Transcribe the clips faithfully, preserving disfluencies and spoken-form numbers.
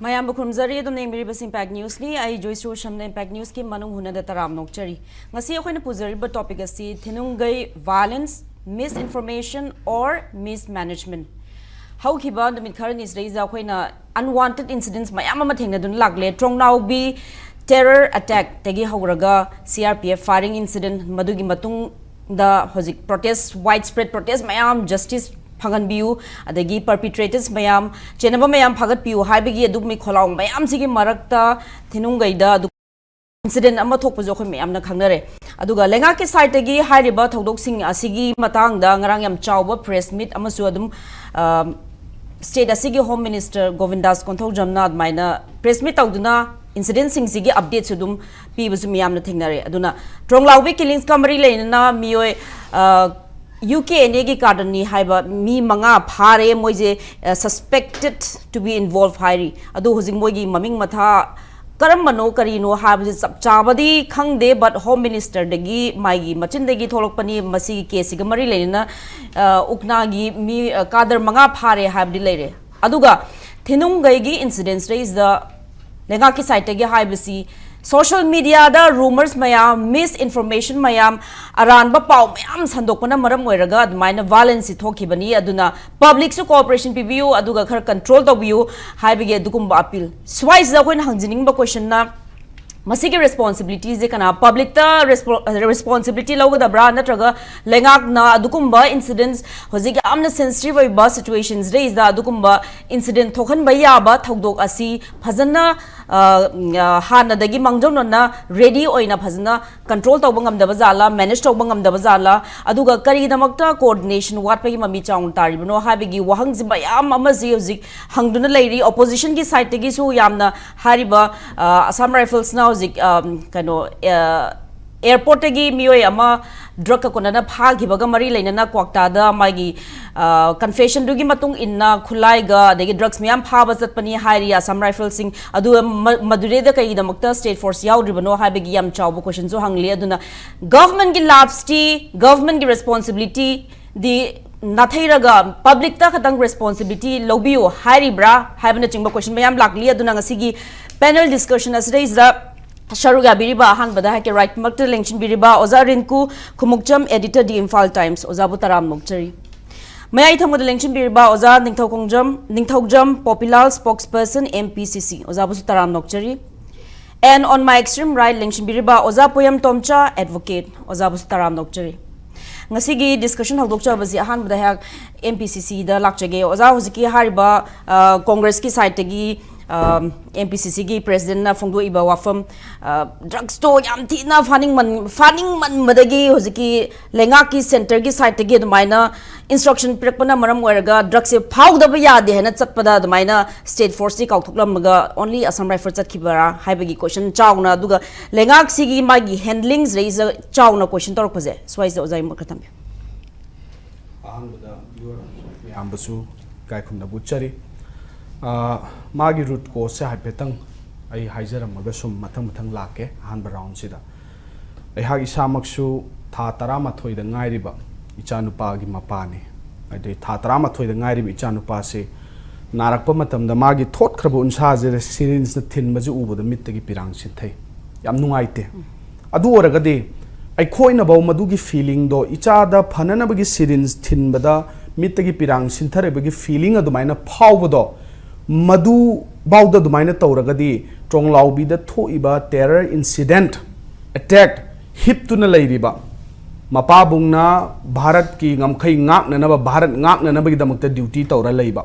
ꯃꯌꯥꯝꯕꯨ ꯈꯨꯔꯨꯝꯖꯔꯤ꯫ ꯑꯗꯨꯝ ꯌꯦꯡꯕꯤꯔꯤꯕꯁꯤ Impact Newsꯅꯤ꯫ ꯑꯩ ꯖꯣꯏꯁ꯭ꯔꯤ ꯁꯝꯅ Impact Newsꯀꯤ ꯃꯅꯨꯡ ꯍꯨꯅꯗ ꯇꯔꯥꯝ ꯅꯣꯛꯆꯔꯤ꯫ ꯉꯁꯤ ꯑꯩꯈꯣꯏꯅ ꯄꯨꯖꯔꯤꯕ topic ꯑꯁꯤ ꯊꯤꯅꯨꯡꯒꯩ violence, misinformation or mismanagement꯫ ꯍꯧꯈꯤꯕ ꯅꯨꯃꯤꯠ ꯈꯔꯅꯤ ꯁꯤꯗꯩꯁꯤꯗ ꯑꯩꯈꯣꯏꯅ unwanted incidents ꯃꯌꯥꯝ ꯑꯃ ꯊꯦꯡꯅꯗꯨꯅ ꯂꯥꯛꯂꯦ꯫ ꯇ꯭ꯔꯣꯡꯅꯥꯎꯕꯤ terror attackꯇꯒꯤ ꯍꯧꯔꯒ C R P F firing incident, ꯃꯗꯨꯒꯤ ꯃꯇꯨꯡꯗ ꯍꯧꯖꯤꯛ protest, widespread protest ꯃꯌꯥꯝ, justice ꯐꯪꯍꯟꯕꯤꯌꯨ, ꯑꯗꯒꯤ perpetrators ꯃꯌꯥꯝ, ꯆꯦꯟꯅꯕ ꯃꯌꯥꯝ ꯐꯥꯒꯠꯄꯤꯌꯨ ꯍꯥꯏꯕꯒꯤ ꯑꯗꯨꯒꯨꯝꯕ ꯈꯣꯜꯂꯥꯎ ꯃꯌꯥꯝꯁꯤꯒꯤ ꯃꯔꯛꯇ ꯊꯤꯅꯨꯡꯒꯩꯗ ꯑꯗꯨ incident ꯑꯃ ꯊꯣꯛꯄꯁꯨ ꯑꯩꯈꯣꯏ ꯃꯌꯥꯝꯅ ꯈꯪꯅꯔꯦ꯫ ꯑꯗꯨꯒ ꯂꯩꯉꯥꯛꯀꯤ sideꯇꯒꯤ ꯍꯥꯏꯔꯤꯕ ꯊꯧꯗꯣꯛꯁꯤꯡ ꯑꯁꯤꯒꯤ ꯃꯇꯥꯡꯗ ꯉꯔꯥꯡ ꯌꯥꯝ ꯆꯥꯎꯕ press meet ꯑꯃꯁꯨ ꯑꯗꯨꯝ, ꯑ, state ꯑꯁꯤꯒꯤ Home Minister ꯒꯣꯕꯤꯟꯗꯥꯁ ꯀꯣꯟꯊꯧꯖꯝꯅ ꯑꯗꯨꯃꯥꯏꯅ press meet ꯇꯧꯗꯨꯅ incidentꯁꯤꯡꯁꯤꯒꯤ updateꯁꯨ ꯑꯗꯨꯝ ꯄꯤꯕꯁꯨ ꯃꯤꯌꯥꯝꯅ ꯊꯦꯡꯅꯔꯦ꯫ ꯑꯗꯨꯅ ꯇ꯭ꯔꯣꯡꯂꯥꯎꯕꯤ killingꯁꯀ ꯃꯔꯤ ꯂꯩꯅꯅ ꯃꯤꯑꯣꯏ, ꯑ, UKNAꯒꯤ cadreꯅꯤ ꯍꯥꯏꯕ ꯃꯤ ꯃꯉꯥ ꯐꯥꯔꯦ, ꯃꯣꯏꯁꯦ, ꯑ, suspected to be involved ꯍꯥꯏꯔꯤ꯫ ꯑꯗꯨ ꯍꯧꯖꯤꯛ ꯃꯣꯏꯒꯤ ꯃꯃꯤꯡ ꯃꯊꯥ ꯀꯔꯝꯕꯅꯣ ꯀꯔꯤꯅꯣ ꯍꯥꯏꯕꯁꯦ ꯆꯞ ꯆꯥꯕꯗꯤ ꯈꯪꯗꯦ, but Home Ministerꯗꯒꯤ ꯃꯥꯒꯤ ꯃꯆꯤꯟꯗꯒꯤ ꯊꯣꯛꯂꯛꯄꯅꯤ꯫ ꯃꯁꯤꯒꯤ caseꯁꯤꯒ ꯃꯔꯤ ꯂꯩꯅꯅ, ꯑ, ꯎꯛꯅꯥꯒꯤ ꯃꯤ, ꯑ, cadre ꯃꯉꯥ ꯐꯥꯔꯦ ꯍꯥꯏꯕꯗꯤ ꯂꯩꯔꯦ꯫ ꯑꯗꯨꯒ ꯊꯤꯅꯨꯡꯒꯩꯒꯤ incidentꯁꯤꯗꯩꯁꯤꯗ ꯂꯩꯉꯥꯛꯀꯤ sideꯇꯒꯤ ꯍꯥꯏꯕꯁꯤ social mediaꯗ rumors ꯃꯌꯥꯝ, misinformation ꯃꯌꯥꯝ, ꯑꯔꯥꯟꯕ ꯄꯥꯎ ꯃꯌꯥꯝ ꯁꯟꯗꯣꯛꯄꯅ ꯃꯔꯝ ꯑꯣꯏꯔꯒ ꯑꯗꯨꯃꯥꯏꯅ violenceꯁꯤ ꯊꯣꯛꯈꯤꯕꯅꯤ꯫ ꯑꯗꯨꯅ publicꯁꯨ cooperation ꯄꯤꯕꯤꯌꯨ, ꯑꯗꯨꯒ ꯈꯔ control ꯇꯧꯕꯤꯌꯨ ꯍꯥꯏꯕꯒꯤ ꯑꯗꯨꯒꯨꯝꯕ appeal꯫ ꯁ꯭ꯋꯥꯏꯁꯤꯗ ꯑꯩꯈꯣꯏꯅ ꯍꯪꯖꯅꯤꯡꯕ questionꯅ, ꯃꯁꯤꯒꯤ responsibilityꯁꯦ ꯀꯅꯥ, publicꯇ respo-, responsibility ꯂꯧꯒꯗꯕ꯭ꯔꯥ, ꯅꯠꯇ꯭ꯔꯒ ꯂꯩꯉꯥꯛꯅ ꯑꯗꯨꯒꯨꯝꯕ incidents, ꯍꯧꯖꯤꯛ ꯌꯥꯝꯅ sensitive ꯑꯣꯏꯕ situationsꯗꯩꯁꯤꯗ ꯑꯗꯨꯒꯨꯝꯕ incident ꯊꯣꯛꯍꯟꯕ ꯌꯥꯕ ꯊꯧꯗꯣꯛ ꯑꯁꯤ ꯐꯖꯅ, ꯑ, ꯑ, ꯍꯥꯟꯅꯗꯒꯤ ꯃꯥꯡꯖꯧꯅꯅ ready ꯑꯣꯏꯅ ꯐꯖꯅ control ꯇꯧꯕ ꯉꯝꯗꯕ ꯖꯥꯠꯂꯥ, manage ꯇꯧꯕ ꯉꯝꯗꯕ ꯖꯥꯠꯂꯥ, ꯑꯗꯨꯒ ꯀꯔꯤꯒꯤꯗꯃꯛꯇ coordination ꯋꯥꯠꯄꯒꯤ ꯃꯃꯤ ꯆꯥꯎꯅ ꯇꯥꯔꯤꯕꯅꯣ ꯍꯥꯏꯕꯒꯤ ꯋꯥꯍꯪꯁꯤ ꯃꯌꯥꯝ ꯑꯃꯁꯤ ꯍꯧꯖꯤꯛ ꯍꯪꯗꯨꯅ ꯂꯩꯔꯤ꯫ Oppositionꯒꯤ sideꯇꯒꯤꯁꯨ ꯌꯥꯝꯅ ꯍꯥꯏꯔꯤꯕ, ꯑ, Assam Riflesꯅ ꯍꯧꯖꯤꯛ, ꯑ, ꯀꯩꯅꯣ, ꯑ, airportꯇꯒꯤ ꯃꯤꯑꯣꯏ ꯑꯃ drugꯀ ꯀꯣꯟꯅꯅ ꯐꯥꯈꯤꯕꯒ ꯃꯔꯤ ꯂꯩꯅꯅ ꯀ꯭ꯋꯥꯛꯇꯥꯗ ꯃꯥꯒꯤ, ꯑ, confessionꯗꯨꯒꯤ ꯃꯇꯨꯡ ꯏꯟꯅ ꯈꯨꯠꯂꯥꯏꯒ ꯑꯗꯒꯤ drugs ꯃꯌꯥꯝ ꯐꯥꯕ ꯆꯠꯄꯅꯤ ꯍꯥꯏꯔꯤ Assam Riflesꯁꯤꯡ꯫ ꯑꯗꯨꯒ ꯃ-, ꯃꯗꯨꯗꯩꯗ ꯀꯩꯒꯤꯗꯃꯛꯇ state force ꯌꯥꯎꯗ꯭ꯔꯤꯕꯅꯣ ꯍꯥꯏꯕꯒꯤ ꯌꯥꯝ ꯆꯥꯎꯕ questionꯁꯨ ꯍꯪꯂꯤ꯫ ꯑꯗꯨꯅ governmentꯀꯤ lapseꯇꯤ, governmentꯀꯤ responsibilityꯗꯤ ꯅꯥꯊꯩꯔꯒ ꯄꯕ꯭ꯂꯤꯛꯇ ꯈꯛꯇꯪ ꯔꯦꯁꯄꯣꯟꯁꯤꯕꯤꯂꯤꯇꯤ ꯂꯧꯕꯤꯌꯨ ꯍꯥꯏꯔꯤꯕ꯭ꯔꯥ ꯍꯥꯏꯕꯅꯆꯤꯡꯕ ꯀꯣꯏꯁꯟ ꯃꯌꯥꯝ ꯂꯥꯛꯂꯤ꯫ ꯑꯗꯨꯅ ꯉꯁꯤꯒꯤ ꯄꯦꯅꯦꯜ ꯗꯤꯁꯀꯁꯟ ꯑꯁꯤꯗꯩꯁꯤꯗ ꯁꯔꯨꯛ ꯌꯥꯕꯤꯔꯤꯕ ꯑꯍꯥꯟꯕꯗ ꯍꯥꯏꯀꯦ, ꯔꯥꯏꯠꯃꯛꯇ ꯂꯦꯡꯁꯤꯟꯕꯤꯔꯤꯕ ꯑꯣꯖꯥ ꯔꯤꯟꯀꯨ Khumukcham, editor, The Imphal Times, ꯑꯣꯖꯥꯕꯨ ꯇꯔꯥꯝꯅ ꯑꯣꯛꯆꯔꯤ꯫ ꯃꯌꯥꯏ ꯊꯪꯕꯗ ꯂꯦꯡꯁꯤꯟꯕꯤꯔꯤꯕ ꯑꯣꯖꯥ ꯅꯤꯡꯊꯧꯈꯣꯡꯖꯝ, ꯅꯤꯡꯊꯧꯖꯝ, popular spokesperson, M P C C, ꯑꯣꯖꯥꯕꯨꯁꯨ ꯇꯔꯥꯝꯅ ꯑꯣꯛꯆꯔꯤ꯫ And on my extreme right ꯂꯦꯡꯁꯤꯟꯕꯤꯔꯤꯕ ꯑꯣꯖꯥ ꯄꯣꯌꯝ ꯇꯣꯝꯆꯥ, advocate, ꯑꯣꯖꯥꯕꯨꯁꯨ ꯇꯔꯥꯝꯅ ꯑꯣꯛꯆꯔꯤ꯫ ꯉꯁꯤꯒꯤ ꯗꯤꯁꯀꯁꯟ ꯍꯧꯗꯣꯛꯆꯕꯁꯤ ꯑꯍꯥꯟꯕꯗ ꯑꯩꯍꯥꯛ M P C Cꯗ ꯂꯥꯛꯆꯒꯦ꯫ ꯑꯣꯖꯥ, ꯍꯧꯖꯤꯛꯀꯤ ꯍꯥꯏꯔꯤꯕ, ꯑ, ꯀꯣꯡꯒ꯭ꯔꯦꯁꯀꯤ ꯁꯥꯏꯠꯇꯒꯤ, ꯑ, M P C Cꯒꯤ ꯄ꯭ꯔꯦꯁꯤꯗꯦꯟꯠꯅ ꯐꯣꯡꯗꯣꯛꯏꯕ ꯋꯥꯐꯝ, ꯑ, ꯗ꯭ꯔꯛꯁꯇꯣ ꯌꯥꯝ ꯊꯤꯅ ꯐꯥꯅꯤꯡꯃꯟ-, ꯐꯥꯅꯤꯡꯃꯟꯕꯗꯒꯤ ꯍꯧꯖꯤꯛꯀꯤ ꯂꯩꯉꯥꯛꯀꯤ ꯁꯦꯟꯇꯔꯒꯤ ꯁꯥꯏꯠꯇꯒꯤ ꯑꯗꯨꯃꯥꯏꯅ ꯏꯟꯁꯇ꯭ꯔꯛꯁꯟ ꯄꯤꯔꯛꯄꯅ ꯃꯔꯝ ꯑꯣꯏꯔꯒ ꯗ꯭ꯔꯛꯁꯦ ꯐꯥꯎꯗꯕ ꯌꯥꯗꯦ ꯍꯥꯏꯅ ꯆꯠꯄꯗ ꯑꯗꯨꯃꯥꯏꯅ ꯁ꯭ꯇꯦꯠ ꯐꯣꯔꯁꯁꯤ ꯀꯥꯎꯊꯣꯛꯂꯝꯃꯒ only Assam Rifle ꯆꯠꯈꯤꯕꯔꯥ ꯍꯥꯏꯕꯒꯤ ꯀꯣꯏꯁꯟ ꯆꯥꯎꯅ, ꯑꯗꯨꯒ ꯂꯩꯉꯥꯛꯁꯤꯒꯤ ꯃꯥꯒꯤ ꯍꯦꯟꯗꯂꯤꯡꯁꯤꯗꯩꯁꯤꯗ ꯆꯥꯎꯅ ꯀꯣꯏꯁꯟ ꯇꯧꯔꯛꯄꯁꯦ, ꯁ꯭ꯋꯥꯏꯁꯤꯗ ꯑꯣꯖꯥꯒꯤ ꯃꯈꯥ ꯊꯝꯕꯤꯌꯨ꯫ ꯑꯍꯥꯟꯕꯗ ꯚ꯭ꯌꯨꯋꯔ ꯃꯌꯥꯝꯕꯨꯁꯨ ꯏꯀꯥꯏ ꯈꯨꯝꯅꯕ ꯎꯠꯆꯔꯤ꯫ ꯑꯥ, ꯃꯥꯒꯤ ꯔꯨꯠ ꯀꯣꯁꯁꯦ ꯍꯥꯏꯐꯦꯠꯇꯪ ꯑꯩ ꯍꯥꯏꯖꯔꯝꯃꯒ ꯁꯨꯝ ꯃꯊꯪ ꯃꯊꯪ ꯂꯥꯛꯀꯦ꯫ ꯑꯍꯥꯟꯕ ꯔꯥꯎꯟꯁꯤꯗ ꯑꯩꯍꯥꯛ ꯏꯁꯥꯃꯛꯁꯨ ꯊꯥ ꯇꯔꯥꯃꯥꯊꯣꯏꯗ ꯉꯥꯏꯔꯤꯕ ꯏꯆꯥꯅꯨꯄꯥꯒꯤ ꯃꯄꯥꯅꯤ꯫ ꯍꯥꯏꯗꯤ ꯊꯥ ꯇꯔꯥꯃꯥꯊꯣꯏꯗ ꯉꯥꯏꯔꯤꯕ ꯏꯆꯥꯅꯨꯄꯥꯁꯤ ꯅꯥꯔꯛꯄ ꯃꯇꯝꯗ ꯃꯥꯒꯤ ꯊꯣꯠꯈ꯭ꯔꯕ ꯎꯟꯁꯥꯁꯤꯗ ꯁꯤꯔꯤꯟꯁꯅ ꯊꯤꯟꯕꯁꯤ ꯎꯕꯗ ꯃꯤꯠꯇꯒꯤ ꯄꯤꯔꯥꯡ ꯁꯤꯟꯊꯩ꯫ ꯌꯥꯝ ꯅꯨꯡꯉꯥꯏꯇꯦ꯫ ꯑꯗꯨ ꯑꯣꯏꯔꯒꯗꯤ ꯑꯩꯈꯣꯏꯅꯐꯧ ꯃꯗꯨꯒꯤ ꯐꯤꯂꯤꯡꯗꯣ, ꯏꯆꯥꯗ ꯐꯅꯅꯕꯒꯤ ꯁꯤꯔꯤꯟꯁ ꯊꯤꯟꯕꯗ ꯃꯤꯠꯇꯒꯤ ꯄꯤꯔꯥꯡ ꯁꯤꯟꯊꯔꯛꯄꯒꯤ ꯐꯤꯂꯤꯡ ꯑꯗꯨꯃꯥꯏꯅ ꯐꯥꯎꯕꯗꯣ, ꯃꯗꯨꯐꯥꯎꯗ ꯑꯗꯨꯃꯥꯏꯅ ꯇꯧꯔꯒꯗꯤ ꯇ꯭ꯔꯣꯡꯂꯥꯎꯕꯤꯗ ꯊꯣꯛꯏꯕ ꯇꯦꯔꯔ ꯏꯟꯁꯤꯗꯦꯟꯠ, ꯑꯦꯇꯦꯛ, ꯍꯤꯞꯇꯨꯅ ꯂꯩꯔꯤꯕ ꯃꯄꯥꯕꯨꯡꯅ ꯚꯥꯔꯠꯀꯤ ꯉꯝꯈꯩ ꯉꯥꯛꯅꯅꯕ, ꯚꯥꯔꯠ ꯉꯥꯛꯅꯅꯕꯒꯤꯗꯃꯛꯇ ꯗ꯭ꯌꯨꯇꯤ ꯇꯧꯔ ꯂꯩꯕ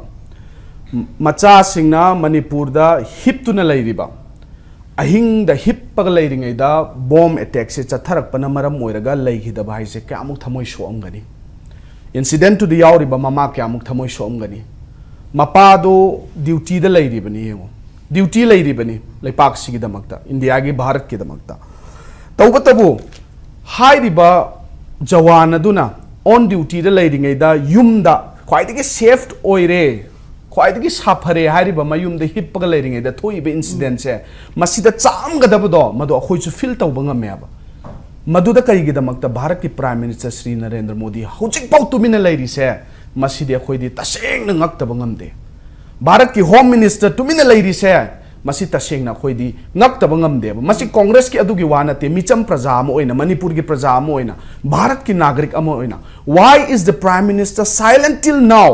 ꯃꯆꯥꯁꯤꯡꯅ ꯃꯅꯤꯄꯨꯔꯗ ꯍꯤꯞꯇꯨꯅ ꯂꯩꯔꯤꯕ, ꯑꯍꯤꯡꯗ ꯍꯤꯞꯄꯒ ꯂꯩꯔꯤꯉꯩꯗ ꯕꯣꯝ ꯑꯦꯇꯦꯛꯁꯦ ꯆꯠꯊꯔꯛꯄꯅ ꯃꯔꯝ ꯑꯣꯏꯔꯒ ꯂꯩꯈꯤꯗꯕ ꯍꯥꯏꯁꯦ ꯀꯌꯥꯃꯨꯛ ꯊꯃꯣꯏ ꯁꯣꯛꯑꯝꯒꯅꯤ? ꯏꯟꯁꯤꯗꯦꯟꯠꯇꯨꯗ ꯌꯥꯎꯔꯤꯕ ꯃꯃꯥ ꯀꯌꯥꯃꯨꯛ ꯊꯃꯣꯏ ꯁꯣꯛꯑꯝꯒꯅꯤ? ꯃꯄꯥꯗꯣ ꯗ꯭ꯌꯨꯇꯤꯗ ꯂꯩꯔꯤꯕꯅꯤ, ꯌꯦꯡꯉꯣ, ꯗ꯭ꯌꯨꯇꯤ ꯂꯩꯔꯤꯕꯅꯤ ꯂꯩꯄꯥꯛꯁꯤꯒꯤꯗꯃꯛꯇ, ꯏꯟꯗꯤꯌꯥꯒꯤ, ꯚꯥꯔꯠꯀꯤꯗꯃꯛꯇ꯫ ꯇꯧꯕꯇꯕꯨ ꯍꯥꯏꯔꯤꯕ ꯖꯋꯥꯟ ꯑꯗꯨꯅ ꯑꯣꯟ ꯗ꯭ꯌꯨꯇꯤꯗ ꯂꯩꯔꯤꯉꯩꯗ ꯌꯨꯝꯗ ꯈ꯭ꯋꯥꯏꯗꯒꯤ ꯁꯦꯐ ꯑꯣꯏꯔꯦ, ꯈ꯭ꯋꯥꯏꯗꯒꯤ ꯁꯥꯐꯔꯦ ꯍꯥꯏꯔꯤꯕ ꯃꯌꯨꯝꯗ ꯍꯤꯞꯄꯒ ꯂꯩꯔꯤꯉꯩꯗ ꯊꯣꯛꯏꯕ ꯏꯟꯁꯤꯗꯦꯟꯠꯁꯦ, ꯃꯁꯤꯗ ꯆꯥꯝꯒꯗꯕꯗꯣ ꯃꯗꯨ ꯑꯩꯈꯣꯏꯁꯨ ꯐꯤꯜ ꯇꯧꯕ ꯉꯝꯃꯦꯕ꯫ ꯃꯗꯨꯗ ꯀꯔꯤꯒꯤꯗꯃꯛꯇ ꯚꯥꯔꯠꯀꯤ Prime Minister ꯁ꯭ꯔꯤ ꯅꯔꯦꯟꯗ꯭ꯔ ꯃꯣꯗꯤ ꯍꯧꯖꯤꯛꯐꯥꯎ ꯇꯨꯃꯤꯟꯅ ꯂꯩꯔꯤꯁꯦ, ꯃꯁꯤꯗꯤ ꯑꯩꯈꯣꯏꯗꯤ ꯇꯁꯦꯡꯅ ꯉꯛꯇꯕ ꯉꯝꯗꯦ꯫ ꯚꯥꯔꯠꯀꯤ Home Minister ꯇꯨꯃꯤꯟꯅ ꯂꯩꯔꯤꯁꯦ, ꯃꯁꯤ ꯇꯁꯦꯡꯅ ꯑꯩꯈꯣꯏꯗꯤ ꯉꯛꯇꯕ ꯉꯝꯗꯦꯕ꯫ ꯃꯁꯤ ꯀꯣꯡꯒ꯭ꯔꯦꯁꯀꯤ ꯑꯗꯨꯒꯤ ꯋꯥ ꯅꯠꯇꯦ, ꯃꯤꯆꯝ ꯄ꯭ꯔꯖꯥ ꯑꯃ ꯑꯣꯏꯅ, ꯃꯅꯤꯄꯨꯔꯒꯤ ꯄ꯭ꯔꯖꯥ ꯑꯃ ꯑꯣꯏꯅ, ꯚꯥꯔꯠꯀꯤ ꯅꯥꯒꯔꯤꯛ ꯑꯃ ꯑꯣꯏꯅ, why is the Prime Minister silent till now?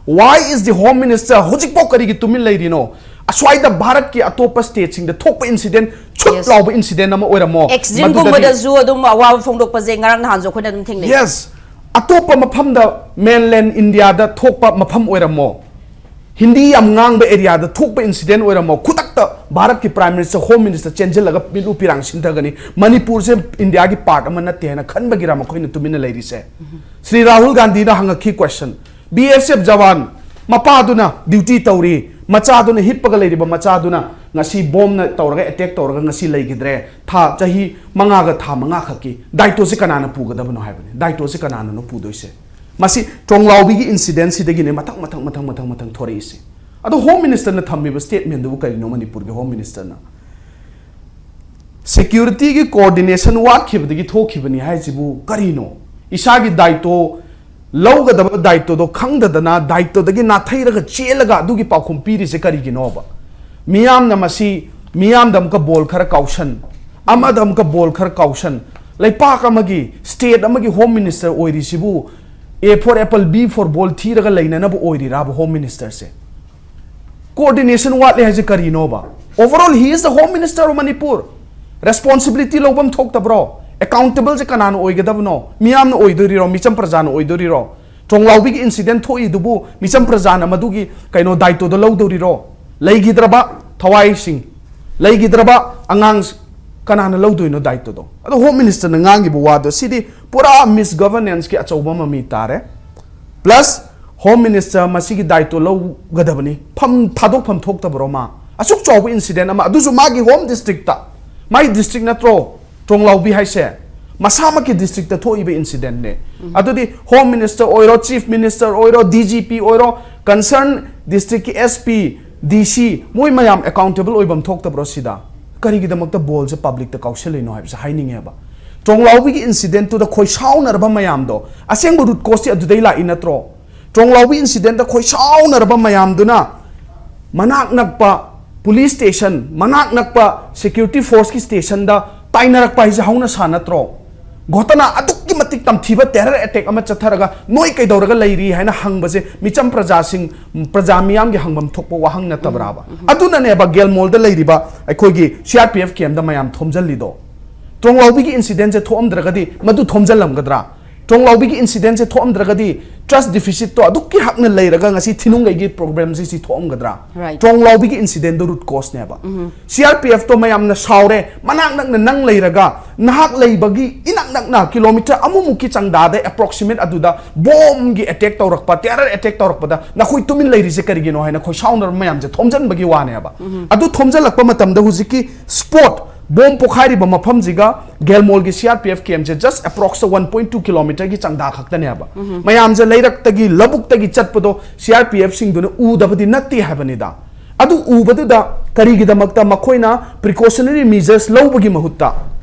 Why is the Home Minister ꯍꯧꯖꯤꯛꯐꯥꯎ ꯀꯔꯤꯒꯤ ꯇꯨꯃꯤꯟ ꯂꯩꯔꯤꯅꯣ? ꯑꯁ꯭ꯋꯥꯏꯗ ꯚꯥꯔꯠꯀꯤ ꯑꯇꯣꯞꯄ stateꯁꯤꯡꯗ ꯊꯣꯛꯄ incident, ꯁꯨꯠ Yes. ꯂꯥꯎꯕ incident ꯑꯃ ꯑꯣꯏꯔꯝꯃꯣ꯫ Extreme ꯃꯗꯨꯗꯗꯤ ꯒꯨꯝꯕꯗꯁꯨ ꯑꯗꯨꯝ ꯑꯋꯥꯕ ꯐꯣꯡꯗꯣꯛꯄꯁꯦ ꯉꯔꯥꯡ ꯅꯍꯥꯟꯁꯨ ꯑꯩꯈꯣꯏꯅ ꯑꯗꯨꯝ ꯊꯦꯡꯅꯩ꯫ Yes. ꯑꯇꯣꯞꯄ ꯃꯐꯝꯗ, mainland Indiaꯗ ꯊꯣꯛꯄ ꯃꯐꯝ ꯑꯣꯏꯔꯝꯃꯣ, ꯍꯤꯟꯗꯤ ꯌꯥꯝ ꯉꯥꯡꯕ areaꯗ ꯊꯣꯛꯄ incident ꯑꯣꯏꯔꯝꯃꯣ, ꯈꯨꯗꯛꯇ ꯚꯥꯔꯠꯀꯤ Prime Minister, Home Minister ꯆꯦꯟꯁꯤꯜꯂꯒ ꯃꯤꯠꯂꯨ ꯄꯤꯔꯥꯡ ꯁꯤꯟꯊꯒꯅꯤ꯫ ꯃꯅꯤꯄꯨꯔꯁꯦ Indiaꯒꯤ part ꯑꯃ ꯅꯠꯇꯦ ꯍꯥꯏꯅ ꯈꯟꯕꯒꯤꯔ ꯃꯈꯣꯏꯅ ꯇꯨꯃꯤꯟꯅ ꯂꯩꯔꯤꯁꯦ? ꯁ꯭ꯔꯤ ꯔꯥꯍꯨꯜ ꯒꯥꯟꯙꯤꯅ ꯍꯪꯉꯛꯈꯤ question, B S F Jawan ꯃꯄꯥꯗꯨꯅ duty ꯇꯧꯔꯤ, ꯃꯆꯥꯗꯨꯅ, ꯍꯤꯞꯄꯒ ꯂꯩꯔꯤꯕ ꯃꯆꯥꯗꯨꯅ ꯉꯁꯤ ꯕꯣꯝꯅ ꯇꯧꯔꯒ attack ꯇꯧꯔꯒ ꯉꯁꯤ ꯂꯩꯈꯤꯗ꯭ꯔꯦ, ꯊꯥ, ꯆꯍꯤ ꯃꯉꯥꯒ ꯊꯥ ꯃꯉꯥ ꯈꯛꯀꯤ ꯗꯥꯏꯇꯣꯁꯦ ꯀꯅꯥꯅ ꯄꯨꯒꯗꯕꯅꯣ ꯍꯥꯏꯕꯅꯤ꯫ ꯗꯥꯏꯇꯣꯁꯦ ꯀꯅꯥꯅꯅꯣ ꯄꯨꯗꯣꯏꯁꯦ? ꯃꯁꯤ ꯇ꯭ꯔꯣꯡꯂꯥꯎꯕꯤꯒꯤ incidentꯁꯤꯗꯒꯤꯅꯦ ꯃꯊꯪ ꯃꯊꯪ ꯃꯊꯪ ꯃꯊꯪ ꯃꯊꯪ ꯊꯣꯔꯛꯏꯁꯦ꯫ ꯑꯗꯣ Home Ministerꯅ ꯊꯝꯃꯤꯕ statementꯗꯨꯕꯨ ꯀꯔꯤꯅꯣ? ꯃꯅꯤꯄꯨꯔꯒꯤ Home Ministerꯅ securityꯒꯤ coordination ꯋꯥꯠꯈꯤꯕꯗꯒꯤ ꯊꯣꯛꯈꯤꯕꯅꯤ ꯍꯥꯏꯁꯤꯕꯨ ꯀꯔꯤꯅꯣ? ꯏꯁꯥꯒꯤ ꯗꯥꯏꯇꯣ, ꯂꯧꯒꯗꯕ ꯗꯥꯏꯇꯣꯗꯣ ꯈꯪꯗꯗꯅ ꯗꯥꯏꯇꯣꯗꯒꯤ ꯅꯥꯊꯩꯔꯒ ꯆꯦꯜꯂꯒ ꯑꯗꯨꯒꯤ ꯄꯥꯎꯈꯨꯝ ꯄꯤꯔꯤꯁꯦ ꯀꯔꯤꯒꯤꯅꯣꯕ? ꯃꯤꯌꯥꯝꯅ ꯃꯁꯤ, ꯃꯤꯌꯥꯝꯗ ꯑꯃꯨꯛꯀ ꯕꯣꯜ ꯈꯔ ꯀꯥꯎꯁꯟ, ꯑꯃꯗ ꯑꯃꯨꯛꯀ ꯕꯣꯜ ꯈꯔ ꯀꯥꯎꯁꯟ, ꯂꯩꯄꯥꯛ ꯑꯃꯒꯤ, state ꯑꯃꯒꯤ Home Minister ꯑꯣꯏꯔꯤꯁꯤꯕꯨ A for apple, B for ball ꯊꯤꯔꯒ ꯂꯩꯅꯅꯕ ꯑꯣꯏꯔꯤꯔꯥꯕ Home Ministerꯁꯦ? Coordination ꯋꯥꯠꯂꯦ ꯍꯥꯏꯁꯦ ꯀꯔꯤꯅꯣꯕ? Overall, he is the Home Minister of Manipur. Responsibility ꯂꯧꯐꯝ ꯊꯣꯛꯇꯕ꯭ꯔꯣ? Accountableꯁꯦ ꯀꯅꯥꯅ ꯑꯣꯏꯒꯗꯕꯅꯣ? ꯃꯤꯌꯥꯝꯅ ꯑꯣꯏꯗꯣꯔꯤꯔꯣ? ꯃꯤꯆꯝ ꯄ꯭ꯔꯖꯥꯅ ꯑꯣꯏꯗꯣꯔꯤꯔꯣ? ꯇ꯭ꯔꯣꯡꯂꯥꯎꯕꯤꯒꯤ incident ꯊꯣꯛꯏꯗꯨꯕꯨ ꯃꯤꯆꯝ ꯄ꯭ꯔꯖꯥꯅ ꯃꯗꯨꯒꯤ ꯀꯩꯅꯣ ꯗꯥꯏꯇꯣꯗꯣ ꯂꯧꯗꯧꯔꯤꯔꯣ? ꯂꯩꯈꯤꯗ꯭ꯔꯕ ꯊꯋꯥꯏꯁꯤꯡ, ꯂꯩꯈꯤꯗ꯭ꯔꯕ ꯑꯉꯥꯡ, ꯀꯅꯥꯅ ꯂꯧꯗꯣꯏꯅꯣ ꯗꯥꯏꯇꯣꯗꯣ? ꯑꯗꯣ Home Ministerꯅ ꯉꯥꯡꯉꯤꯕ ꯋꯥꯗꯣ ꯁꯤꯗꯤ ꯄꯨꯔꯥ misgovernanceꯀꯤ ꯑꯆꯧꯕ ꯃꯃꯤ ꯇꯥꯔꯦ꯫ Plus Home Minister ꯃꯁꯤꯒꯤ ꯗꯥꯏꯇꯣ ꯂꯧꯒꯗꯕꯅꯤ꯫ ꯐꯝ, ꯊꯥꯗꯣꯛꯐꯝ ꯊꯣꯛꯇꯕ꯭ꯔꯣ ꯃꯥ? ꯑꯁꯨꯛ ꯆꯥꯎꯕ incident ꯑꯃ, ꯑꯗꯨꯁꯨ ꯃꯥꯒꯤ home districtꯇ, ꯃꯥꯒꯤ district ꯅꯠꯇ꯭ꯔꯣ ꯇ꯭ꯔꯣꯡꯂꯥꯎꯕꯤ ꯍꯥꯏꯁꯦ? ꯃꯁꯥꯃꯛꯀꯤ districtꯇ ꯊꯣꯛꯏꯕ incidentꯅꯦ꯫ ꯑꯗꯨꯗꯤ Home Minister ꯑꯣꯏꯔꯣ, Chief Minister ꯑꯣꯏꯔꯣ, D G P ꯑꯣꯏꯔꯣ, concern districtꯀꯤ S P, D C, ꯃꯣꯏ ꯃꯌꯥꯝ accountable ꯑꯣꯏꯐꯝ ꯊꯣꯛꯇꯕ꯭ꯔꯣ ꯁꯤꯗ? ꯀꯔꯤꯒꯤꯗꯃꯛꯇ ꯕꯣꯜꯁꯦ publicꯇ ꯀꯥꯎꯁꯜꯂꯤꯅꯣ ꯍꯥꯏꯕꯁꯦ ꯍꯥꯏꯅꯤꯡꯉꯦꯕ꯫ ꯇ꯭ꯔꯣꯡꯂꯥꯎꯕꯤꯒꯤ ꯏꯟꯁꯤꯗꯦꯟꯠꯇꯨꯗ ꯈꯣꯏꯁꯥꯎꯅꯔꯕ ꯃꯌꯥꯝꯗꯣ, ꯑꯁꯦꯡꯕ ꯔꯨꯠ ꯀꯣꯁꯇꯤ ꯑꯗꯨꯗꯩ ꯂꯥꯛꯏ ꯅꯠꯇ꯭ꯔꯣ? ꯇ꯭ꯔꯣꯡꯂꯥꯎꯕꯤ ꯏꯟꯁꯤꯗꯦꯟꯠꯇ ꯈꯣꯏꯁꯥꯎꯅꯔꯕ ꯃꯌꯥꯝꯗꯨꯅ ꯃꯅꯥꯛ ꯅꯛꯄ ꯄꯨꯂꯤꯁ ꯁ꯭ꯇꯦꯁꯟ, ꯃꯅꯥꯛ ꯅꯛꯄ ꯁꯦꯀ꯭ꯌꯨꯔꯤꯇꯤ ꯐꯣꯔꯁꯀꯤ ꯁ꯭ꯇꯦꯁꯟꯗ ꯇꯥꯏꯅꯔꯛꯄ ꯍꯥꯏꯁꯦ ꯍꯧꯅ ꯁꯥ ꯅꯠꯇ꯭ꯔꯣ? ꯘꯣꯇꯅꯥ ꯑꯗꯨꯛꯀꯤ ꯃꯇꯤꯛ ꯇꯝꯊꯤꯕ ꯇꯦꯔꯔ ꯑꯦꯇꯦꯛ ꯑꯃ ꯆꯠꯊꯔꯒ ꯅꯣꯏ ꯀꯩꯗꯧꯔꯒ ꯂꯩꯔꯤ ꯍꯥꯏꯅ ꯍꯪꯕꯁꯦ ꯃꯤꯆꯝ ꯄ꯭ꯔꯖꯥꯁꯤꯡ, ꯄ꯭ꯔꯖꯥ ꯃꯤꯌꯥꯝꯒꯤ ꯍꯪꯐꯝ ꯊꯣꯛꯄ ꯋꯥꯍꯪ ꯅꯠꯇꯕ꯭ꯔꯥꯕ? ꯑꯗꯨꯅꯅꯦꯕ ꯒꯦꯜꯃꯣꯜꯗ ꯂꯩꯔꯤꯕ ꯑꯩꯈꯣꯏꯒꯤ ꯁꯤ ꯑꯥꯔ ꯄꯤ ꯑꯦꯐ ꯀꯦꯝꯗ ꯃꯌꯥꯝ ꯊꯣꯝꯖꯤꯜꯂꯤꯗꯣ꯫ ꯇ꯭ꯔꯣꯡꯂꯥꯎꯕꯤꯒꯤ ꯏꯟꯁꯤꯗꯦꯟꯁꯦ ꯊꯣꯛꯑꯝꯗ꯭ꯔꯒꯗꯤ ꯃꯗꯨ ꯊꯣꯝꯖꯤꯜꯂꯝꯒꯗ꯭ꯔꯥ? ꯇ꯭ꯔꯣꯡꯂꯥꯎꯕꯤꯒꯤ ꯏꯟꯁꯤꯗꯦꯟꯁꯦ ꯊꯣꯛꯑꯝꯗ꯭ꯔꯒꯗꯤ ꯇ꯭ꯔꯁ ꯗꯤꯐꯤꯁꯤꯠꯇꯣ ꯑꯗꯨꯛꯀꯤ ꯍꯛꯅ ꯂꯩꯔꯒ ꯉꯁꯤ ꯊꯤꯅꯨꯡꯒꯩꯒꯤ ꯄ꯭ꯔꯣꯕ꯭ꯂꯦꯝꯁꯤ ꯁꯤ ꯊꯣꯛꯑꯝꯒꯗ꯭ꯔꯥ? Right. ꯇ꯭ꯔꯣꯡꯂꯥꯎꯕꯤꯒꯤ ꯏꯟꯁꯤꯗꯦꯟꯗꯣ ꯔꯨꯠ ꯀꯣꯁꯅꯦꯕ꯫ ꯁꯤ ꯑꯥꯔ ꯄꯤ ꯑꯦꯐꯇꯣ ꯃꯌꯥꯝꯅ ꯁꯥꯎꯔꯦ, ꯃꯅꯥꯛ ꯅꯛꯅ ꯅꯪ ꯂꯩꯔꯒ ꯅꯍꯥꯛ ꯂꯩꯕꯒꯤ ꯏꯅꯛ ꯅꯛꯅ ꯀꯤꯂꯣꯃꯤꯇꯔ ꯑꯃꯃꯨꯛꯀꯤ ꯆꯥꯡꯗꯥꯗ ꯑꯦꯄ꯭ꯔꯣꯛꯁꯤꯃꯦꯠ ꯑꯗꯨꯗ ꯕꯣꯝꯒꯤ ꯑꯦꯇꯦꯛ ꯇꯧꯔꯛꯄ, ꯇꯦꯔꯔ ꯑꯦꯇꯦꯛ ꯇꯧꯔꯛꯄꯗ ꯅꯈꯣꯏ ꯇꯨꯃꯤꯟ ꯂꯩꯔꯤꯁꯦ ꯀꯔꯤꯒꯤꯅꯣ ꯍꯥꯏꯅ ꯈꯣꯏꯁꯥꯎꯅꯔꯕ ꯃꯌꯥꯝꯁꯦ ꯊꯣꯝꯖꯤꯟꯕꯒꯤ ꯋꯥꯅꯦꯕ꯫ ꯑꯗꯨ ꯊꯣꯝꯖꯤꯜꯂꯛꯄ ꯃꯇꯝꯗ ꯍꯧꯖꯤꯛꯀꯤ ꯁ꯭ꯄꯣꯠ ꯕꯣꯝ ꯄꯣꯈꯥꯏꯔꯤꯕ ꯃꯐꯝꯁꯤꯒ ꯒꯦꯜꯃꯣꯜꯒꯤ ꯁꯤ ꯑꯥꯔ ꯄꯤ ꯑꯦꯐ ꯀꯦꯝꯁꯦ ꯖꯁ ꯑꯦꯄ꯭ꯔꯣꯛꯁ ꯋꯥꯟ ꯄꯣꯏꯟ ꯇꯨ ꯀꯤꯂꯣꯃꯤꯇꯔꯒꯤ ꯆꯥꯡꯗꯥ ꯈꯛꯇꯅꯦꯕ꯫ ꯃꯌꯥꯝꯁꯦ ꯂꯩꯔꯛꯇꯒꯤ ꯂꯧꯕꯨꯛꯇꯒꯤ ꯆꯠꯄꯗꯣ ꯁꯤ ꯑꯥꯔ ꯄꯤ ꯑꯦꯐꯁꯤꯡꯗꯨꯅ ꯎꯗꯕꯗꯤ ꯅꯠꯇꯦ ꯍꯥꯏꯕꯅꯤꯗ꯫ ꯑꯗꯨ ꯎꯕꯗꯨꯗ ꯀꯔꯤꯒꯤꯗꯃꯛꯇ ꯃꯈꯣꯏꯅ ꯄ꯭ꯔꯤꯀꯣꯁꯅꯔꯤ ꯃꯤꯖꯔꯁ ꯂꯧꯕꯒꯤ ꯃꯍꯨꯠꯇ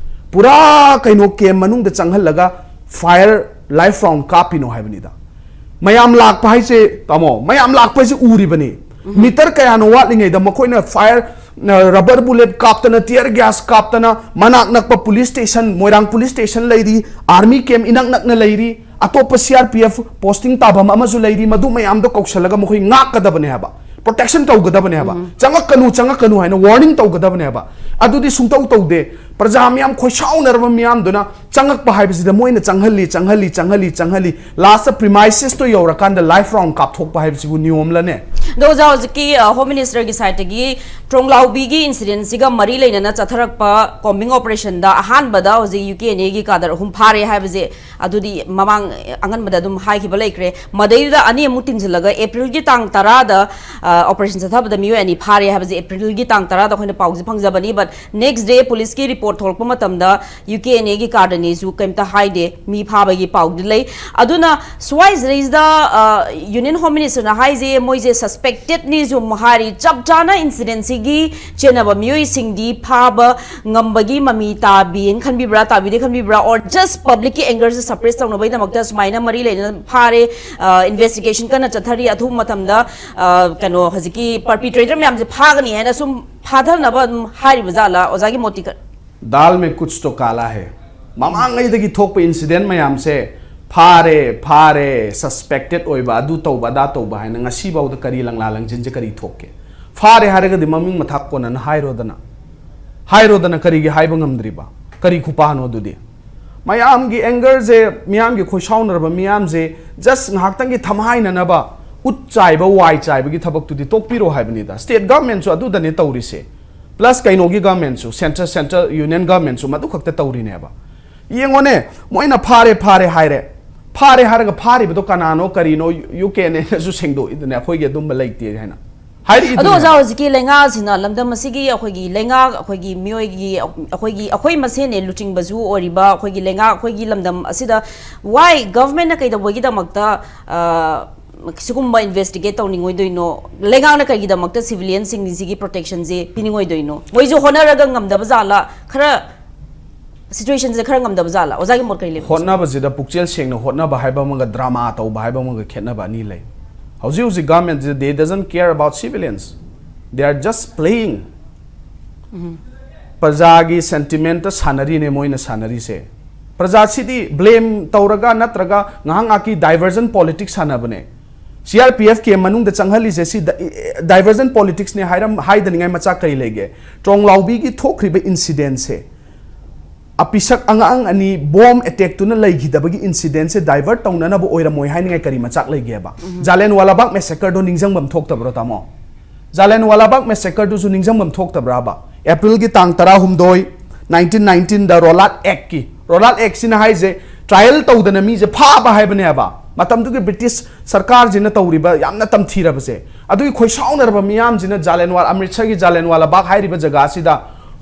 ꯄꯨꯔꯥ ꯀꯩꯅꯣ ꯀꯦꯝ ꯃꯅꯨꯡꯗ ꯆꯪꯍꯜꯂꯒ ꯐꯥꯏꯌꯔ ꯂꯥꯏꯐ ꯔꯥꯎꯟ ꯀꯥꯞꯄꯤꯅꯣ ꯍꯥꯏꯕꯅꯤꯗ꯫ ꯃꯌꯥꯝ ꯂꯥꯛꯄ ꯍꯥꯏꯁꯦ, ꯇꯥꯃꯣ, ꯃꯌꯥꯝ ꯂꯥꯛꯄ ꯍꯥꯏꯁꯦ ꯎꯔꯤꯕꯅꯤ꯫ ꯃꯤꯇꯔ ꯀꯌꯥꯅꯣ ꯋꯥꯠꯂꯤꯉꯩꯗ ꯃꯈꯣꯏꯅ ꯐꯥꯏꯌꯔ, ꯔꯕꯔ ꯕꯨꯂꯦꯠ ꯀꯥꯞꯇꯅ, ꯇꯤꯌꯔ ꯒ꯭ꯌꯥꯁ ꯀꯥꯞꯇꯅ, ꯃꯅꯥꯛ ꯅꯛꯄ police station, Moirang police station ꯂꯩꯔꯤ, ꯑꯥꯔꯃꯤ ꯀꯦꯝ ꯏꯅꯛ ꯅꯛꯅ ꯂꯩꯔꯤ, ꯑꯇꯣꯞꯄ C R P F posting ꯇꯥꯐꯝ ꯑꯃꯁꯨ ꯂꯩꯔꯤ, ꯃꯗꯨ ꯃꯌꯥꯝꯗꯣ ꯀꯧꯁꯜꯂꯒ ꯃꯈꯣꯏ ꯉꯥꯛꯀꯗꯕꯅꯦ ꯍꯥꯏꯕ, ꯄ꯭ꯔꯣꯇꯦꯛꯁꯟ ꯇꯧꯒꯗꯕꯅꯦ ꯍꯥꯏꯕ꯫ ꯆꯪꯉꯛꯀꯅꯨ, ꯆꯪꯉꯛꯀꯅꯨ ꯍꯥꯏꯅ ꯋꯥꯔꯅꯤꯡ ꯇꯧꯒꯗꯕꯅꯦ ꯍꯥꯏꯕ꯫ ꯑꯗꯨꯗꯤ ꯁꯨꯡꯇꯧ ꯇꯧꯗꯦ꯫ ꯄ꯭ꯔꯖꯥ ꯃꯌꯥꯝ ꯈꯣꯏꯁꯥꯎꯅꯔꯕ ꯃꯤꯌꯥꯝꯗꯨꯅ ꯆꯪꯉꯛꯄ ꯍꯥꯏꯕꯁꯤꯗ ꯃꯣꯏꯅ ꯆꯪꯍꯜꯂꯤ, ꯆꯪꯍꯜꯂꯤ, ꯆꯪꯍꯜꯂꯤ, ꯆꯪꯍꯜꯂꯤ꯫ ꯂꯥꯁꯇ ꯄ꯭ꯔꯤꯃꯥꯏꯁꯦꯁꯇꯣ ꯌꯧꯔꯀꯥꯟꯗ ꯂꯥꯏꯐ ꯔꯥꯎꯟ ꯀꯥꯞꯊꯣꯛꯄ ꯍꯥꯏꯕꯁꯤꯕꯨ ꯅꯤꯌꯣꯝꯂꯅꯦ? ꯑꯗꯣ ꯑꯣꯖꯥ, ꯍꯧꯖꯤꯛꯀꯤ ꯍꯣꯝ ꯃꯤꯅꯤꯁꯇꯔꯒꯤ ꯁꯥꯏꯠꯇꯒꯤ ꯇ꯭ꯔꯣꯡꯂꯥꯎꯕꯤꯒꯤ ꯏꯟꯁꯤꯗꯦꯟꯁꯤꯒ ꯃꯔꯤ ꯂꯩꯅꯅ ꯆꯠꯊꯔꯛꯄ ꯀꯣꯝꯕꯤꯡ ꯑꯣꯄꯔꯦꯁꯟꯗ ꯑꯍꯥꯟꯕꯗ ꯍꯧꯖꯤꯛ ꯌꯨ ꯀꯦ ꯑꯦꯟ ꯑꯦꯒꯤ ꯀꯥꯗꯔ ꯑꯍꯨꯝ ꯐꯥꯔꯦ ꯍꯥꯏꯕꯁꯦ, ꯑꯗꯨꯗꯤ ꯃꯃꯥꯡ ꯑꯉꯟꯕꯗ ꯑꯗꯨꯝ ꯍꯥꯏꯈꯤꯕ ꯂꯩꯈ꯭ꯔꯦ꯫ ꯃꯗꯩꯗꯨꯗ ꯑꯅꯤ ꯑꯃꯨꯛ ꯇꯤꯟꯁꯤꯜꯂꯒ ꯑꯦꯄ꯭ꯔꯤꯜꯒꯤ ꯇꯥꯡ ꯇꯔꯥꯗ ꯑꯣꯄꯔꯦꯁꯟ ꯆꯠꯊꯕꯗ ꯃꯤꯑꯣꯏ ꯑꯅꯤ ꯐꯥꯔꯦ ꯍꯥꯏꯕꯁꯦ ꯑꯦꯄ꯭ꯔꯤꯜꯒꯤ ꯇꯥꯡ ꯇꯔꯥꯗ ꯑꯩꯈꯣꯏꯅ ꯄꯥꯎꯁꯦ ꯐꯪꯖꯕꯅꯤ꯫ But next day ꯄꯨꯂꯤꯁꯀꯤ ꯔꯤꯄꯣꯔꯠ ꯊꯣꯛꯂꯛꯄ ꯃꯇꯝꯗ ꯌꯨ ꯀꯦ ꯑꯦꯟ ꯑꯦꯒꯤ ꯀꯥꯔꯗꯅꯤꯁꯨ ꯀꯩꯝꯇ ꯍꯥꯏꯗꯦ, ꯃꯤ ꯐꯥꯕꯒꯤ ꯄꯥꯎꯗꯤ ꯂꯩ꯫ ꯑꯗꯨꯅ ꯁ꯭ꯋꯥꯏꯁꯤꯗꯩꯁꯤꯗ ꯌꯨꯅꯤꯌꯟ ꯍꯣꯝ ꯃꯤꯅꯤꯁꯇꯔꯅ ꯍꯥꯏꯁꯦ ꯃꯣꯏꯁꯦ ꯁꯁ ꯁꯁꯄꯦꯛꯇꯦꯠꯅꯤꯁꯨ ꯑꯃꯨꯛ ꯍꯥꯏꯔꯤ꯫ ꯆꯞ ꯆꯥꯅ ꯏꯟꯁꯤꯗꯦꯟꯁꯤꯒꯤ ꯆꯦꯟꯅꯕ ꯃꯤꯑꯣꯏꯁꯤꯡꯗꯤ ꯐꯥꯕ ꯉꯝꯕꯒꯤ ꯃꯃꯤ ꯇꯥꯕꯤꯅ ꯈꯟꯕꯤꯕ꯭ꯔꯥ, ꯇꯥꯕꯤꯗꯦ ꯈꯟꯕꯤꯕ꯭ꯔꯥ, or just ꯄꯕ꯭ꯂꯤꯛꯀꯤ ꯑꯦꯡꯒꯔꯁꯦ ꯁꯄ꯭ꯔꯦꯁ ꯇꯧꯅꯕꯒꯤꯗꯃꯛꯇ ꯁꯨꯃꯥꯏꯅ ꯃꯔꯤ ꯂꯩꯅꯅ ꯐꯥꯔꯦ, ꯏꯟꯚꯦꯁꯇꯤꯒꯦꯁꯟ ꯀꯟꯅ ꯆꯠꯊꯔꯤ, ꯑꯊꯨꯕ ꯃꯇꯝꯗ ꯑ, ꯀꯩꯅꯣ ꯍꯧꯖꯤꯛꯀꯤ ꯄꯔꯄꯤꯇ꯭ꯔꯦꯇꯔ ꯃꯌꯥꯝꯁꯦ ꯐꯥꯒꯅꯤ ꯍꯥꯏꯅ ꯁꯨꯝ ꯐꯥꯊꯅꯕ ꯑꯗꯨꯝ ꯍꯥꯏꯔꯤꯕ ꯖꯥꯠꯂꯥ? ꯑꯣꯖꯥꯒꯤ ꯃꯣꯠꯇꯤ ꯀ- दाल में कुछ तो काला है꯫ ꯃꯃꯥꯡꯉꯩꯗꯒꯤ ꯊꯣꯛꯄ ꯏꯟꯁꯤꯗꯦꯟ ꯃꯌꯥꯝꯁꯦ ꯐꯥꯔꯦ, ꯐꯥꯔꯦ, ꯁꯁꯄꯦꯛꯇꯦꯠ ꯑꯣꯏꯕ, ꯑꯗꯨ ꯇꯧꯕ, ꯑꯗꯥ ꯇꯧꯕ ꯍꯥꯏꯅ ꯉꯁꯤꯐꯥꯎꯗ ꯀꯔꯤ ꯂꯪꯂꯥ ꯂꯪꯖꯤꯟꯁꯦ ꯀꯔꯤ ꯊꯣꯛꯀꯦ? ꯐꯥꯔꯦ ꯍꯥꯏꯔꯒꯗꯤ ꯃꯃꯤꯡ ꯃꯊꯥ ꯀꯣꯟꯅꯅ ꯍꯥꯏꯔꯣꯗꯅ꯫ ꯍꯥꯏꯔꯣꯗꯅ, ꯀꯔꯤꯒꯤ ꯍꯥꯏꯕ ꯉꯝꯗ꯭ꯔꯤꯕ? ꯀꯔꯤ ꯈꯨꯄꯥꯅꯣ ꯑꯗꯨꯗꯤ? ꯃꯌꯥꯝꯒꯤ ꯑꯦꯡꯒꯔꯁꯦ, ꯃꯤꯌꯥꯝꯒꯤ ꯈꯣꯏꯁꯥꯎꯅꯔꯕ ꯃꯤꯌꯥꯝꯁꯦ ꯖꯁ ꯉꯥꯏꯍꯥꯛꯇꯪꯒꯤ ꯊꯝꯍꯥꯏꯅꯅꯕ ꯎꯠ ꯆꯥꯏꯕ, ꯋꯥꯏ ꯆꯥꯏꯕꯒꯤ ꯊꯕꯛꯇꯨꯗꯤ ꯇꯣꯛꯄꯤꯔꯣ ꯍꯥꯏꯕꯅꯤꯗ꯫ ꯁ꯭ꯇꯦꯠ ꯒꯚꯔꯟꯃꯦꯟꯠꯁꯨ ꯑꯗꯨꯗꯅꯦ ꯇꯧꯔꯤꯁꯦ꯫ ꯄ꯭ꯂꯁ ꯀꯩꯅꯣꯒꯤ ꯒꯚꯔꯟꯃꯦꯟꯠꯁꯨ, ꯁꯦꯟꯇ꯭ꯔꯦꯜ, ꯁꯦꯟꯇ꯭ꯔꯦꯜ ꯌꯨꯅꯤꯌꯟ ꯒꯚꯔꯟꯃꯦꯟꯠꯁꯨ ꯃꯗꯨ ꯈꯛꯇ ꯇꯧꯔꯤꯅꯦꯕ꯫ ꯌꯦꯡꯉꯣꯅꯦ, ꯃꯣꯏꯅ ꯐꯥꯔꯦ, ꯐꯥꯔꯦ ꯍꯥꯏꯔꯦ꯫ ꯐꯥꯔꯦ ꯍꯥꯏꯔꯒ ꯐꯥꯔꯤꯕꯗꯣ ꯀꯅꯥꯅꯣ, ꯀꯔꯤꯅꯣ, ꯌꯨ ꯀꯦ ꯑꯦꯟ ꯑꯦꯅꯁꯨ ꯁꯦꯡꯗꯣꯛꯏꯗꯅ, ꯑꯩꯈꯣꯏꯒꯤ ꯑꯗꯨꯝꯕ ꯂꯩꯇꯦ ꯍꯥꯏꯅ ꯑꯗꯣ ꯍꯥꯏꯔꯛꯏꯗꯨꯅꯦ꯫ ꯑꯣꯖꯥ, ꯍꯧꯖꯤꯛꯀꯤ ꯂꯩꯉꯥꯛꯁꯤꯅ, ꯂꯝꯗꯝ ꯑꯁꯤꯒꯤ ꯑꯩꯈꯣꯏꯒꯤ ꯂꯩꯉꯥꯛ, ꯑꯩꯈꯣꯏꯒꯤ ꯃꯤꯑꯣꯏꯒꯤ, ꯑꯩꯈꯣꯏꯒꯤ, ꯑꯩꯈꯣꯏ ꯃꯁꯦꯟꯅꯦ ꯂꯨꯆꯤꯡꯕꯁꯨ ꯑꯣꯏꯔꯤꯕ ꯑꯩꯈꯣꯏꯒꯤ ꯂꯩꯉꯥꯛ, ꯑꯩꯈꯣꯏꯒꯤ ꯂꯝꯗꯝ ꯑꯁꯤꯗ why ꯒꯚꯔꯟꯃꯦꯟꯠꯅ ꯀꯩꯗꯧꯕꯒꯤꯗꯃꯛꯇ, ꯑ, ꯁꯤꯒꯨꯝꯕ ꯏꯟꯚꯦꯁꯇꯤꯒꯦꯠ ꯇꯧꯅꯤꯡꯉꯣꯏꯗꯣꯏꯅꯣ? ꯂꯩꯉꯥꯛꯅ ꯀꯩꯒꯤꯗꯃꯛꯇ ꯁꯤꯚꯤꯂꯤꯌꯟꯁꯤꯡꯁꯤꯒꯤ ꯄ꯭ꯔꯣꯇꯦꯛꯁꯟꯁꯦ ꯄꯤꯅꯤꯡꯉꯣꯏꯗꯣꯏꯅꯣ? ꯃꯣꯏꯁꯨ ꯍꯣꯠꯅꯔꯒ ꯉꯝꯗꯕ ꯖꯥꯠꯂꯥ? ꯈꯔ ꯁꯤꯆꯨꯋꯦꯁꯟꯁꯦ ꯈꯔ ꯉꯝꯗꯕ ꯖꯥꯠꯂꯥ? ꯑꯣꯖꯥꯒꯤ ꯃꯣꯠ ꯀꯔꯤ ꯂꯩꯕ? ꯍꯣꯠꯅꯕꯁꯤꯗ ꯄꯨꯛꯆꯦꯜ ꯁꯦꯡꯅ ꯍꯣꯠꯅꯕ ꯍꯥꯏꯕ ꯑꯃꯒ ꯗ꯭ꯔꯃꯥ ꯇꯧꯕ ꯍꯥꯏꯕ ꯑꯃꯒ ꯈꯦꯠꯅꯕ ꯑꯅꯤ ꯂꯩ꯫ ꯍꯧꯖꯤꯛ ꯍꯧꯖꯤꯛ ꯒꯚꯔꯟꯃꯦꯟꯠꯁꯤꯗ they doesn't care about civilians, they are just playing꯫ ꯄ꯭ꯔꯖꯥꯒꯤ ꯁꯦꯟꯇꯤꯃꯦꯟꯠꯇ ꯁꯥꯟꯅꯔꯤꯅꯦ ꯃꯣꯏꯅ ꯁꯥꯟꯅꯔꯤꯁꯦ꯫ ꯄ꯭ꯔꯖꯥꯁꯤꯗꯤ ꯕ꯭ꯂꯦꯝ ꯇꯧꯔꯒ ꯅꯠꯇ꯭ꯔꯒ ꯉꯥꯏꯍꯥꯛ ꯉꯥꯏꯍꯥꯛꯀꯤ ꯗꯥꯏꯚꯔꯖꯟ ꯄꯣꯂꯤꯇꯤꯛꯁ ꯁꯥꯟꯅꯕꯅꯦ꯫ ꯁꯤ ꯑꯥꯔ ꯄꯤ ꯑꯦꯐ ꯀꯦꯝ ꯃꯅꯨꯡꯗ ꯆꯪꯍꯜꯂꯤꯁꯦ ꯁꯤ ꯗ-, ꯗꯥꯏꯚꯔꯖꯟ ꯄꯣꯂꯤꯇꯤꯛꯁꯅꯦ ꯍꯥꯏꯔꯝ-, ꯍꯥꯏꯗꯅꯤꯡꯉꯥꯏ ꯃꯆꯥꯛ ꯀꯔꯤ ꯂꯩꯒꯦ? ꯇ꯭ꯔꯣꯡꯂꯥꯎꯕꯤꯒꯤ ꯊꯣꯛꯈ꯭ꯔꯤꯕ ꯏꯟꯁꯤꯗꯦꯟꯁꯦ, ꯑꯄꯤꯁꯛ ꯑꯉꯥꯡ ꯑꯅꯤ ꯕꯣꯝ ꯑꯦꯇꯦꯛꯇꯨꯅ ꯂꯩꯈꯤꯗꯕꯒꯤ ꯏꯟꯁꯤꯗꯦꯟꯁꯦ ꯗꯥꯏꯚꯔꯠ ꯇꯧꯅꯅꯕ ꯑꯣꯏꯔꯝꯃꯣꯏ ꯍꯥꯏꯅꯤꯡꯉꯥꯏ ꯀꯔꯤ ꯃꯆꯥꯛ ꯂꯩꯒꯦꯕ? ꯖꯥꯂꯤꯌꯟꯋꯥꯂꯥ ꯕꯥꯒ ꯃꯦꯁꯦꯀꯔꯗꯣ ꯅꯤꯡꯁꯤꯡꯐꯝ ꯊꯣꯛꯇꯕ꯭ꯔꯣ, ꯇꯥꯃꯣ? ꯖꯥꯂꯤꯌꯟꯋꯥꯂꯥ ꯕꯥꯒ ꯃꯦꯁꯦꯀꯔꯗꯨꯁꯨ ꯅꯤꯡꯁꯤꯡꯐꯝ ꯊꯣꯛꯇꯕ꯭ꯔꯥꯕ? ꯑꯦꯄ꯭ꯔꯤꯜꯒꯤ ꯇꯥꯡ ꯇꯔꯥꯍꯨꯝꯗꯣꯏ, ꯅꯥꯏꯟꯇꯤꯟ ꯅꯥꯏꯟꯇꯤꯟꯗ ꯔꯣꯂꯥꯠ ꯑꯦꯛꯀꯤ, ꯔꯣꯂꯥꯠ ꯑꯦꯛꯁꯤꯅ ꯍꯥꯏꯁꯦ ꯇ꯭ꯔꯥꯏꯌꯦꯜ ꯇꯧꯗꯅ ꯃꯤꯁꯦ ꯐꯥꯕ ꯍꯥꯏꯕꯅꯦꯕ꯫ ꯃꯇꯝꯗꯨꯒꯤ ꯕ꯭ꯔꯤꯇꯤꯁ ꯁꯔꯀꯥꯔꯁꯤꯅ ꯇꯧꯔꯤꯕ ꯌꯥꯝꯅ ꯇꯝꯊꯤꯔꯕꯁꯦ꯫ ꯑꯗꯨꯒꯤ ꯈꯣꯏꯁꯥꯎꯅꯔꯕ ꯃꯤꯌꯥꯝꯁꯤꯅ ꯖꯥꯂꯤꯌꯟꯋꯥꯂꯥ, ꯑꯃ꯭ꯔꯤꯠꯁꯔꯒꯤ ꯖꯥꯂꯤꯌꯟꯋꯥꯂꯥ ꯕꯥꯒ ꯍꯥꯏꯔꯤꯕ ꯖꯒꯥꯁꯤꯗ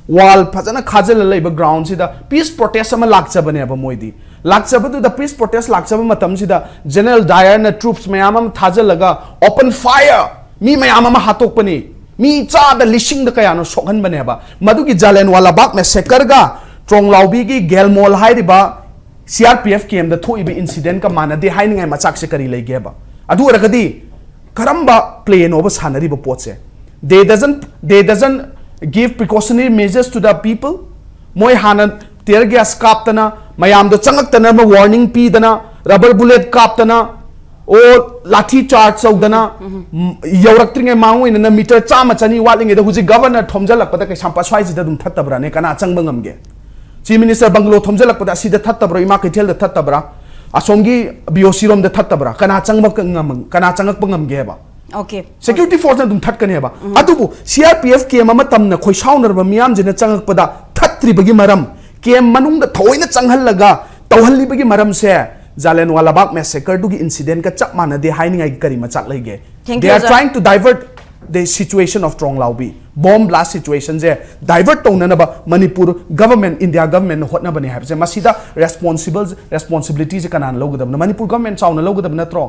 ꯋꯥꯜ ꯐꯖꯅ ꯈꯥꯖꯤꯜꯂ ꯂꯩꯕ ꯒ꯭ꯔꯥꯎꯟꯁꯤꯗ ꯄꯤꯁ ꯄ꯭ꯔꯣꯇꯦꯁ ꯑꯃ ꯂꯥꯛꯆꯕꯅꯦꯕ ꯃꯣꯏꯗꯤ꯫ ꯂꯥꯛꯆꯕꯗꯨꯗ, ꯄꯤꯁ ꯄ꯭ꯔꯣꯇꯦꯁ ꯂꯥꯛꯆꯕ ꯃꯇꯝꯁꯤꯗ ꯖꯦꯅꯔꯦꯜ ꯗꯥꯌꯔꯅ ꯇ꯭ꯔꯨꯞꯁ ꯃꯌꯥꯝ ꯑꯃ ꯊꯥꯖꯤꯜꯂꯒ open fire, ꯃꯤ ꯃꯌꯥꯝ ꯑꯃ ꯍꯥꯠꯇꯣꯛꯄꯅꯤ, ꯃꯤ ꯆꯥꯗ ꯂꯤꯁꯤꯡꯗ ꯀꯌꯥꯅꯣ ꯁꯣꯛꯍꯟꯕꯅꯦꯕ꯫ ꯃꯗꯨꯒꯤ ꯖꯥꯂꯦꯟꯋꯥꯂꯥ ꯕꯥꯒ ꯃꯦꯁꯦꯀꯔꯒ ꯇ꯭ꯔꯣꯡꯂꯥꯎꯕꯤꯒꯤ ꯒꯦꯜꯃꯣꯜ ꯍꯥꯏꯔꯤꯕ ꯁꯤ ꯑꯥꯔ ꯄꯤ ꯑꯦꯐ ꯀꯦꯝꯗ ꯊꯣꯛꯏꯕ ꯏꯟꯁꯤꯗꯦꯟꯀ ꯃꯥꯟꯅꯗꯦ ꯍꯥꯏꯅꯤꯡꯉꯥꯏ ꯃꯆꯥꯛꯁꯦ ꯀꯔꯤ ꯂꯩꯒꯦꯕ? ꯑꯗꯨ ꯑꯣꯏꯔꯒꯗꯤ ꯀꯔꯝꯕ ꯄ꯭ꯂꯦꯅꯣꯕ ꯁꯥꯟꯅꯔꯤꯕ ꯄꯣꯠꯁꯦ? They doesn't, they doesn't give precautionary measures to the people. ꯃꯣꯏ ꯍꯥꯟꯅ tear gas ꯀꯥꯞꯇꯅ, ꯃꯌꯥꯝꯗꯣ ꯆꯪꯉꯛꯇꯅꯕ warning ꯄꯤꯗꯅ, rubber bullet ꯀꯥꯞꯇꯅ, ꯑꯣ ꯂꯥꯊꯤ ꯆꯥꯔꯖ ꯇꯧꯗꯅ, ꯎꯝ, ꯌꯧꯔꯛꯇ꯭ꯔꯤꯉꯩ ꯃꯥꯡ ꯑꯣꯏꯅꯅ ꯃꯤꯇꯔ ꯆꯥꯝꯃ ꯆꯅꯤ ꯋꯥꯠꯂꯤꯉꯩꯗ ꯍꯧꯖꯤꯛ ꯒꯚꯔꯅꯔ ꯊꯣꯝꯖꯤꯜꯂꯛꯄꯗ ꯀꯩꯁꯥꯝꯄꯥꯠ ꯁ꯭ꯋꯥꯏꯁꯤꯗ ꯑꯗꯨꯝ ꯊꯠꯇꯕ꯭ꯔꯥꯅꯦ? ꯀꯅꯥ ꯆꯪꯕ ꯉꯝꯒꯦ? ꯆꯤꯐ ꯃꯤꯅꯤꯁꯇꯔ ꯕꯪꯒꯂꯣ ꯊꯣꯝꯖꯤꯜꯂꯛꯄꯗ ꯑꯁꯤꯗ ꯊꯠꯇꯕ꯭ꯔꯥ? ꯏꯃꯥ ꯀꯩꯊꯦꯜꯗ ꯊꯠꯇꯕ꯭ꯔꯥ? ꯑꯁꯣꯝꯒꯤ ꯕꯤ ꯑꯣ ꯁꯤ ꯔꯣꯝꯗ ꯊꯠꯇꯕ꯭ꯔꯥ? ꯀꯅꯥ ꯆꯪꯕ ꯉꯝ-, ꯀꯅꯥ ꯆꯪꯉꯛꯄ ꯉꯝꯒꯦ ꯍꯥꯏꯕ? Okay. ꯁꯦꯀ꯭ꯌꯨꯔꯤꯇꯤ ꯐꯣꯔꯁꯅ ꯑꯗꯨꯝ ꯊꯠꯀꯅꯦꯕ꯫ ꯑꯗꯨꯕꯨ ꯁꯤ ꯑꯥꯔ ꯄꯤ ꯑꯦꯐ ꯀꯦꯝ ꯑꯃ ꯇꯝꯅ ꯈꯣꯏꯁꯥꯎꯅꯔꯕ ꯃꯤꯌꯥꯝꯁꯤꯅ ꯆꯪꯉꯛꯄꯗ ꯊꯠꯇ꯭ꯔꯤꯕꯒꯤ ꯃꯔꯝ, ꯀꯦꯝ ꯃꯅꯨꯡꯗ ꯊꯑꯣꯏꯅ ꯆꯪꯍꯜꯂꯒ ꯇꯧꯍꯜꯂꯤꯕꯒꯤ ꯃꯔꯝꯁꯦ ꯖꯥꯂꯦꯟꯋꯥꯂꯥ ꯕꯥꯒ ꯃꯦꯁꯦꯀꯔꯗꯨꯒꯤ ꯏꯟꯁꯤꯗꯦꯟꯀ ꯆꯞ ꯃꯥꯟꯅꯗꯦ ꯍꯥꯏꯅꯤꯡꯉꯥꯏꯒꯤ ꯀꯔꯤ ꯃꯆꯥꯛ ꯂꯩꯒꯦ? Thank They you, are sir. trying to divert the situation of ꯇ꯭ꯔꯣꯡꯂꯥꯎꯕꯤ꯫ ꯕꯣꯝ ꯕ꯭ꯂꯥꯁ ꯁꯤꯆꯨꯋꯦꯁꯟꯁꯦ ꯗꯥꯏꯚꯔꯠ ꯇꯧꯅꯅꯕ ꯃꯅꯤꯄꯨꯔ ꯒꯚꯔꯟꯃꯦꯟ, ꯏꯟꯗꯤꯌꯥ ꯒꯚꯔꯟꯃꯦꯟꯅ ꯍꯣꯠꯅꯕꯅꯦ ꯍꯥꯏꯕꯁꯦ, ꯃꯁꯤꯗ ꯔꯦꯁꯄꯣꯟꯁꯤꯕꯜ, ꯔꯦꯁꯄꯣꯟꯁꯤꯕꯤꯂꯤꯇꯤꯁꯦ ꯀꯅꯥꯅ ꯂꯧꯒꯗꯕꯅꯣ? ꯃꯅꯤꯄꯨꯔ ꯒꯚꯔꯟꯃꯦꯟ ꯆꯥꯎꯅ ꯂꯧꯒꯗꯕ ꯅꯠꯇ꯭ꯔꯣ?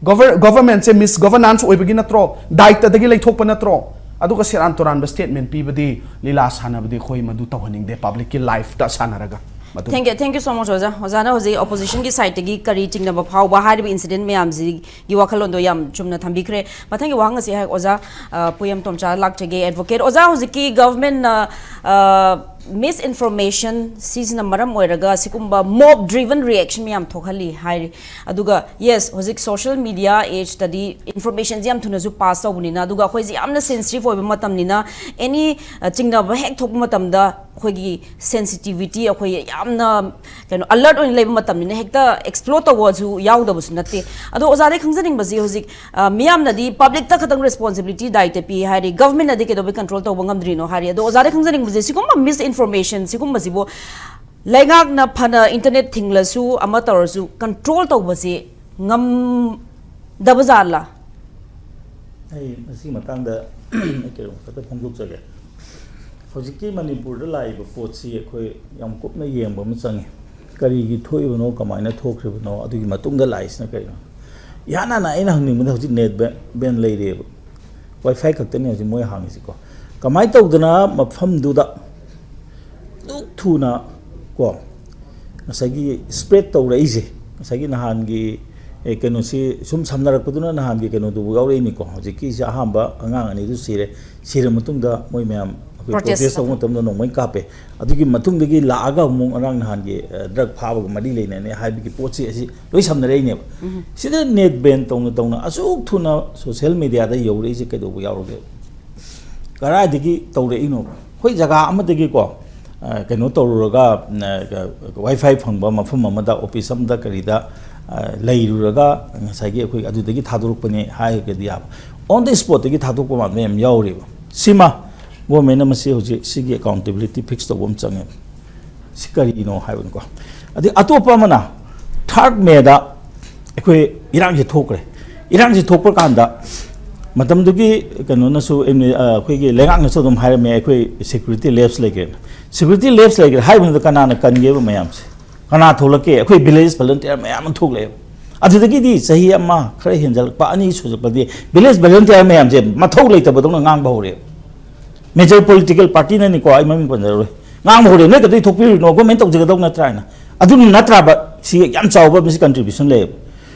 ꯒꯚꯔ-, ꯒꯚꯔꯟꯃꯦꯟꯁꯦ ꯃꯤꯁ ꯒꯚꯔꯅꯥꯟꯁ ꯑꯣꯏꯕꯒꯤ ꯅꯠꯇ꯭ꯔꯣ? ꯗꯥꯏꯇꯗꯒꯤ ꯂꯩꯊꯣꯛꯄ ꯅꯠꯇ꯭ꯔꯣ? ꯑꯗꯨꯒ ꯁꯦꯔꯥꯟ ꯇꯨꯔꯥꯟꯕ ꯁ꯭ꯇꯦꯠꯃꯦꯟ ꯄꯤꯕꯗꯤ, ꯂꯤꯂꯥ ꯁꯥꯟꯅꯕꯗꯤ ꯑꯩꯈꯣꯏ ꯃꯗꯨ ꯇꯧꯍꯟꯅꯤꯡꯗꯦ, ꯄꯕ꯭ꯂꯤꯛꯀꯤ ꯂꯥꯏꯐꯇ ꯁꯥꯟꯅꯔꯒ ꯃꯗꯨ꯫ Thank you, thank you so much, ꯑꯣꯖꯥ꯫ ꯑꯣꯖꯥꯅ ꯍꯧꯖꯤꯛ ꯑꯣꯄꯣꯖꯤꯁꯟꯒꯤ ꯁꯥꯏꯠꯇꯒꯤ ꯀꯔꯤ ꯆꯤꯡꯅꯕ ꯐꯥꯎꯕ ꯍꯥꯏꯔꯤꯕ ꯏꯟꯁꯤꯗꯦꯟ ꯃꯌꯥꯝꯁꯤꯒꯤ ꯋꯥꯈꯜꯂꯣꯟꯗꯣ ꯌꯥꯝ ꯆꯨꯝꯅ ꯊꯝꯕꯤꯈ꯭ꯔꯦ꯫ ꯃꯊꯪꯒꯤ ꯋꯥꯍꯪ ꯑꯁꯤ ꯑꯩꯍꯥꯛ ꯑꯣꯖꯥ, ꯑ, ꯄꯨꯌꯝ ꯇꯣꯝꯆꯥ ꯂꯥꯛꯆꯒꯦ꯫ ꯑꯦꯗꯚꯣꯀꯦꯠ ꯑꯣꯖꯥ, ꯍꯧꯖꯤꯛꯀꯤ ꯒꯚꯔꯟꯃꯦꯟꯠꯅ, ꯑ, ꯃꯤꯁ ꯏꯟꯐꯣꯔꯃꯦꯁꯟ ꯁꯤꯁꯤꯅ ꯃꯔꯝ ꯑꯣꯏꯔꯒ ꯁꯤꯒꯨꯝꯕ ꯃꯣꯕ ꯗ꯭ꯔꯤꯚꯟ ꯔꯤꯌꯦꯛꯁꯟ ꯃꯌꯥꯝ ꯊꯣꯛꯍꯜꯂꯤ ꯍꯥꯏꯔꯤ꯫ ꯑꯗꯨꯒ ꯌꯦꯁ, ꯍꯧꯖꯤꯛ ꯁꯣꯁꯤꯌꯦꯜ ꯃꯤꯗꯤꯌꯥ ꯑꯦꯖꯇꯗꯤ ꯏꯟꯐꯣꯔꯃꯦꯁꯟꯁꯦ ꯌꯥꯝ ꯊꯨꯅꯁꯨ ꯄꯥꯁ ꯇꯧꯕꯅꯤꯅ, ꯑꯗꯨꯒ ꯑꯩꯈꯣꯏꯁꯦ ꯌꯥꯝꯅ ꯁꯦꯟꯁꯤꯇꯤꯚ ꯑꯣꯏꯕ ꯃꯇꯝꯅꯤꯅ, ꯑꯦꯅꯤ, ꯑ, ꯆꯤꯡꯅꯕ ꯍꯦꯛ ꯊꯣꯛꯄ ꯃꯇꯝꯗ ꯑꯩꯈꯣꯏꯒꯤ ꯁꯦꯟꯁꯤꯇꯤꯚꯤꯇꯤ, ꯑꯩꯈꯣꯏ ꯌꯥꯝꯅ ꯀꯩꯅꯣ ꯑꯂꯔꯠ ꯑꯣꯏꯅ ꯂꯩꯕ ꯃꯇꯝꯅꯤꯅ ꯍꯦꯛꯇ ꯑꯦꯛꯁꯄ꯭ꯂꯣꯔ ꯇꯧꯕꯁꯨ ꯌꯥꯎꯗꯕꯁꯨ ꯅꯠꯇꯦ꯫ ꯑꯗꯣ ꯑꯣꯖꯥꯗꯩ ꯈꯪꯖꯅꯤꯡꯕꯁꯤ ꯍꯧꯖꯤꯛ, ꯑ, ꯃꯤꯌꯥꯝꯅꯗꯤ ꯄꯕ꯭ꯂꯤꯛꯇ ꯈꯛꯇꯪ ꯔꯦꯁꯄꯣꯟꯁꯤꯕꯤꯂꯤꯇꯤ, ꯗꯥꯏꯇ ꯄꯤ ꯍꯥꯏꯔꯤ, ꯒꯚꯔꯟꯃꯦꯟꯠꯅꯗꯤ ꯀꯩꯗꯧꯕꯩ ꯀꯟꯇ꯭ꯔꯣꯜ ꯇꯧꯕ ꯉꯝꯗ꯭ꯔꯤꯅꯣ ꯍꯥꯏꯔꯤ꯫ ꯑꯗꯣ ꯑꯣꯖꯥꯗꯩ ꯈꯪꯖꯅꯤꯡꯕꯁꯦ, ꯁꯤꯒꯨꯝꯕ ꯃꯤꯁ ꯏꯟꯐꯣꯔꯃꯦꯁꯟ ꯁꯤꯒꯨꯝꯕꯁꯤꯕꯨ ꯂꯩꯉꯥꯛꯅ ꯐꯅ ꯏꯟꯇꯔꯅꯦꯠ ꯊꯤꯡꯂꯁꯨ ꯑꯃ ꯇꯧꯔꯁꯨ ꯀꯟꯇ꯭ꯔꯣꯜ ꯇꯧꯕꯁꯦ ꯉꯝꯗꯕ ꯖꯥꯠꯂꯥ? ꯑꯩ ꯃꯁꯤꯒꯤ ꯃꯇꯥꯡꯗ ꯑꯩ ꯀꯩꯅꯣ ꯈꯛꯇ ꯐꯣꯡꯗꯣꯛꯆꯒꯦ꯫ ꯍꯧꯖꯤꯛꯀꯤ ꯃꯅꯤꯄꯨꯔꯗ ꯂꯥꯛꯏꯕ ꯄꯣꯠꯁꯤ ꯑꯩꯈꯣꯏ ꯌꯥꯝ ꯀꯨꯞꯅ ꯌꯦꯡꯕ ꯑꯃ ꯆꯪꯉꯤ꯫ ꯀꯔꯤꯒꯤ ꯊꯣꯛꯏꯕꯅꯣ, ꯀꯃꯥꯏꯅ ꯊꯣꯛꯈ꯭ꯔꯤꯕꯅꯣ, ꯑꯗꯨꯒꯤ ꯃꯇꯨꯡꯗ ꯂꯥꯛꯏꯁꯤꯅ ꯀꯔꯤꯅꯣ? ꯏꯍꯥꯟ ꯍꯥꯟꯅ ꯑꯩꯅ ꯍꯪꯅꯤꯡꯕꯗ ꯍꯧꯖꯤꯛ ꯅꯦꯠ ꯕꯦꯟ ꯂꯩꯔꯤꯑꯕ꯫ ꯋꯥꯏ ꯐꯥꯏ ꯈꯛꯇꯅꯤ ꯍꯧꯖꯤꯛ ꯃꯣꯏ ꯍꯥꯡꯉꯤꯁꯤꯀꯣ꯫ ꯀꯃꯥꯏꯅ ꯇꯧꯗꯅ ꯃꯐꯝꯗꯨꯗ ꯑꯗꯨꯛ ꯊꯨꯅ ꯀꯣ ꯉꯁꯥꯏꯒꯤ ꯁ꯭ꯄ꯭ꯔꯦꯗ ꯇꯧꯔꯛꯏꯁꯦ? ꯉꯁꯥꯏꯒꯤ ꯅꯍꯥꯟꯒꯤ, ꯑꯦ, ꯀꯩꯅꯣꯁꯤ ꯁꯨꯝ ꯁꯝꯅꯔꯛꯄꯗꯨꯅ ꯅꯍꯥꯟꯒꯤ ꯀꯩꯅꯣꯗꯨꯕꯨ ꯌꯥꯎꯔꯛꯏꯅꯤꯀꯣ꯫ ꯍꯧꯖꯤꯛꯀꯤꯁꯦ ꯑꯍꯥꯟꯕ ꯑꯉꯥꯡ ꯑꯅꯤꯗꯨ ꯁꯤꯔꯦ꯫ ꯁꯤꯔ ꯃꯇꯨꯡꯗ ꯃꯣꯏ ꯃꯌꯥꯝ ꯑꯩꯈꯣꯏ ꯄ꯭ꯔꯣꯇꯦꯁ ꯄ꯭ꯔꯣꯇꯦꯁ ꯇꯧꯕ ꯇꯧꯕ꯫ ꯃꯇꯝꯗ ꯅꯣꯡꯃꯩ ꯀꯥꯞꯄꯦ꯫ ꯑꯗꯨꯒꯤ ꯃꯇꯨꯡꯗꯒꯤ ꯂꯥꯛꯑꯒ ꯑꯃꯨꯛ ꯉꯔꯥꯡ ꯅꯍꯥꯟꯒꯤ, ꯑ, ꯗ꯭ꯔꯒ ꯐꯥꯕꯒ ꯃꯔꯤ ꯂꯩꯅꯅꯤ ꯍꯥꯏꯕꯒꯤ ꯄꯣꯠꯁꯤ ꯑꯁꯤ ꯂꯣꯏ ꯁꯝꯅꯔꯛꯏꯅꯦꯕ꯫ ꯎꯝ꯫ ꯁꯤꯗ ꯅꯦꯠ ꯕꯦꯟ ꯇꯧꯅ ꯇꯧꯅ ꯑꯁꯨꯛ ꯊꯨꯅ ꯁꯣꯁꯤꯌꯦꯜ ꯃꯦꯗꯤꯌꯥꯗ ꯌꯧꯔꯛꯏꯁꯦ ꯀꯩꯗꯧꯕ ꯌꯥꯎꯔꯒꯦ? ꯀꯗꯥꯏꯗꯒꯤ ꯇꯧꯔꯛꯏꯅꯣ? ꯑꯩꯈꯣꯏ ꯖꯒꯥ ꯑꯃꯗꯒꯤꯀꯣ, ꯑ, ꯀꯩꯅꯣ ꯇꯧꯔꯨꯔꯒ, ꯑ, ꯋꯥꯏ ꯐꯥꯏ ꯐꯪꯕ ꯃꯐꯝ ꯑꯃꯗ, ꯑꯣꯐꯤꯁ ꯑꯃꯗ ꯀꯔꯤꯗ, ꯑ, ꯂꯩꯔꯨꯔꯒ ꯉꯁꯥꯏꯒꯤ ꯑꯩꯈꯣꯏ ꯑꯗꯨꯗꯒꯤ ꯊꯥꯗꯣꯔꯛꯄꯅꯦ ꯍꯥꯏꯔꯒꯗꯤ ꯌꯥꯕ꯫ ꯑꯣꯟ ꯗ ꯁ꯭ꯄꯣꯠꯇꯒꯤ ꯊꯥꯗꯣꯛꯄ ꯃꯥꯟꯕ ꯌꯥꯝ ꯌꯥꯎꯔꯤꯕ꯫ ꯁꯤꯃ ꯒꯣꯔꯃꯦꯟꯅ ꯃꯁꯤ ꯍꯧꯖꯤꯛ ꯁꯤꯒꯤ ꯑꯦꯀꯥꯎꯟꯇꯦꯕꯤꯂꯤꯇꯤ ꯐꯤꯛꯁ ꯇꯧꯕ ꯑꯃ ꯆꯪꯉꯦ꯫ ꯁꯤ ꯀꯔꯤꯅꯣ ꯍꯥꯏꯕꯅꯤꯀꯣ꯫ ꯑꯗꯩ ꯑꯇꯣꯞꯄ ꯑꯃꯅ ꯊꯥꯔꯠ ꯃꯦꯗ ꯑꯩꯈꯣꯏ ꯏꯔꯥꯡꯁꯦ ꯊꯣꯛꯈ꯭ꯔꯦ꯫ ꯏꯔꯥꯡꯁꯦ ꯊꯣꯛꯄ ꯀꯥꯟꯗ ꯃꯇꯝꯗꯨꯒꯤ ꯀꯩꯅꯣꯅꯁꯨ, ꯑꯦꯝ ꯑꯦ, ꯑ, ꯑꯩꯈꯣꯏꯒꯤ ꯂꯩꯉꯥꯛꯅꯁꯨ ꯑꯗꯨꯝ ꯍꯥꯏꯔꯝꯃꯦ, "ꯑꯩꯈꯣꯏ ꯁꯦꯀ꯭ꯌꯨꯔꯤꯇꯤ ꯂꯦꯞꯁ ꯂꯩꯈ꯭ꯔꯦꯅ"꯫ ꯁꯦꯀ꯭ꯌꯨꯔꯤꯇꯤ ꯂꯦꯞꯁ ꯂꯩꯈ꯭ꯔꯦ ꯍꯥꯏꯕꯗꯨꯗ ꯀꯅꯥꯅ ꯀꯟꯒꯦꯕ ꯃꯌꯥꯝꯁꯦ? ꯀꯅꯥ ꯊꯣꯛꯂꯛꯀꯦ? ꯑꯩꯈꯣꯏ ꯚꯤꯂꯦꯖ ꯚꯣꯂꯨꯟꯇꯤꯌꯔ ꯃꯌꯥꯝ ꯑꯃ ꯊꯣꯛꯂꯛꯑꯦꯕ꯫ ꯑꯗꯨꯗꯒꯤꯗꯤ ꯆꯍꯤ ꯑꯃ ꯈꯔ ꯍꯦꯟꯖꯜꯂꯛꯄ, ꯑꯅꯤ ꯁꯨꯖꯜꯂꯛꯄꯗꯤ ꯚꯤꯂꯦꯖ ꯚꯣꯂꯨꯟꯇꯤꯌꯔ ꯃꯌꯥꯝꯁꯦ ꯃꯊꯧ ꯂꯩꯇꯕꯗꯧꯅ ꯉꯥꯡꯕ ꯍꯧꯔꯛꯑꯦꯕ꯫ ꯃꯦꯖꯔ ꯄꯣꯂꯤꯇꯤꯀꯦꯜ ꯄꯥꯔꯇꯤꯅꯅꯤꯀꯣ, ꯑꯩ ꯃꯃꯤꯡ ꯄꯟꯖꯔꯔꯣꯏ, ꯉꯥꯡꯕ ꯍꯧꯔꯛꯑꯦ, "ꯅꯣꯏ ꯀꯩꯗꯧ ꯊꯣꯛꯄꯤꯔꯨꯔꯤꯅꯣ? ꯒꯣꯔꯃꯦꯟ ꯇꯧꯖꯒꯗꯧ ꯅꯠꯇ꯭ꯔꯥ?" ꯍꯥꯏꯅ꯫ ꯑꯗꯨ ꯅꯠꯇ꯭ꯔꯕ? ꯁꯤ ꯌꯥꯝ ꯆꯥꯎꯕ ꯃꯤꯁ ꯀꯟꯇ꯭ꯔꯤꯕ꯭ꯌꯨꯁꯟ ꯂꯩꯌꯦꯕ꯫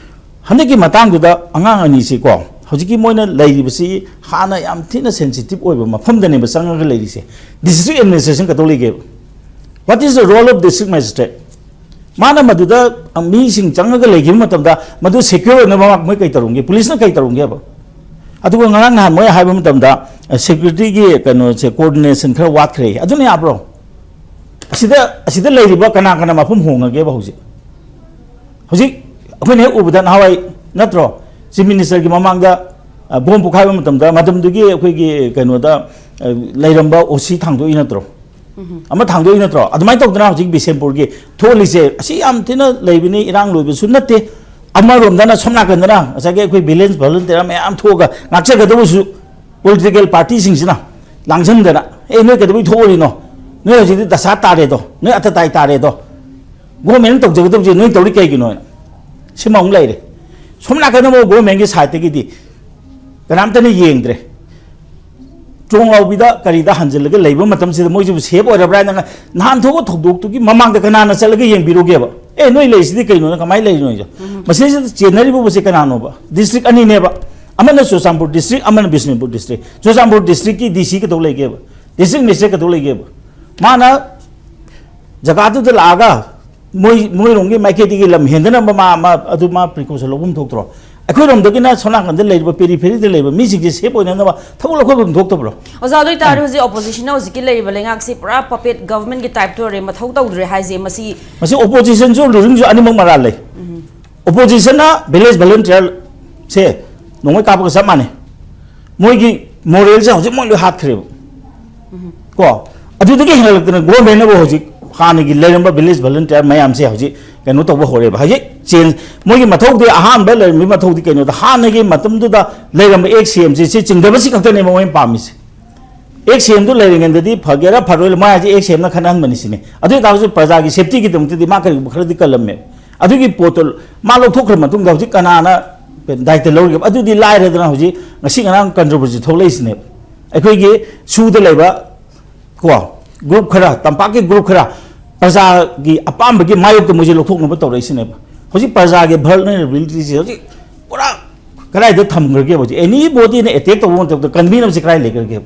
ꯍꯟꯗꯛꯀꯤ ꯃꯇꯥꯡꯗꯨꯗ ꯑꯉꯥꯡ ꯑꯅꯤꯁꯤꯀꯣ, ꯍꯧꯖꯤꯛꯀꯤ ꯃꯣꯏꯅ ꯂꯩꯔꯤꯕꯁꯤ ꯍꯥꯟꯅ ꯌꯥꯝ ꯊꯤꯅ ꯁꯦꯟꯁꯤꯇꯤꯞ ꯑꯣꯏꯕ ꯃꯐꯝꯗꯅꯦꯕ ꯆꯪꯉꯒ ꯂꯩꯔꯤꯁꯦ꯫ ꯗꯤꯁꯇ꯭ꯔꯤꯛ ꯑꯦꯗꯃꯤꯅꯤꯁꯇ꯭ꯔꯦꯁꯟ ꯀꯩꯗꯧ ꯂꯩꯒꯦꯕ? What is the role of district magistrate? ꯃꯥꯅ ꯃꯗꯨꯗ ꯃꯤꯁꯤꯡ ꯆꯪꯉꯒ ꯂꯩꯈꯤꯕ ꯃꯇꯝꯗ ꯃꯗꯨ ꯁꯦꯀ꯭ꯌꯣꯔ ꯑꯣꯏꯅꯕ ꯃꯣꯏ ꯀꯩ ꯇꯧꯔꯝꯒꯦ? ꯄꯨꯂꯤꯁꯅ ꯀꯩ ꯇꯧꯔꯝꯒꯦꯕ? ꯑꯗꯨꯒ ꯉꯔꯥꯡ ꯅꯍꯥꯟ ꯃꯣꯏ ꯍꯥꯏꯕ ꯃꯇꯝꯗ, ꯑ, ꯁꯦꯀ꯭ꯌꯨꯔꯤꯇꯤꯒꯤ ꯀꯩꯅꯣꯁꯦ, ꯀꯣꯑꯣꯔꯗꯤꯅꯦꯁꯟ ꯈꯔ ꯋꯥꯠꯈ꯭ꯔꯦ꯫ ꯑꯗꯨꯅ ꯌꯥꯕ꯭ꯔꯣ? ꯑꯁꯤꯗ, ꯑꯁꯤꯗ ꯂꯩꯔꯤꯕ ꯀꯅꯥ ꯀꯅꯥ ꯃꯐꯝ ꯍꯣꯡꯉꯒꯦꯕ ꯍꯧꯖꯤꯛ? ꯍꯧꯖꯤꯛ ꯑꯩꯈꯣꯏꯅ ꯍꯦꯛ ꯎꯕꯗ ꯅꯍꯥꯟꯋꯥꯏ ꯅꯠꯇ꯭ꯔꯣ, ꯆꯤꯐ ꯃꯤꯅꯤꯁꯇꯔꯒꯤ ꯃꯃꯥꯡꯗ, ꯑ, ꯕꯣꯝ ꯄꯣꯈꯥꯏꯕ ꯃꯇꯝꯗ ꯃꯇꯝꯗꯨꯒꯤ ꯑꯩꯈꯣꯏꯒꯤ ꯀꯩꯅꯣꯗ, ꯑ, ꯂꯩꯔꯝꯕ ꯑꯣ ꯁꯤ ꯊꯥꯡꯗꯣꯛꯏ ꯅꯠꯇ꯭ꯔꯣ? ꯎꯝ꯫ ꯑꯃ ꯊꯥꯡꯗꯣꯛꯏ ꯅꯠꯇ꯭ꯔꯣ? ꯑꯗꯨꯃꯥꯏꯅ ꯇꯧꯗꯅ ꯍꯧꯖꯤꯛ ꯕꯤꯁꯦꯝꯄꯨꯔꯒꯤ ꯊꯣꯛꯍꯜꯂꯤꯁꯦ, ꯑꯁꯤ ꯌꯥꯝ ꯊꯤꯅ ꯂꯩꯕꯅꯤ, ꯏꯔꯥꯡ ꯂꯣꯏꯕꯁꯨ ꯅꯠꯇꯦ꯫ ꯑꯃꯔꯣꯝꯗꯅ ꯁꯣꯝ ꯅꯥꯀꯟꯗꯅ ꯉꯁꯥꯏꯒꯤ ꯑꯩꯈꯣꯏ ꯚꯤꯂꯦꯖ ꯚꯣꯂꯨꯟꯇꯤꯌꯔ ꯃꯌꯥꯝ ꯊꯣꯛꯑꯒ ꯉꯥꯛꯆꯒꯗꯕꯁꯨ ꯄꯣꯂꯤꯇꯤꯀꯦꯜ ꯄꯥꯔꯇꯤꯁꯤꯡꯁꯤꯅ ꯂꯥꯡꯁꯤꯟꯗꯅ, "ꯑꯦ, ꯅꯣꯏ ꯀꯩꯗꯧꯕꯩ ꯊꯣꯛꯎꯔꯤꯅꯣ? ꯅꯣꯏ ꯍꯧꯖꯤꯛꯇꯤ ꯗꯁꯥ ꯇꯥꯔꯦꯗꯣ, ꯅꯣꯏ ꯑꯇꯇꯥꯏ ꯇꯥꯔꯦꯗꯣ, ꯒꯣꯔꯃꯦꯟꯅ ꯇꯧꯖꯒꯗꯕꯁꯦ ꯅꯣꯏ ꯇꯧꯔꯤ ꯀꯩꯒꯤꯅꯣ?" ꯍꯥꯏꯅ ꯁꯤꯃ ꯑꯃꯨꯛ ꯂꯩꯔꯦ꯫ ꯁꯣꯝ ꯅꯥꯀꯟꯗ ꯑꯃꯨꯛ ꯒꯣꯔꯃꯦꯟꯒꯤ ꯁꯥꯏꯠꯇꯒꯤꯗꯤ ꯀꯅꯥꯝꯇꯅ ꯌꯦꯡꯗ꯭ꯔꯦ꯫ ꯇ꯭ꯔꯣꯡ ꯂꯥꯎꯕꯤꯗ ꯀꯔꯤꯗ ꯍꯟꯖꯤꯜꯂꯒ ꯂꯩꯕ ꯃꯇꯝꯁꯤꯗ ꯃꯣꯏꯁꯤꯕꯨ ꯁꯦꯞ ꯑꯣꯏꯔꯕ꯭ꯔꯥ ꯍꯥꯏꯅ ꯅꯍꯥꯟ ꯊꯣꯛꯄ ꯊꯧꯗꯣꯛꯇꯨꯒꯤ ꯃꯃꯥꯡꯗ ꯀꯅꯥꯅ ꯆꯠꯂꯒ ꯌꯦꯡꯕꯤꯔꯨꯒꯦꯕ? ꯑꯦ, ꯅꯣꯏ ꯂꯩꯔꯤꯁꯤꯗꯤ ꯀꯩꯅꯣꯅ ꯀꯃꯥꯏꯅ ꯂꯩꯔꯤꯅꯣ ꯍꯥꯏꯁꯦ? ꯃꯁꯤꯗꯩꯁꯤꯗ ꯆꯦꯟꯅꯔꯤꯕꯁꯦ ꯀꯅꯥꯅꯣꯕ? ꯗꯤꯁꯇ꯭ꯔꯤꯛ ꯑꯅꯤꯅꯦꯕ, ꯑꯃꯅ ꯆꯨꯔꯆꯥꯟꯄꯨꯔ ꯗꯤꯁꯇ꯭ꯔꯤꯛ, ꯑꯃꯅ ꯕꯤꯁꯅꯨꯄꯨꯔ ꯗꯤꯁꯇ꯭ꯔꯤꯛ꯫ ꯆꯨꯔꯆꯥꯟꯄꯨꯔ ꯗꯤꯁꯇ꯭ꯔꯤꯛꯀꯤ ꯗꯤ ꯁꯤ ꯀꯩꯗꯧ ꯂꯩꯒꯦꯕ? ꯗꯤꯁꯇ꯭ꯔꯤꯛ ꯃꯦꯖꯤꯁꯇ꯭ꯔꯦꯠ ꯀꯩꯗꯧ ꯂꯩꯒꯦꯕ? ꯃꯥꯅ ꯖꯒꯥꯗꯨꯗ ꯂꯥꯛꯑꯒ ꯃꯣꯏ, ꯃꯣꯏꯔꯣꯝꯒꯤ ꯃꯥꯏꯀꯩꯗꯒꯤ ꯂꯝ ꯍꯦꯟꯗꯅꯕ ꯃꯥ, ꯃꯥ, ꯑꯗꯨ ꯃꯥ ꯄ꯭ꯔꯤꯀꯣꯁꯟ ꯂꯧꯐꯝ ꯊꯣꯛꯇ꯭ꯔꯣ? ꯑꯩꯈꯣꯏꯔꯣꯝꯗꯒꯤꯅ ꯁꯣꯝ ꯅꯥꯀꯟꯗ ꯂꯩꯔꯤꯕ ꯄꯦꯔꯤꯐꯦꯔꯤꯗ ꯂꯩꯕ ꯃꯤꯁꯤꯡꯁꯦ ꯁꯦꯞ ꯑꯣꯏꯅꯅꯕ ꯊꯕꯛ ꯂꯧꯈꯠꯐꯝ ꯊꯣꯛꯇꯕ꯭ꯔꯣ? ꯑꯣꯖꯥ, ꯑꯗꯨ ꯑꯣꯏꯇꯥꯔꯗꯤ ꯍꯧꯖꯤꯛ ꯑꯣꯄꯣꯖꯤꯁꯟꯅ ꯍꯧꯖꯤꯛꯀꯤ ꯂꯩꯔꯤꯕ ꯂꯩꯉꯥꯛꯁꯤ ꯄꯨꯔꯥ ꯄꯄꯦꯠ ꯒꯚꯔꯟꯃꯦꯟꯒꯤ ꯇꯥꯏꯞꯇ ꯑꯣꯏꯔꯦ, ꯃꯊꯧ ꯇꯧꯗ꯭ꯔꯦ ꯍꯥꯏꯁꯦ ꯃꯁꯤ? ꯃꯁꯤ ꯑꯣꯄꯣꯖꯤꯁꯟꯁꯨ ꯔꯨꯂꯤꯡꯁꯨ ꯑꯅꯤꯃꯛ ꯃꯔꯥꯜ ꯂꯩ꯫ ꯑꯣꯄꯣꯖꯤꯁꯟꯅ ꯚꯤꯂꯦꯖ ꯚꯣꯂꯨꯟꯇꯤꯌꯔꯁꯦ ꯅꯣꯡꯃꯩ ꯀꯥꯞꯄꯒ ꯆꯞ ꯃꯥꯟꯅꯩ꯫ ꯃꯣꯏꯒꯤ ꯃꯣꯔꯦꯜꯁꯦ ꯍꯧꯖꯤꯛ ꯃꯣꯏ ꯂꯣꯏ ꯍꯥꯠꯈ꯭ꯔꯦꯕ꯫ ꯀꯣ, ꯑꯗꯨꯗꯒꯤ ꯍꯦꯟꯒꯠꯂꯛꯇꯅ ꯒꯣꯔꯃꯦꯟꯅꯕꯨ ꯍꯧꯖꯤꯛ ꯍꯥꯟꯅꯒꯤ ꯂꯩꯔꯝꯕ ꯚꯤꯂꯦꯖ ꯚꯣꯂꯨꯟꯇꯤꯌꯔ ꯃꯌꯥꯝꯁꯦ ꯍꯧꯖꯤꯛ ꯀꯩꯅꯣ ꯇꯧꯕ ꯍꯧꯔꯦꯕ꯫ ꯍꯧꯖꯤꯛ ꯆꯦꯟꯖ, ꯃꯣꯏꯒꯤ ꯃꯊꯧꯗꯤ, ꯑꯍꯥꯟꯕ ꯂꯩꯔꯝꯕꯒꯤ ꯃꯊꯧꯗꯤ ꯀꯩꯅꯣꯗ, ꯍꯥꯟꯅꯒꯤ ꯃꯇꯝꯗꯨꯗ ꯂꯩꯔꯝꯕ ꯑꯦꯛꯁ ꯁꯤ ꯑꯦꯝꯁꯦ ꯁꯤ ꯆꯤꯡꯗꯕꯁꯤ ꯈꯛꯇꯅꯦꯕ ꯃꯣꯏꯅ ꯄꯥꯝꯃꯤꯁꯦ꯫ ꯑꯦꯛꯁ ꯁꯤ ꯑꯦꯝꯗꯨ ꯂꯩꯔꯤꯉꯩꯗꯗꯤ ꯐꯒꯦꯔꯥ ꯐꯔꯣꯏꯔ ꯃꯥ ꯍꯥꯏꯁꯦ ꯑꯦꯛꯁ ꯁꯤ ꯑꯦꯝꯅ ꯈꯟꯍꯟꯕꯅꯤ ꯁꯤꯅꯤ꯫ ꯑꯗꯨ ꯑꯣꯏꯇꯥꯔꯒꯁꯨ ꯄ꯭ꯔꯖꯥꯒꯤ ꯁꯦꯐꯇꯤꯒꯤꯗꯃꯛꯇꯗꯤ ꯃꯥ ꯀꯔꯤꯒꯨꯝꯕ ꯈꯔꯗꯤ ꯀꯜꯂꯝꯃꯦꯕ꯫ ꯑꯗꯨꯒꯤ ꯄꯣꯠꯇꯣ ꯃꯥ ꯂꯧꯊꯣꯛꯈ꯭ꯔ ꯃꯇꯨꯡꯗ ꯍꯧꯖꯤꯛ ꯀꯅꯥꯅ ꯗꯥꯏꯇ ꯂꯧꯔꯤꯒꯦꯕ? ꯑꯗꯨꯗꯤ ꯂꯥꯏꯔꯗꯅ ꯍꯧꯖꯤꯛ ꯉꯁꯤ ꯉꯔꯥꯡ ꯀꯟꯇ꯭ꯔꯣꯚꯔꯁꯤ ꯊꯣꯛꯂꯛꯏꯁꯤꯅꯦꯕ꯫ ꯑꯩꯈꯣꯏꯒꯤ ꯁꯨꯗ ꯂꯩꯕ ꯀꯣ, ꯒ꯭ꯔꯨꯞ ꯈꯔ, ꯇꯝꯄꯥꯛꯀꯤ ꯒ꯭ꯔꯨꯞ ꯈꯔ ꯄ꯭ꯔꯖꯥꯒꯤ ꯑꯄꯥꯝꯕꯒꯤ ꯃꯥꯌꯣꯛꯇ ꯃꯣꯏꯁꯦ ꯂꯧꯊꯣꯛꯅꯕ ꯇꯧꯔꯛꯏꯁꯤꯅꯦꯕ꯫ ꯍꯧꯖꯤꯛ ꯄ꯭ꯔꯖꯥꯒꯤ ꯚꯜꯅꯔꯦꯕꯤꯂꯤꯇꯤꯁꯦ ꯍꯧꯖꯤꯛ ꯄꯨꯔꯥ ꯀꯗꯥꯏꯗ ꯊꯝꯈ꯭ꯔꯒꯦꯕ? ꯍꯧꯖꯤꯛ ꯑꯦꯅꯤ ꯕꯣꯗꯤꯅ ꯑꯦꯇꯦꯛ ꯇꯧꯕ ꯃꯇꯝꯗ ꯀꯟꯕꯤꯅꯕꯁꯦ ꯀꯗꯥꯏ ꯂꯩꯈ꯭ꯔꯒꯦꯕ?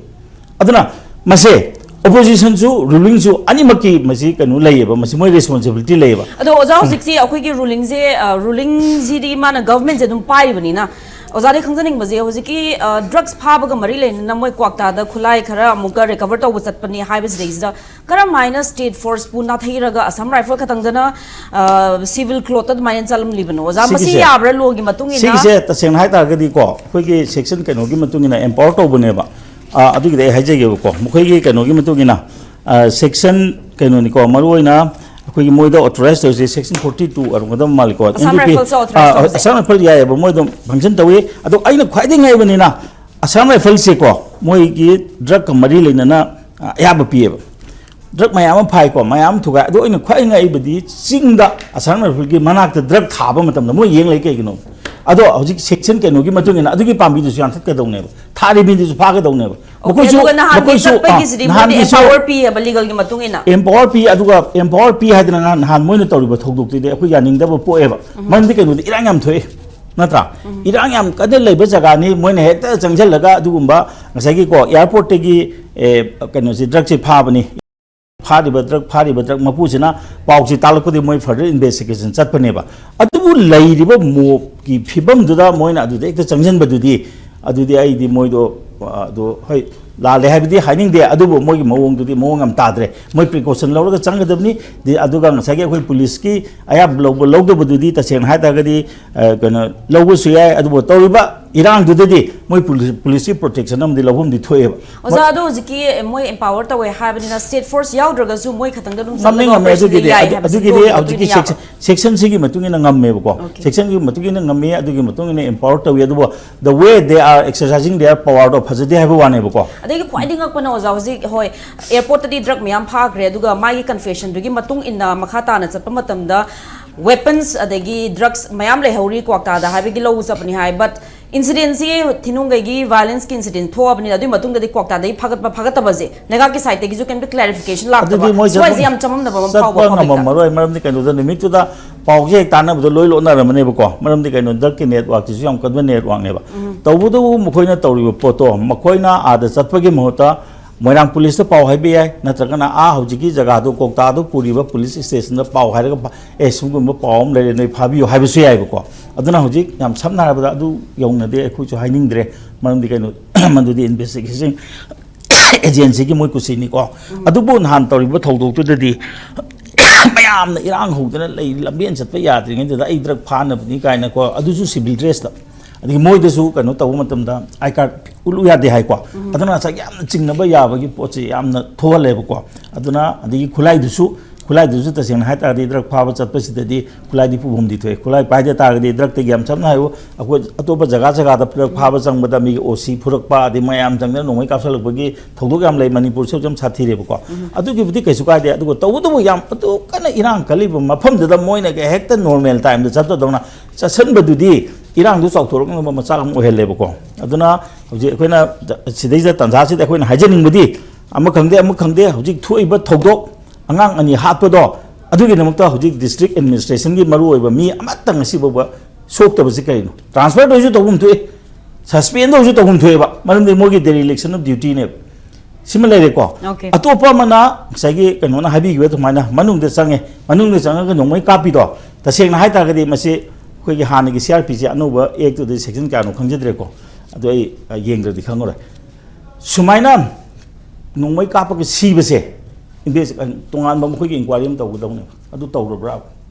ꯑꯗꯨꯅ ꯃꯁꯦ ꯑꯣꯄꯣꯖꯤꯁꯟꯁꯨ ꯔꯨꯂꯤꯡꯁꯨ ꯑꯅꯤꯃꯛꯀꯤ ꯃꯁꯤ ꯀꯩꯅꯣ ꯂꯩꯌꯦꯕ, ꯃꯁꯤ ꯃꯣꯏ ꯔꯦꯁꯄꯣꯟꯁꯤꯕꯤꯂꯤꯇꯤ ꯂꯩꯌꯦꯕ꯫ ꯑꯗꯣ ꯑꯣꯖꯥ, ꯎꯝ꯫ ꯍꯧꯖꯤꯛꯁꯤ ꯑꯩꯈꯣꯏꯒꯤ ꯔꯨꯂꯤꯡꯁꯦ, ꯑ, ꯔꯨꯂꯤꯡꯁꯤꯗꯤ ꯃꯥꯅ ꯒꯚꯔꯟꯃꯦꯟꯁꯦ ꯑꯗꯨꯝ ꯄꯥꯏꯔꯤꯕꯅꯤꯅ, ꯑꯣꯖꯥꯗꯤ ꯈꯪꯖꯅꯤꯡꯕꯁꯦ, ꯍꯧꯖꯤꯛꯀꯤ, ꯑ, ꯗ꯭ꯔꯒꯁ ꯐꯥꯕꯒ ꯃꯔꯤ ꯂꯩꯅꯅ ꯃꯣꯏ ꯀ꯭ꯋꯥꯛꯇꯥꯗ ꯈꯨꯠꯂꯥꯏ ꯈꯔ ꯑꯃꯨꯛꯀ ꯔꯤꯀꯚꯔ ꯇꯧꯕ ꯆꯠꯄꯅꯤ ꯍꯥꯏꯕꯁꯤꯗꯩꯁꯤꯗ ꯀꯔꯝ ꯍꯥꯏꯅ ꯁ꯭ꯇꯦꯠ ꯐꯣꯔꯁꯄꯨ ꯅꯥꯊꯩꯔꯒ ꯑꯁꯥꯝ ꯔꯥꯏꯐꯜ ꯈꯛꯇꯪꯗꯅ, ꯑ, ꯁꯤꯚꯤꯜ ꯀ꯭ꯂꯣꯠꯇ ꯑꯗꯨꯃꯥꯏꯅ ꯆꯠꯂꯝꯂꯤꯕꯅꯣ ꯑꯣꯖꯥ? ꯃꯁꯤ ꯁꯤꯒꯤꯁꯦ, ꯌꯥꯕ꯭ꯔꯥ ꯂꯣꯒꯤ ꯃꯇꯨꯡ ꯏꯟꯅ? ꯁꯤꯒꯤꯁꯦ ꯇꯁꯦꯡꯅ ꯍꯥꯏ ꯇꯥꯔꯒꯗꯤꯀꯣ, ꯑꯩꯈꯣꯏꯒꯤ ꯁꯦꯛꯁꯟ ꯀꯩꯅꯣꯒꯤ ꯃꯇꯨꯡ ꯏꯟꯅ ꯑꯦꯝꯄꯥꯋꯔ ꯇꯧꯕꯅꯦꯕ꯫ ꯑ, ꯑꯗꯨꯒꯤꯗꯤ ꯑꯩ ꯍꯥꯏꯖꯒꯦꯕꯀꯣ, ꯃꯈꯣꯏꯒꯤ ꯀꯩꯅꯣꯒꯤ ꯃꯇꯨꯡ ꯏꯟꯅ, ꯑ, ꯁꯦꯛꯁꯟ ꯀꯩꯅꯣꯅꯤꯀꯣ, ꯃꯔꯨ ꯑꯣꯏꯅ ꯑꯩꯈꯣꯏꯒꯤ ꯃꯣꯏꯗ ꯑꯣꯊꯣꯔꯥꯏꯁ ꯇꯧꯔꯤꯁꯦ ꯁꯦꯛꯁꯟ ꯐꯣꯔꯇꯤ ꯇꯨ ꯑꯣꯏꯔꯝꯒꯗꯕ ꯃꯥꯜꯂꯤꯀꯣ꯫ Assam M B P, rifles authorise ꯑ, ꯇꯧꯕꯁꯦ? ꯑꯁꯥꯝ ꯔꯥꯏꯐꯜ ꯌꯥꯏꯑꯕ, ꯃꯣꯏ ꯑꯗꯨꯝ ꯐꯪꯁꯟ ꯇꯧꯏ꯫ ꯑꯗꯣ ꯑꯩꯅ ꯈ꯭ꯋꯥꯏꯗꯒꯤ ꯉꯛꯏꯕꯅꯤꯅ, ꯑꯁꯥꯝ ꯔꯥꯏꯐꯜꯁꯦꯀꯣ, ꯃꯣꯏꯒꯤ ꯗ꯭ꯔꯒꯀ ꯃꯔꯤ ꯂꯩꯅꯅ, ꯑ, ꯑꯌꯥꯕ ꯄꯤꯌꯦꯕ꯫ ꯗ꯭ꯔꯒ ꯃꯌꯥꯝ ꯑꯃ ꯐꯥꯏꯀꯣ, ꯃꯌꯥꯝ ꯑꯃ ꯊꯨꯒꯥꯏ꯫ ꯑꯗꯣ ꯑꯩꯅ ꯈ꯭ꯋꯥꯏ ꯉꯛꯏꯕꯗꯤ ꯆꯤꯡꯗ ꯑꯁꯥꯝ ꯔꯥꯏꯐꯜꯒꯤ ꯃꯅꯥꯛꯇ ꯗ꯭ꯔꯒ ꯊꯥꯕ ꯃꯇꯝꯗ ꯃꯣꯏ ꯌꯦꯡ ꯂꯩ ꯀꯩꯒꯤꯅꯣ? ꯑꯗꯣ ꯍꯧꯖꯤꯛ ꯁꯦꯛꯁꯟ ꯀꯩꯅꯣꯒꯤ ꯃꯇꯨꯡ ꯏꯟꯅ ꯑꯗꯨꯒꯤ ꯄꯥꯝꯕꯤꯗꯨꯁꯨ ꯌꯥꯟꯊꯠꯀꯗꯧꯅꯦꯕ, ꯊꯥꯔꯤꯕ ꯃꯤꯗꯨꯁꯨ ꯐꯥꯒꯗꯧꯅꯦꯕ꯫ Okay, ꯃꯈꯣꯏꯁꯨ ꯑꯗꯨꯒ ꯅꯍꯥꯟꯒꯤ ꯃꯈꯣꯏꯁꯨ ꯑꯥ, ꯆꯠꯄꯒꯤꯁꯤꯗꯤ ꯃꯣꯏꯗꯤ ꯅꯍꯥꯟꯒꯤꯁꯨ empower ꯄꯤꯌꯦꯕ legal ꯒꯤ ꯃꯇꯨꯡ ꯏꯟꯅ? Empower ꯄꯤ, ꯑꯗꯨꯒ empower ꯄꯤ ꯍꯥꯏꯗꯅ ꯅꯍꯥꯟ ꯅꯍꯥꯟ ꯃꯣꯏꯅ ꯇꯧꯔꯤꯕ ꯊꯧꯗꯣꯛꯇꯨꯗꯤ ꯑꯩꯈꯣꯏ ꯌꯥꯅꯤꯡꯗꯕ ꯄꯣꯛꯑꯦꯕ꯫ ꯃꯔꯝꯗꯤ ꯀꯩꯅꯣꯗꯤ ꯏꯔꯥꯡ ꯌꯥꯝ ꯊꯣꯛꯑꯦ, ꯅꯠꯇ꯭ꯔꯥ? ꯏꯔꯥꯡ ꯌꯥꯝ ꯀꯟꯅ ꯂꯩꯕ ꯖꯒꯥꯅꯤ, ꯃꯣꯏꯅ ꯍꯦꯛꯇ ꯆꯪꯁꯤꯜꯂꯒ ꯑꯗꯨꯒꯨꯝꯕ ꯉꯁꯥꯏꯒꯤꯀꯣ, airport ꯇꯒꯤ, ꯑꯦ, ꯀꯩꯅꯣꯁꯤ, drug ꯁꯤ ꯐꯥꯕꯅꯤ, ꯐꯥꯔꯤꯕ drug, ꯐꯥꯔꯤꯕ drug ꯃꯄꯨꯁꯤꯅ ꯄꯥꯎꯁꯤ ꯇꯥꯛꯂꯛꯄꯗꯤ ꯃꯣꯏ further investigation ꯆꯠꯄꯅꯦꯕ꯫ ꯑꯗꯨꯕꯨ ꯂꯩꯔꯤꯕ mob ꯀꯤ ꯐꯤꯕꯝꯗꯨꯗ ꯃꯣꯏꯅ ꯑꯗꯨꯗ ꯍꯦꯛꯇ ꯆꯪꯁꯤꯟꯕꯗꯨꯗꯤ, ꯑꯗꯨꯗꯤ ꯑꯩꯗꯤ ꯃꯣꯏꯗꯣ, ꯑ, ꯑꯗꯣ ꯍꯣꯏ, ꯂꯥꯜꯂꯦ ꯍꯥꯏꯕꯗꯤ ꯍꯥꯏꯅꯤꯡꯗꯦ, ꯑꯗꯨꯕꯨ ꯃꯣꯏꯒꯤ ꯃꯑꯣꯡꯗꯨꯗꯤ ꯃꯑꯣꯡ ꯌꯥꯝ ꯇꯥꯗ꯭ꯔꯦ꯫ ꯃꯣꯏ precaution ꯂꯧꯔꯒ ꯆꯪꯒꯗꯕꯅꯤ꯫ ꯗꯤ-, ꯑꯗꯨꯒ ꯉꯁꯥꯏꯒꯤ ꯑꯩꯈꯣꯏ ꯄꯨꯂꯤꯁꯀꯤ ꯑꯌꯥꯕ ꯂꯧꯕ ꯂꯧꯗꯕꯗꯨꯗꯤ, ꯇꯁꯦꯡꯅ ꯍꯥꯏ ꯇꯥꯔꯒꯗꯤ, ꯑ, ꯀꯩꯅꯣ, ꯂꯧꯕꯁꯨ ꯌꯥꯏ, ꯑꯗꯨꯕꯨ ꯇꯧꯔꯤꯕ ꯏꯔꯥꯡꯗꯨꯗꯗꯤ ꯃꯣꯏ ꯄꯨꯂꯤꯁ-, ꯄꯨꯂꯤꯁꯀꯤ protection ꯑꯃꯗꯤ ꯂꯧꯐꯝꯗꯤ ꯊꯣꯛꯑꯦꯕ꯫ ꯑꯣꯖꯥ, ꯑꯗꯣ ꯍꯧꯖꯤꯛꯀꯤ ꯃꯣꯏ empower ꯇꯧꯋꯦ ꯍꯥꯏꯕꯅꯤꯅ, state force ꯌꯥꯎꯗ꯭ꯔꯒꯁꯨ ꯃꯣꯏ ꯈꯛꯇꯪꯗ ꯑꯗꯨꯝ ꯉꯝꯃꯦ, ꯆꯠꯂꯒ ꯉꯝꯃꯦ꯫ Operation ꯑꯗꯨꯒꯤꯗꯤ, ꯌꯥꯏ ꯑꯗꯨ-, ꯍꯥꯏꯕꯁꯤ ꯑꯗꯨꯒꯤꯗꯤ law ꯒꯤ ꯍꯧꯖꯤꯛꯀꯤ ꯃꯇꯨꯡ ꯏꯟꯅ ꯌꯥꯕ? Section, section ꯁꯤꯒꯤ ꯃꯇꯨꯡ ꯏꯟꯅ ꯉꯝꯃꯦꯕꯀꯣ꯫ Okay. Section ꯒꯤ ꯃꯇꯨꯡ ꯏꯟꯅ ꯉꯝꯃꯤ, ꯑꯗꯨꯒꯤ ꯃꯇꯨꯡ ꯏꯟꯅ empower ꯇꯧꯋꯤ꯫ ꯑꯗꯨꯕꯨ the way they are exercising their power ꯗꯣ ꯐꯖꯗꯦ ꯍꯥꯏꯕ ꯋꯥꯅꯦꯕꯀꯣ꯫ ꯑꯗꯒꯤ ꯈ꯭ꯋꯥꯏꯗꯒꯤ ꯉꯛꯄꯅ, ꯑꯣꯖꯥ, ꯍꯧꯖꯤꯛ, ꯍꯣꯏ, airport ꯇꯗꯤ drug ꯃꯌꯥꯝ ꯐꯥꯈ꯭ꯔꯦ, ꯑꯗꯨꯒ ꯃꯥꯒꯤ confession ꯗꯨꯒꯤ ꯃꯇꯨꯡ ꯏꯟꯅ ꯃꯈꯥ ꯇꯥꯅ ꯆꯠꯄ ꯃꯇꯝꯗ weapons ꯑꯗꯒꯤ drugs ꯃꯌꯥꯝ ꯂꯩꯍꯧꯔꯤ ꯀ꯭ꯋꯥꯛꯇꯥꯗ ꯍꯥꯏꯕꯒꯤ ꯂꯧꯕ ꯆꯠꯄꯅꯤ ꯍꯥꯏ꯫ But incident ꯁꯤ ꯊꯤꯅꯨꯡꯒꯩꯒꯤ violence ꯀꯤ incident ꯊꯣꯛꯑꯕꯅꯤꯅ, ꯑꯗꯨꯒꯤ ꯃꯇꯨꯡꯗꯗꯤ ꯀ꯭ꯋꯥꯛꯇꯥꯗꯒꯤ ꯐꯒꯠꯄ ꯐꯒꯠꯇꯕꯁꯦ ꯅꯩꯒꯥꯛꯀꯤ side ꯇꯒꯤꯁꯨ ꯀꯩꯝꯇ clarification ꯂꯥꯛꯇꯕ꯫ ꯑꯗꯨꯗꯤ ꯃꯣꯏ ꯁ꯭ꯋꯥꯏꯁꯦ ꯆꯠꯐꯝ, ꯌꯥꯝ ꯆꯃꯝꯅꯕ ꯑꯃ ꯐꯥꯎꯕ ꯆꯠꯄ public ꯇ꯫ ꯉꯝꯃꯝꯃꯔꯣꯏ꯫ ꯃꯔꯝꯗꯤ ꯀꯩꯅꯣꯗ ꯅꯨꯃꯤꯠꯇꯨꯗ ꯄꯥꯎꯁꯦ ꯍꯦꯛ ꯇꯥꯟꯅꯕꯗ ꯂꯣꯏ ꯂꯣꯠꯅꯔꯝꯃꯅꯦꯕꯀꯣ꯫ ꯃꯔꯝꯗꯤ ꯀꯩꯅꯣ, drug ꯀꯤ network ꯁꯤꯁꯨ ꯌꯥꯝ ꯀꯟꯕ network ꯅꯦꯕ꯫ ꯇꯧꯕꯇꯕꯨ ꯃꯈꯣꯏꯅ ꯇꯧꯔꯤꯕ ꯄꯣꯠꯇꯣ, ꯃꯈꯣꯏꯅ ꯑꯥꯗ ꯆꯠꯄꯒꯤ ꯃꯍꯨꯠꯇ ꯃꯣꯏꯔꯥꯡ ꯄꯨꯂꯤꯁꯇ ꯄꯥꯎ ꯍꯥꯏꯕ ꯌꯥꯏ, ꯅꯠꯇ꯭ꯔꯒꯅ ꯑꯥ ꯍꯧꯖꯤꯛꯀꯤ ꯖꯒꯥꯗꯣ, ꯀ꯭ꯋꯥꯛꯇꯥꯗꯣ ꯄꯨꯔꯤꯕ ꯄꯨꯂꯤꯁ station ꯗ ꯄꯥꯎ ꯍꯥꯏꯔꯒ ꯄ-, "ꯑꯦ, ꯁꯤꯒꯨꯝꯕ ꯄꯥꯎ ꯑꯃ ꯂꯩꯔꯦ, ꯅꯣꯏ ꯐꯥꯕꯤꯌꯨ" ꯍꯥꯏꯕꯁꯨ ꯌꯥꯏꯕꯀꯣ꯫ ꯑꯗꯨꯅ ꯍꯧꯖꯤꯛ ꯌꯥꯝ ꯁꯝꯅ ꯍꯥꯏꯔꯕꯗ ꯑꯗꯨ ꯌꯧꯅꯗꯦ, ꯑꯩꯈꯣꯏꯁꯨ ꯍꯥꯏꯅꯤꯡꯗ꯭ꯔꯦ꯫ ꯃꯔꯝꯗꯤ ꯀꯩꯅꯣ, ꯃꯗꯨꯗꯤ investigation agency ꯒꯤ ꯃꯣꯏ ꯀꯨꯁꯤꯅꯤꯀꯣ꯫ ꯑꯗꯨꯕꯨ ꯅꯍꯥꯟ ꯇꯧꯔꯤꯕ ꯊꯧꯗꯣꯛꯇꯨꯗꯗꯤ ꯃꯌꯥꯝꯅ ꯏꯔꯥꯡ ꯍꯧꯗꯅ ꯂꯩ, ꯂꯝꯕꯦꯟ ꯆꯠꯄ ꯌꯥꯗ꯭ꯔꯤꯉꯩꯗꯨꯗ ꯑꯩ drug ꯐꯥꯅꯕꯅꯤ ꯀꯥꯏꯅꯀꯣ, ꯑꯗꯨꯁꯨ civil dress ꯇ꯫ ꯑꯗꯒꯤ ꯃꯣꯏꯗꯁꯨ ꯀꯩꯅꯣ ꯇꯧꯕ ꯃꯇꯝꯗ I card ꯎꯠꯂꯨ ꯌꯥꯗꯦ ꯍꯥꯏꯀꯣ꯫ ꯑꯗꯨꯅ ꯉꯁꯥꯏꯒꯤ ꯌꯥꯝꯅ ꯆꯤꯡꯅꯕ ꯌꯥꯕꯒꯤ ꯄꯣꯠꯁꯦ ꯌꯥꯝꯅ ꯊꯣꯛꯍꯜꯂꯦꯕꯀꯣ꯫ ꯑꯗꯨꯅ ꯑꯗꯒꯤ ꯈꯨꯠꯂꯥꯏꯗꯨꯁꯨ, ꯈꯨꯠꯂꯥꯏꯗꯨꯁꯨ ꯇꯁꯦꯡꯅ ꯍꯥꯏ ꯇꯥꯔꯗꯤ drug ꯐꯥꯕ ꯆꯠꯄꯁꯤꯗꯗꯤ ꯈꯨꯠꯂꯥꯏꯗꯤ ꯄꯨꯐꯝꯗꯤ ꯊꯣꯛꯑꯦ꯫ ꯈꯨꯠꯂꯥꯏ ꯄꯥꯏꯗ ꯇꯥꯔꯒꯗꯤ drug ꯇꯒꯤ, ꯌꯥꯝ ꯁꯝꯅ ꯍꯥꯏꯌꯨ, ꯑꯩꯈꯣꯏ ꯑꯇꯣꯞꯄ ꯖꯒꯥ ꯖꯒꯥꯗ drug ꯐꯥꯕ ꯆꯪꯕꯗ ꯃꯤꯒꯤ O C ꯐꯨꯔꯛꯄ, ꯑꯗꯩ ꯃꯌꯥꯝ ꯆꯪꯗꯅ ꯅꯣꯡꯃꯩ ꯀꯥꯞꯁꯤꯜꯂꯛꯄꯒꯤ ꯊꯧꯗꯣꯛ ꯌꯥꯝ ꯂꯩ꯫ ꯃꯅꯤꯄꯨꯔꯁꯨ ꯌꯥꯝ ꯁꯥꯊꯤꯔꯦꯕꯀꯣ꯫ ꯑꯗꯨꯒꯤꯕꯨꯗꯤ ꯀꯩꯁꯨ ꯀꯥꯏꯗꯦ꯫ ꯑꯗꯨꯒ ꯇꯧꯕꯇꯕꯨ ꯌꯥꯝ ꯑꯗꯨ ꯀꯟꯅ ꯏꯔꯥꯡ ꯀꯜꯂꯤꯕ ꯃꯐꯝꯗꯨꯗ ꯃꯣꯏꯅ ꯍꯦꯛꯇ normal time ꯗ ꯆꯠꯄꯗꯧꯅ ꯆꯠꯁꯟꯕꯗꯨꯗꯤ ꯏꯔꯥꯡꯗꯨ ꯆꯥꯎꯊꯣꯔꯛꯅꯕ ꯃꯆꯥꯛ ꯑꯃ ꯑꯣꯏꯍꯜꯂꯦꯕꯀꯣ꯫ ꯑꯗꯨꯅ ꯍꯧꯖꯤꯛ ꯑꯩꯈꯣꯏꯅ ꯁꯤꯗꯩꯁꯤꯗ ꯇꯥꯟꯖꯥꯁꯤꯗ ꯑꯩꯈꯣꯏꯅ ꯍꯥꯏꯖꯅꯤꯡꯕꯗꯤ, ꯑꯃ ꯈꯪꯗꯦ ꯑꯃ ꯈꯪꯗꯦ, ꯍꯧꯖꯤꯛ ꯊꯣꯛꯏꯕ ꯊꯧꯗꯣꯛ, ꯑꯉꯥꯡ ꯑꯅꯤ ꯍꯥꯠꯄꯗꯣ, ꯑꯗꯨꯒꯤꯗꯃꯛꯇ ꯍꯧꯖꯤꯛ ꯗꯤꯁꯇ꯭ꯔꯤꯛ ꯑꯦꯗꯃꯤꯅꯤꯁꯇ꯭ꯔꯦꯁꯟꯒꯤ ꯃꯔꯨꯑꯣꯏꯕ ꯃꯤ ꯑꯃꯠꯇ ꯉꯁꯤ ꯐꯥꯎꯕ ꯁꯣꯛꯇꯕꯁꯤ ꯀꯔꯤꯅꯣ? ꯇ꯭ꯔꯥꯟꯁꯐꯔꯗ ꯑꯣꯏꯔꯁꯨ ꯇꯧꯐꯝ ꯊꯣꯛꯏ, ꯁꯁꯄꯦꯟꯗ ꯑꯣꯏꯔꯁꯨ ꯇꯧꯐꯝ ꯊꯣꯛꯑꯦꯕ, ꯃꯔꯝꯗꯤ ꯃꯣꯏꯒꯤ dereliction of dutyꯅꯦꯕ꯫ ꯁꯤꯃ ꯂꯩꯔꯦꯀꯣ꯫ Okay. ꯑꯇꯣꯞꯄ ꯑꯃꯅ ꯉꯁꯥꯏꯒꯤ ꯀꯩꯅꯣꯅ ꯍꯥꯏꯕꯤꯈꯤꯕ ꯑꯗꯨꯃꯥꯏꯅ ꯃꯅꯨꯡꯗ ꯆꯪꯉꯦ, ꯃꯅꯨꯡꯗ ꯆꯪꯉꯒ ꯅꯣꯡꯃꯩ ꯀꯥꯞꯄꯤꯗꯣ, ꯇꯁꯦꯡꯅ ꯍꯥꯏꯇꯥꯔꯒꯗꯤ ꯃꯁꯤ ꯑꯩꯈꯣꯏꯒꯤ ꯍꯥꯟꯅꯒꯤ C R P C ꯑꯅꯧꯕ actꯗꯨꯗꯤ section ꯀꯌꯥꯅꯣ ꯈꯪꯖꯗ꯭ꯔꯦꯀꯣ, ꯑꯗꯨ ꯑꯩ ꯑ, ꯌꯦꯡꯗ꯭ꯔꯗꯤ ꯈꯪꯉꯔꯣꯏ꯫ ꯁꯨꯃꯥꯏꯅ ꯅꯣꯡꯃꯩ ꯀꯥꯞꯄꯒ ꯁꯤꯕꯁꯦ, invest-, ꯇꯣꯉꯥꯟꯕ ꯃꯈꯣꯏꯒꯤ inquiry ꯑꯃ ꯇꯧꯒꯗꯧꯅꯦꯕ꯫ ꯑꯗꯨ ꯇꯧꯔꯕ꯭ꯔꯥ?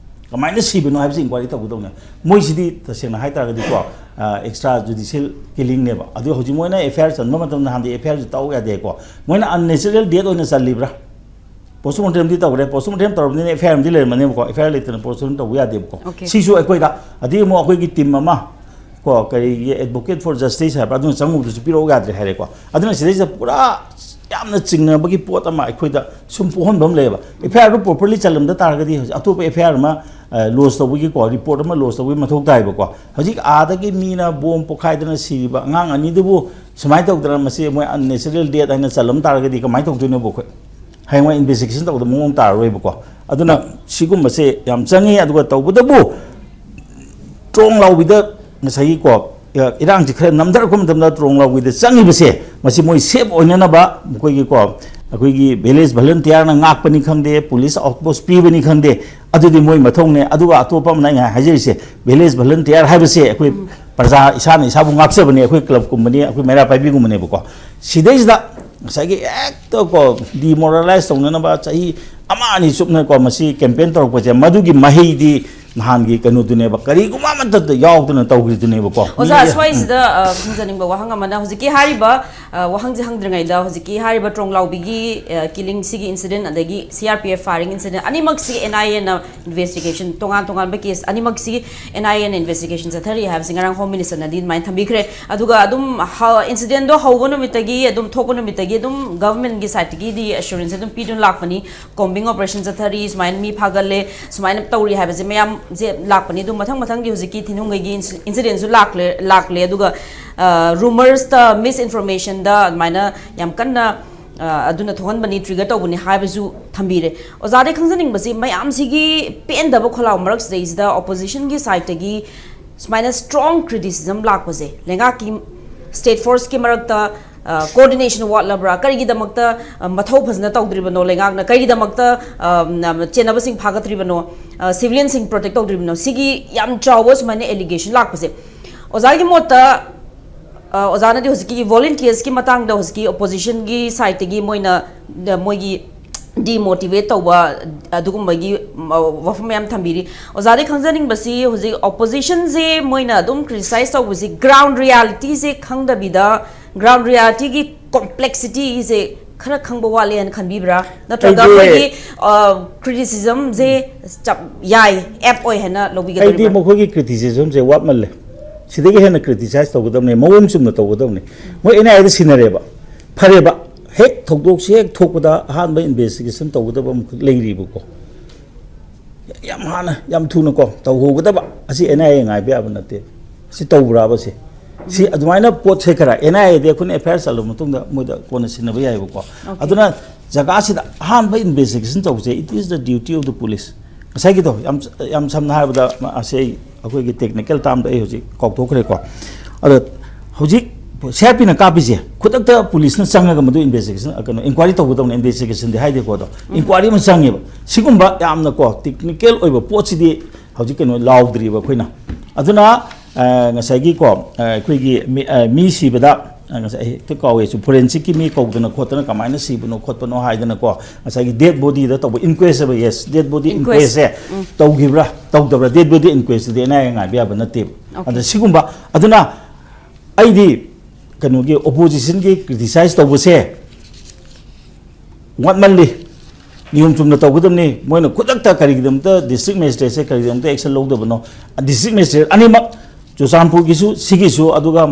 ꯀꯃꯥꯏꯅ ꯁꯤꯕꯅꯣ ꯍꯥꯏꯕꯁꯤ inquiry ꯇꯧꯒꯗꯧꯅꯦ꯫ ꯃꯣꯏꯁꯤꯗꯤ ꯇꯁꯦꯡꯅ ꯍꯥꯏꯇꯥꯔꯒꯗꯤꯀꯣ, extra judicial killingꯅꯦꯕ꯫ ꯑꯗꯨ ꯍꯧꯖꯤꯛ ꯃꯣꯏꯅ F I R ꯆꯟꯕ ꯃꯇꯝꯗ ꯍꯥꯟꯅꯗꯤ F I R ꯁꯤ ꯇꯧ ꯌꯥꯗꯦꯀꯣ꯫ ꯃꯣꯏꯅ unnatural death ꯑꯣꯏꯅ ꯆꯜꯂꯤꯕ꯭ꯔꯥ? Postmortemꯗꯤ ꯇꯧꯔꯦ, postmortem ꯇꯧꯔꯕꯅꯤꯅ F I R ꯑꯃꯗꯤ ꯂꯩꯔꯝꯃꯅꯦꯕꯀꯣ, F I R ꯂꯩꯇꯅ postmortem ꯇꯧꯕ ꯌꯥꯗꯦꯕꯀꯣ꯫ Okay. ꯁꯤꯁꯨ ꯑꯩꯈꯣꯏꯗ, ꯑꯗꯒꯤ ꯑꯃꯨꯛ ꯑꯩꯈꯣꯏꯒꯤ team ꯑꯃ ꯀꯣ, ꯀꯔꯤꯒꯤ Advocate for Justice ꯍꯥꯏꯕ꯭ꯔꯥ, ꯑꯗꯨꯅ ꯆꯪꯉꯨꯕꯗꯨꯁꯨ ꯄꯤꯔꯛꯎ ꯌꯥꯗ꯭ꯔꯦ ꯍꯥꯏꯔꯦꯀꯣ꯫ ꯑꯗꯨꯅ ꯁꯤꯗꯩꯁꯤꯗ ꯄꯨꯔꯥ ꯌꯥꯝꯅ ꯆꯤꯡꯅꯕꯒꯤ ꯄꯣꯠ ꯑꯃ ꯑꯩꯈꯣꯏꯗ ꯁꯨꯝ ꯄꯣꯛꯍꯟꯕ ꯑꯃ ꯂꯩꯌꯦꯕ꯫ F I Rꯗꯨ properly ꯆꯜꯂꯝꯗ ꯇꯥꯔꯒꯗꯤ ꯍꯧꯖꯤꯛ ꯑꯇꯣꯞꯄ F I R ꯑꯃ lodge ꯇꯧꯕꯒꯤꯀꯣ, report ꯑꯃ lodge ꯇꯧꯕꯒꯤ ꯃꯊꯧ ꯇꯥꯏꯕꯀꯣ꯫ ꯍꯧꯖꯤꯛ ꯑꯥꯗꯒꯤ ꯃꯤꯅ bomb ꯄꯣꯈꯥꯏꯗꯅ ꯁꯤꯔꯤꯕ ꯑꯉꯥꯡ ꯑꯅꯤꯗꯨꯕꯨ ꯁꯨꯃꯥꯏꯅ ꯇꯧꯗꯅ ꯃꯁꯤ ꯃꯣꯏ unnatural death ꯍꯥꯏꯅ ꯆꯜꯂꯝ ꯇꯥꯔꯒꯗꯤ ꯀꯃꯥꯏꯅ ꯇꯧꯗꯣꯏꯅꯣꯕ ꯑꯩꯈꯣꯏ? ꯍꯌꯦꯡꯋꯥꯏ investigation ꯇꯧꯕꯗ ꯃꯑꯣꯡ ꯇꯥꯔꯔꯣꯏꯕꯀꯣ꯫ ꯑꯗꯨꯅ ꯁꯤꯒꯨꯝꯕꯁꯦ ꯌꯥꯝ ꯆꯪꯉꯤ꯫ ꯑꯗꯨꯒ ꯇꯧꯕꯇꯕꯨ ꯇ꯭ꯔꯣꯡ ꯂꯥꯎꯕꯤꯗ ꯉꯁꯥꯏꯒꯤꯀꯣ, ꯏꯔꯥꯡꯁꯤ ꯈꯔ ꯅꯝꯊꯔꯛꯄ ꯃꯇꯝꯗ ꯇ꯭ꯔꯣꯡ ꯂꯥꯎꯕꯤꯗ ꯆꯪꯉꯤꯕꯁꯦ, ꯃꯁꯤ ꯃꯣꯏ safe ꯑꯣꯏꯅꯅꯕ ꯃꯈꯣꯏꯒꯤꯀꯣ, ꯑꯩꯈꯣꯏꯒꯤ village volunteerꯅ ꯉꯥꯛꯄꯅꯤ ꯈꯪꯗꯦ, police outpost ꯄꯤꯕꯅꯤ ꯈꯪꯗꯦ, ꯑꯗꯨꯗꯤ ꯃꯣꯏ ꯃꯊꯧꯅꯦ꯫ ꯑꯗꯨꯒ ꯑꯇꯣꯞꯄ ꯑꯃꯅ ꯑꯩꯅ ꯍꯥꯏꯖꯔꯤꯁꯦ, village volunteer ꯍꯥꯏꯕꯁꯦ ꯑꯩꯈꯣꯏ ꯄ꯭ꯔꯖꯥ, ꯏꯁꯥꯅ ꯏꯁꯥꯕꯨ ꯉꯥꯛꯆꯕꯅꯤ, ꯑꯩꯈꯣꯏ clubꯀꯨꯝꯕꯅꯤ, ꯑꯩꯈꯣꯏ ꯃꯩꯔꯥ ꯄꯥꯏꯕꯤꯒꯨꯝꯕꯅꯦꯕꯀꯣ꯫ ꯁꯤꯗꯩꯁꯤꯗ ꯉꯁꯥꯏꯒꯤ ꯍꯦꯛꯇ ꯀꯣ demoralize ꯇꯧꯅꯅꯕ ꯆꯍꯤ ꯑꯃ ꯑꯅꯤ ꯆꯨꯞꯅꯀꯣ ꯃꯁꯤ campaign ꯇꯧꯔꯛꯄꯁꯦ, ꯃꯗꯨꯒꯤ ꯃꯍꯩꯗꯤ ꯅꯍꯥꯟꯒꯤ ꯀꯩꯅꯣꯗꯨꯅꯦꯕ, ꯀꯔꯤꯒꯨꯝꯕ ꯑꯃꯠꯇꯗ ꯌꯥꯎꯗꯅ ꯇꯧꯈ꯭ꯔꯤꯗꯨꯅꯦꯕꯀꯣ꯫ ꯑꯣꯖꯥ, ꯃꯤ- ꯁ꯭ꯋꯥꯏꯁꯤꯗ ꯑ, ꯈꯪꯖꯅꯤꯡꯕ ꯋꯥꯍꯪ ꯑꯃꯅ, ꯍꯧꯖꯤꯛꯀꯤ ꯍꯥꯏꯔꯤꯕ ꯑ, ꯋꯥꯍꯪꯁꯦ ꯍꯪꯗ꯭ꯔꯤꯉꯩꯗ, ꯍꯧꯖꯤꯛꯀꯤ ꯍꯥꯏꯔꯤꯕ ꯇ꯭ꯔꯣꯡꯂꯥꯎꯕꯤꯒꯤ ꯑ, killing ꯁꯤꯒꯤ incident ꯑꯗꯒꯤ C R P F firing incident ꯑꯅꯤꯃꯛꯁꯤ N I Aꯅ investigation, ꯇꯣꯉꯥꯟ ꯇꯣꯉꯥꯟꯕ case ꯑꯅꯤꯃꯛꯁꯤ N I Aꯅ investigation ꯆꯠꯊꯔꯤ ꯍꯥꯏꯕꯁꯤ ꯉꯔꯥꯡ Home Ministerꯅꯗꯤ ꯑꯗꯨꯃꯥꯏꯅ ꯊꯝꯕꯤꯈ꯭ꯔꯦ꯫ ꯑꯗꯨꯒ ꯑꯗꯨꯝ ꯍ-, incidentꯗꯣ ꯍꯧꯕ ꯅꯨꯃꯤꯠꯇꯒꯤ, ꯑꯗꯨꯝ ꯊꯣꯛꯄ ꯅꯨꯃꯤꯠꯇꯒꯤ ꯑꯗꯨꯝ governmentꯀꯤ sideꯇꯒꯤꯗꯤ assurance ꯑꯗꯨꯝ ꯄꯤꯗꯨꯅ ꯂꯥꯛꯄꯅꯤ, combing operation ꯆꯠꯊꯔꯤ, ꯁꯨꯃꯥꯏꯅ ꯃꯤ ꯐꯥꯒꯠꯂꯦ, ꯁꯨꯃꯥꯏꯅ ꯇꯧꯔꯤ ꯍꯥꯏꯕꯁꯦ ꯃꯌꯥꯝꯁꯦ ꯂꯥꯛꯄꯅꯤ꯫ ꯑꯗꯨ ꯃꯊꯪ ꯃꯊꯪꯒꯤ ꯍꯧꯖꯤꯛꯀꯤ ꯊꯤꯅꯨꯡꯒꯩꯒꯤ inci-, incidentsꯁꯨ ꯂꯥꯛꯂꯦ, ꯂꯥꯛꯂꯦ꯫ ꯑꯗꯨꯒ ꯔꯨꯃꯔꯁꯇ, ꯃꯤꯁꯏꯟꯐꯣꯔꯃꯦꯁꯟꯗ ꯑꯗꯨꯃꯥꯏꯅ ꯌꯥꯝ ꯀꯟꯅ ꯑ, ꯑꯗꯨꯅ ꯊꯣꯛꯍꯟꯕꯅꯤ, ꯇ꯭ꯔꯤꯒꯔ ꯇꯧꯕꯅꯤ ꯍꯥꯏꯕꯁꯨ ꯊꯝꯕꯤꯔꯦ꯫ ꯑꯣꯖꯥꯗꯒꯤ ꯈꯪꯖꯅꯤꯡꯕꯁꯤ, ꯃꯌꯥꯝꯁꯤꯒꯤ ꯄꯦꯟꯗꯕ ꯈꯣꯜꯂꯥꯎ ꯃꯔꯛꯁꯤꯗꯩꯁꯤꯗ ꯑꯣꯄꯣꯖꯤꯁꯟꯒꯤ ꯁꯥꯏꯠꯇꯒꯤ ꯁꯨꯃꯥꯏꯅ ꯁ꯭ꯇ꯭ꯔꯣꯡ ꯀ꯭ꯔꯤꯇꯤꯁꯤꯖꯝ ꯂꯥꯛꯄꯁꯦ, ꯂꯩꯉꯥꯛꯀꯤ ꯁ꯭ꯇꯦꯠ ꯐꯣꯔꯁꯀꯤ ꯃꯔꯛꯇ ꯀꯣꯑꯣꯔꯗꯤꯅꯦꯁꯟ ꯋꯥꯠꯂꯕ꯭ꯔꯥ, ꯀꯔꯤꯒꯤꯗꯃꯛꯇ ꯑ, ꯃꯊꯧ ꯐꯖꯅ ꯇꯧꯗ꯭ꯔꯤꯕꯅꯣ, ꯂꯩꯉꯥꯛꯅ ꯀꯔꯤꯒꯤꯗꯃꯛꯇ ꯑ, ꯆꯦꯟꯅꯕꯁꯤꯡ ꯐꯥꯒꯠꯇ꯭ꯔꯤꯕꯅꯣ, ꯁꯤꯚꯤꯂꯤꯌꯟꯁꯤꯡ ꯄ꯭ꯔꯣꯇꯦꯛ ꯇꯧꯗ꯭ꯔꯤꯕꯅꯣ, ꯁꯤꯒꯤ ꯌꯥꯝ ꯆꯥꯎꯕ ꯁꯨꯃꯥꯏꯅ ꯑꯦꯂꯤꯒꯦꯁꯟ ꯂꯥꯛꯄꯁꯦ, ꯑꯣꯖꯥꯒꯤ ꯃꯣꯠꯇ ꯑ, ꯑꯣꯖꯥꯅꯗꯤ ꯍꯧꯖꯤꯛꯀꯤ ꯚꯣꯂꯨꯟꯇꯤꯌꯔꯁꯀꯤ ꯃꯇꯥꯡꯗ ꯍꯧꯖꯤꯛꯀꯤ ꯑꯣꯄꯣꯖꯤꯁꯟꯒꯤ ꯁꯥꯏꯠꯇꯒꯤ ꯃꯣꯏꯅ, ꯗ-, ꯃꯣꯏꯒꯤ ꯗꯤꯃꯣꯇꯤꯚꯦꯠ ꯇꯧꯕ ꯑꯗꯨꯒꯨꯝꯕꯒꯤ, ꯃ-, ꯋꯥꯐꯝ ꯃꯌꯥꯝ ꯊꯝꯕꯤꯔꯤ꯫ ꯑꯣꯖꯥꯗꯒꯤ ꯈꯪꯖꯅꯤꯡꯕꯁꯤ, ꯍꯧꯖꯤꯛ ꯑꯣꯄꯣꯖꯤꯁꯟꯁꯦ ꯃꯣꯏꯅ ꯑꯗꯨꯝ ꯀ꯭ꯔꯤꯇꯤꯁꯥꯏꯁ ꯇꯧꯕꯁꯤ, ꯒ꯭ꯔꯥꯎꯟ ꯔꯤꯌꯥꯂꯤꯇꯤꯁꯦ ꯈꯪꯗꯕꯤꯗ, ꯒ꯭ꯔꯥꯎꯟ ꯔꯤꯌꯥꯂꯤꯇꯤꯒꯤ ꯀꯣꯝꯄ꯭ꯂꯦꯛꯁꯤꯇꯤꯁꯦ ꯈꯔ ꯈꯪꯕ ꯋꯥꯠꯂꯦ ꯍꯥꯏꯅ ꯈꯟꯕꯤꯕ꯭ꯔꯥ? ꯅꯠꯇ꯭ꯔꯒ ꯑꯩꯗꯤ ꯃꯣꯏꯒꯤ, ꯑ, ꯀ꯭ꯔꯤꯇꯤꯁꯤꯖꯝꯁꯦ ꯆꯞ ꯌꯥꯏ, ꯑꯦꯞ ꯑꯣꯏ ꯍꯥꯏꯅ ꯑꯩꯗꯤ ꯂꯧꯕꯤꯒꯗꯧꯔꯤꯕ꯭ꯔꯥ? ꯃꯈꯣꯏꯒꯤ ꯀ꯭ꯔꯤꯇꯤꯁꯤꯖꯝꯁꯦ ꯋꯥꯠꯃꯜꯂꯦ꯫ ꯁꯤꯗꯒꯤ ꯍꯦꯟꯅ ꯀ꯭ꯔꯤꯇꯤꯁꯥꯏꯁ ꯇꯧꯒꯗꯕꯅꯤ, ꯃꯑꯣꯡ ꯆꯨꯝꯅ ꯇꯧꯒꯗꯕꯅꯤ꯫ ꯃꯣꯏ ꯑꯦꯟ ꯑꯥꯏ ꯑꯦꯗ ꯁꯤꯟꯅꯔꯦꯕ, ꯐꯔꯦꯕ, ꯍꯦꯛ ꯊꯧꯗꯣꯛꯁꯦ ꯍꯦꯛ ꯊꯣꯛꯄꯗ ꯑꯍꯥꯟꯕ ꯏꯟꯚꯦꯁꯇꯤꯒꯦꯁꯟ ꯇꯧꯒꯗꯕ ꯑꯃꯈꯛ ꯂꯩꯔꯤꯕꯀꯣ꯫ ꯌꯥꯝ ꯍꯥꯟꯅ, ꯌꯥꯝ ꯊꯨꯅꯀꯣ ꯇꯧꯍꯧꯒꯗꯕ꯫ ꯑꯁꯤ ꯑꯦꯟ ꯑꯥꯏ ꯑꯦ ꯉꯥꯏꯕ ꯌꯥꯕ ꯅꯠꯇꯦ꯫ ꯁꯤ ꯇꯧꯕ꯭ꯔꯥꯕ ꯁꯤ? ꯁꯤ ꯑꯗꯨꯃꯥꯏꯅ ꯄꯣꯠꯁꯦ ꯈꯔ ꯑꯦꯟ ꯑꯥꯏ ꯑꯦꯗꯤ ꯑꯩꯈꯣꯏꯅ ꯑꯦꯐ ꯑꯥꯏ ꯑꯥꯔ ꯆꯠꯂꯕ ꯃꯇꯨꯡꯗ ꯃꯣꯏꯗ ꯀꯣꯟꯅ ꯁꯤꯟꯅꯕ ꯌꯥꯏꯕꯀꯣ꯫ ꯑꯣꯀꯦ꯫ ꯑꯗꯨꯅ ꯖꯒꯥꯁꯤꯗ ꯑꯍꯥꯟꯕ ꯏꯟꯚꯦꯁꯇꯤꯒꯦꯁꯟ ꯇꯧꯕꯁꯦ, it is the duty of the police꯫ ꯉꯁꯥꯏꯒꯤꯗꯣ ꯌꯥꯝ, ꯌꯥꯝ ꯁꯝꯅ ꯍꯥꯏꯔꯕꯗ, ꯑꯁꯤ ꯑꯩ ꯑꯩꯈꯣꯏꯒꯤ ꯇꯦꯛꯅꯤꯀꯦꯜ ꯇꯥꯝꯗ ꯑꯩ ꯍꯧꯖꯤꯛ ꯀꯥꯎꯊꯣꯛꯈ꯭ꯔꯦꯀꯣ꯫ ꯑꯗꯣ ꯍꯧꯖꯤꯛ ꯁꯤ ꯑꯥꯏ ꯄꯤꯅ ꯀꯥꯞꯄꯤꯁꯦ, ꯈꯨꯗꯛꯇ ꯄꯨꯂꯤꯁꯅ ꯆꯪꯉꯒ ꯃꯗꯨ ꯏꯟꯚꯦꯁꯇꯤꯒꯦꯁꯟ, ꯀꯩꯅꯣ, ꯏꯟꯀ꯭ꯋꯥꯏꯔꯤ ꯇꯧꯒꯗꯧꯅꯦ, ꯏꯟꯚꯦꯁꯇꯤꯒꯦꯁꯟꯗꯤ ꯍꯥꯏꯗꯦꯀꯣ꯫ ꯑꯗꯣ ꯏꯟꯀ꯭ꯋꯥꯏꯔꯤ ꯑꯃ ꯆꯪꯉꯦꯕ꯫ ꯁꯤꯒꯨꯝꯕ ꯌꯥꯝꯅꯀꯣ ꯇꯦꯛꯅꯤꯀꯦꯜ ꯑꯣꯏꯕ ꯄꯣꯠꯁꯤꯗꯤ ꯍꯧꯖꯤꯛ, ꯀꯩꯅꯣ, ꯂꯥꯎꯗ꯭ꯔꯤꯕ ꯑꯩꯈꯣꯏꯅ꯫ ꯑꯗꯨꯅ, ꯑ, ꯉꯁꯥꯏꯒꯤꯀꯣ, ꯑ, ꯑꯩꯈꯣꯏꯒꯤ ꯃꯤ, ꯑ, ꯃꯤ ꯁꯤꯕꯗ, ꯑ, ꯉꯁꯥꯏ ꯑꯩ ꯍꯦꯛꯇ ꯀꯥꯎꯋꯦ, ꯁꯨ ꯐꯣꯔꯦꯟꯁꯤꯛꯀꯤ ꯃꯤ ꯀꯧꯗꯅ ꯈꯣꯠꯇꯅ ꯀꯃꯥꯏꯅ ꯁꯤꯕꯅꯣ ꯈꯣꯠꯄꯅꯣ ꯍꯥꯏꯗꯅꯀꯣ, ꯉꯁꯥꯏꯒꯤ ꯗꯦꯗ ꯕꯣꯗꯤꯗ ꯇꯧꯕ ꯏꯟꯀ꯭ꯋꯦꯁ ꯍꯥꯏꯕ, ꯌꯦꯁ, ꯗꯦꯗ ꯕꯣꯗꯤ ꯏꯟꯀ꯭ꯋꯦꯁ꯫ ꯏꯟꯀ꯭ꯋꯦꯁꯁꯦ ꯇꯧꯈꯤꯕ꯭ꯔꯥ ꯇꯧꯗꯕ꯭ꯔꯥ, ꯗꯦꯗ ꯕꯣꯗꯤ ꯏꯟꯀ꯭ꯋꯦꯁꯇꯨꯗꯤ ꯑꯦꯟ ꯑꯥꯏ ꯑꯦ ꯉꯥꯏꯕ ꯌꯥꯕ ꯅꯠꯇꯦꯕ꯫ ꯑꯣꯀꯦ꯫ ꯑꯗ ꯁꯤꯒꯨꯝꯕ, ꯑꯗꯨꯅ ꯑꯩꯗꯤ ꯀꯩꯅꯣꯒꯤ ꯑꯣꯄꯣꯖꯤꯁꯟꯒꯤ ꯀ꯭ꯔꯤꯇꯤꯁꯥꯏꯁ ꯇꯧꯕꯁꯦ ꯋꯥꯠꯃꯜꯂꯤ꯫ ꯅꯤꯌꯣꯝ ꯆꯨꯝꯅ ꯇꯧꯒꯗꯕꯅꯤ꯫ ꯃꯣꯏꯅ ꯈꯨꯗꯛꯇ ꯀꯔꯤꯒꯤꯗꯃꯛꯇ ꯗꯤꯁꯇ꯭ꯔꯤꯛ ꯃꯦꯖꯤꯁꯇ꯭ꯔꯦꯠꯁꯦ ꯀꯔꯤꯒꯤꯗꯃꯛꯇ ꯑꯦꯛꯁꯟ ꯂꯧꯗꯕꯅꯣ? ꯗꯤꯁꯇ꯭ꯔꯤꯛ ꯃꯦꯖꯤꯁꯇ꯭ꯔꯦꯠ ꯑꯅꯤꯃꯛ, ꯆꯨꯔꯆꯥꯟꯄꯨꯔꯒꯤꯁꯨ, ꯁꯤꯒꯤꯁꯨ, ꯑꯗꯨꯒ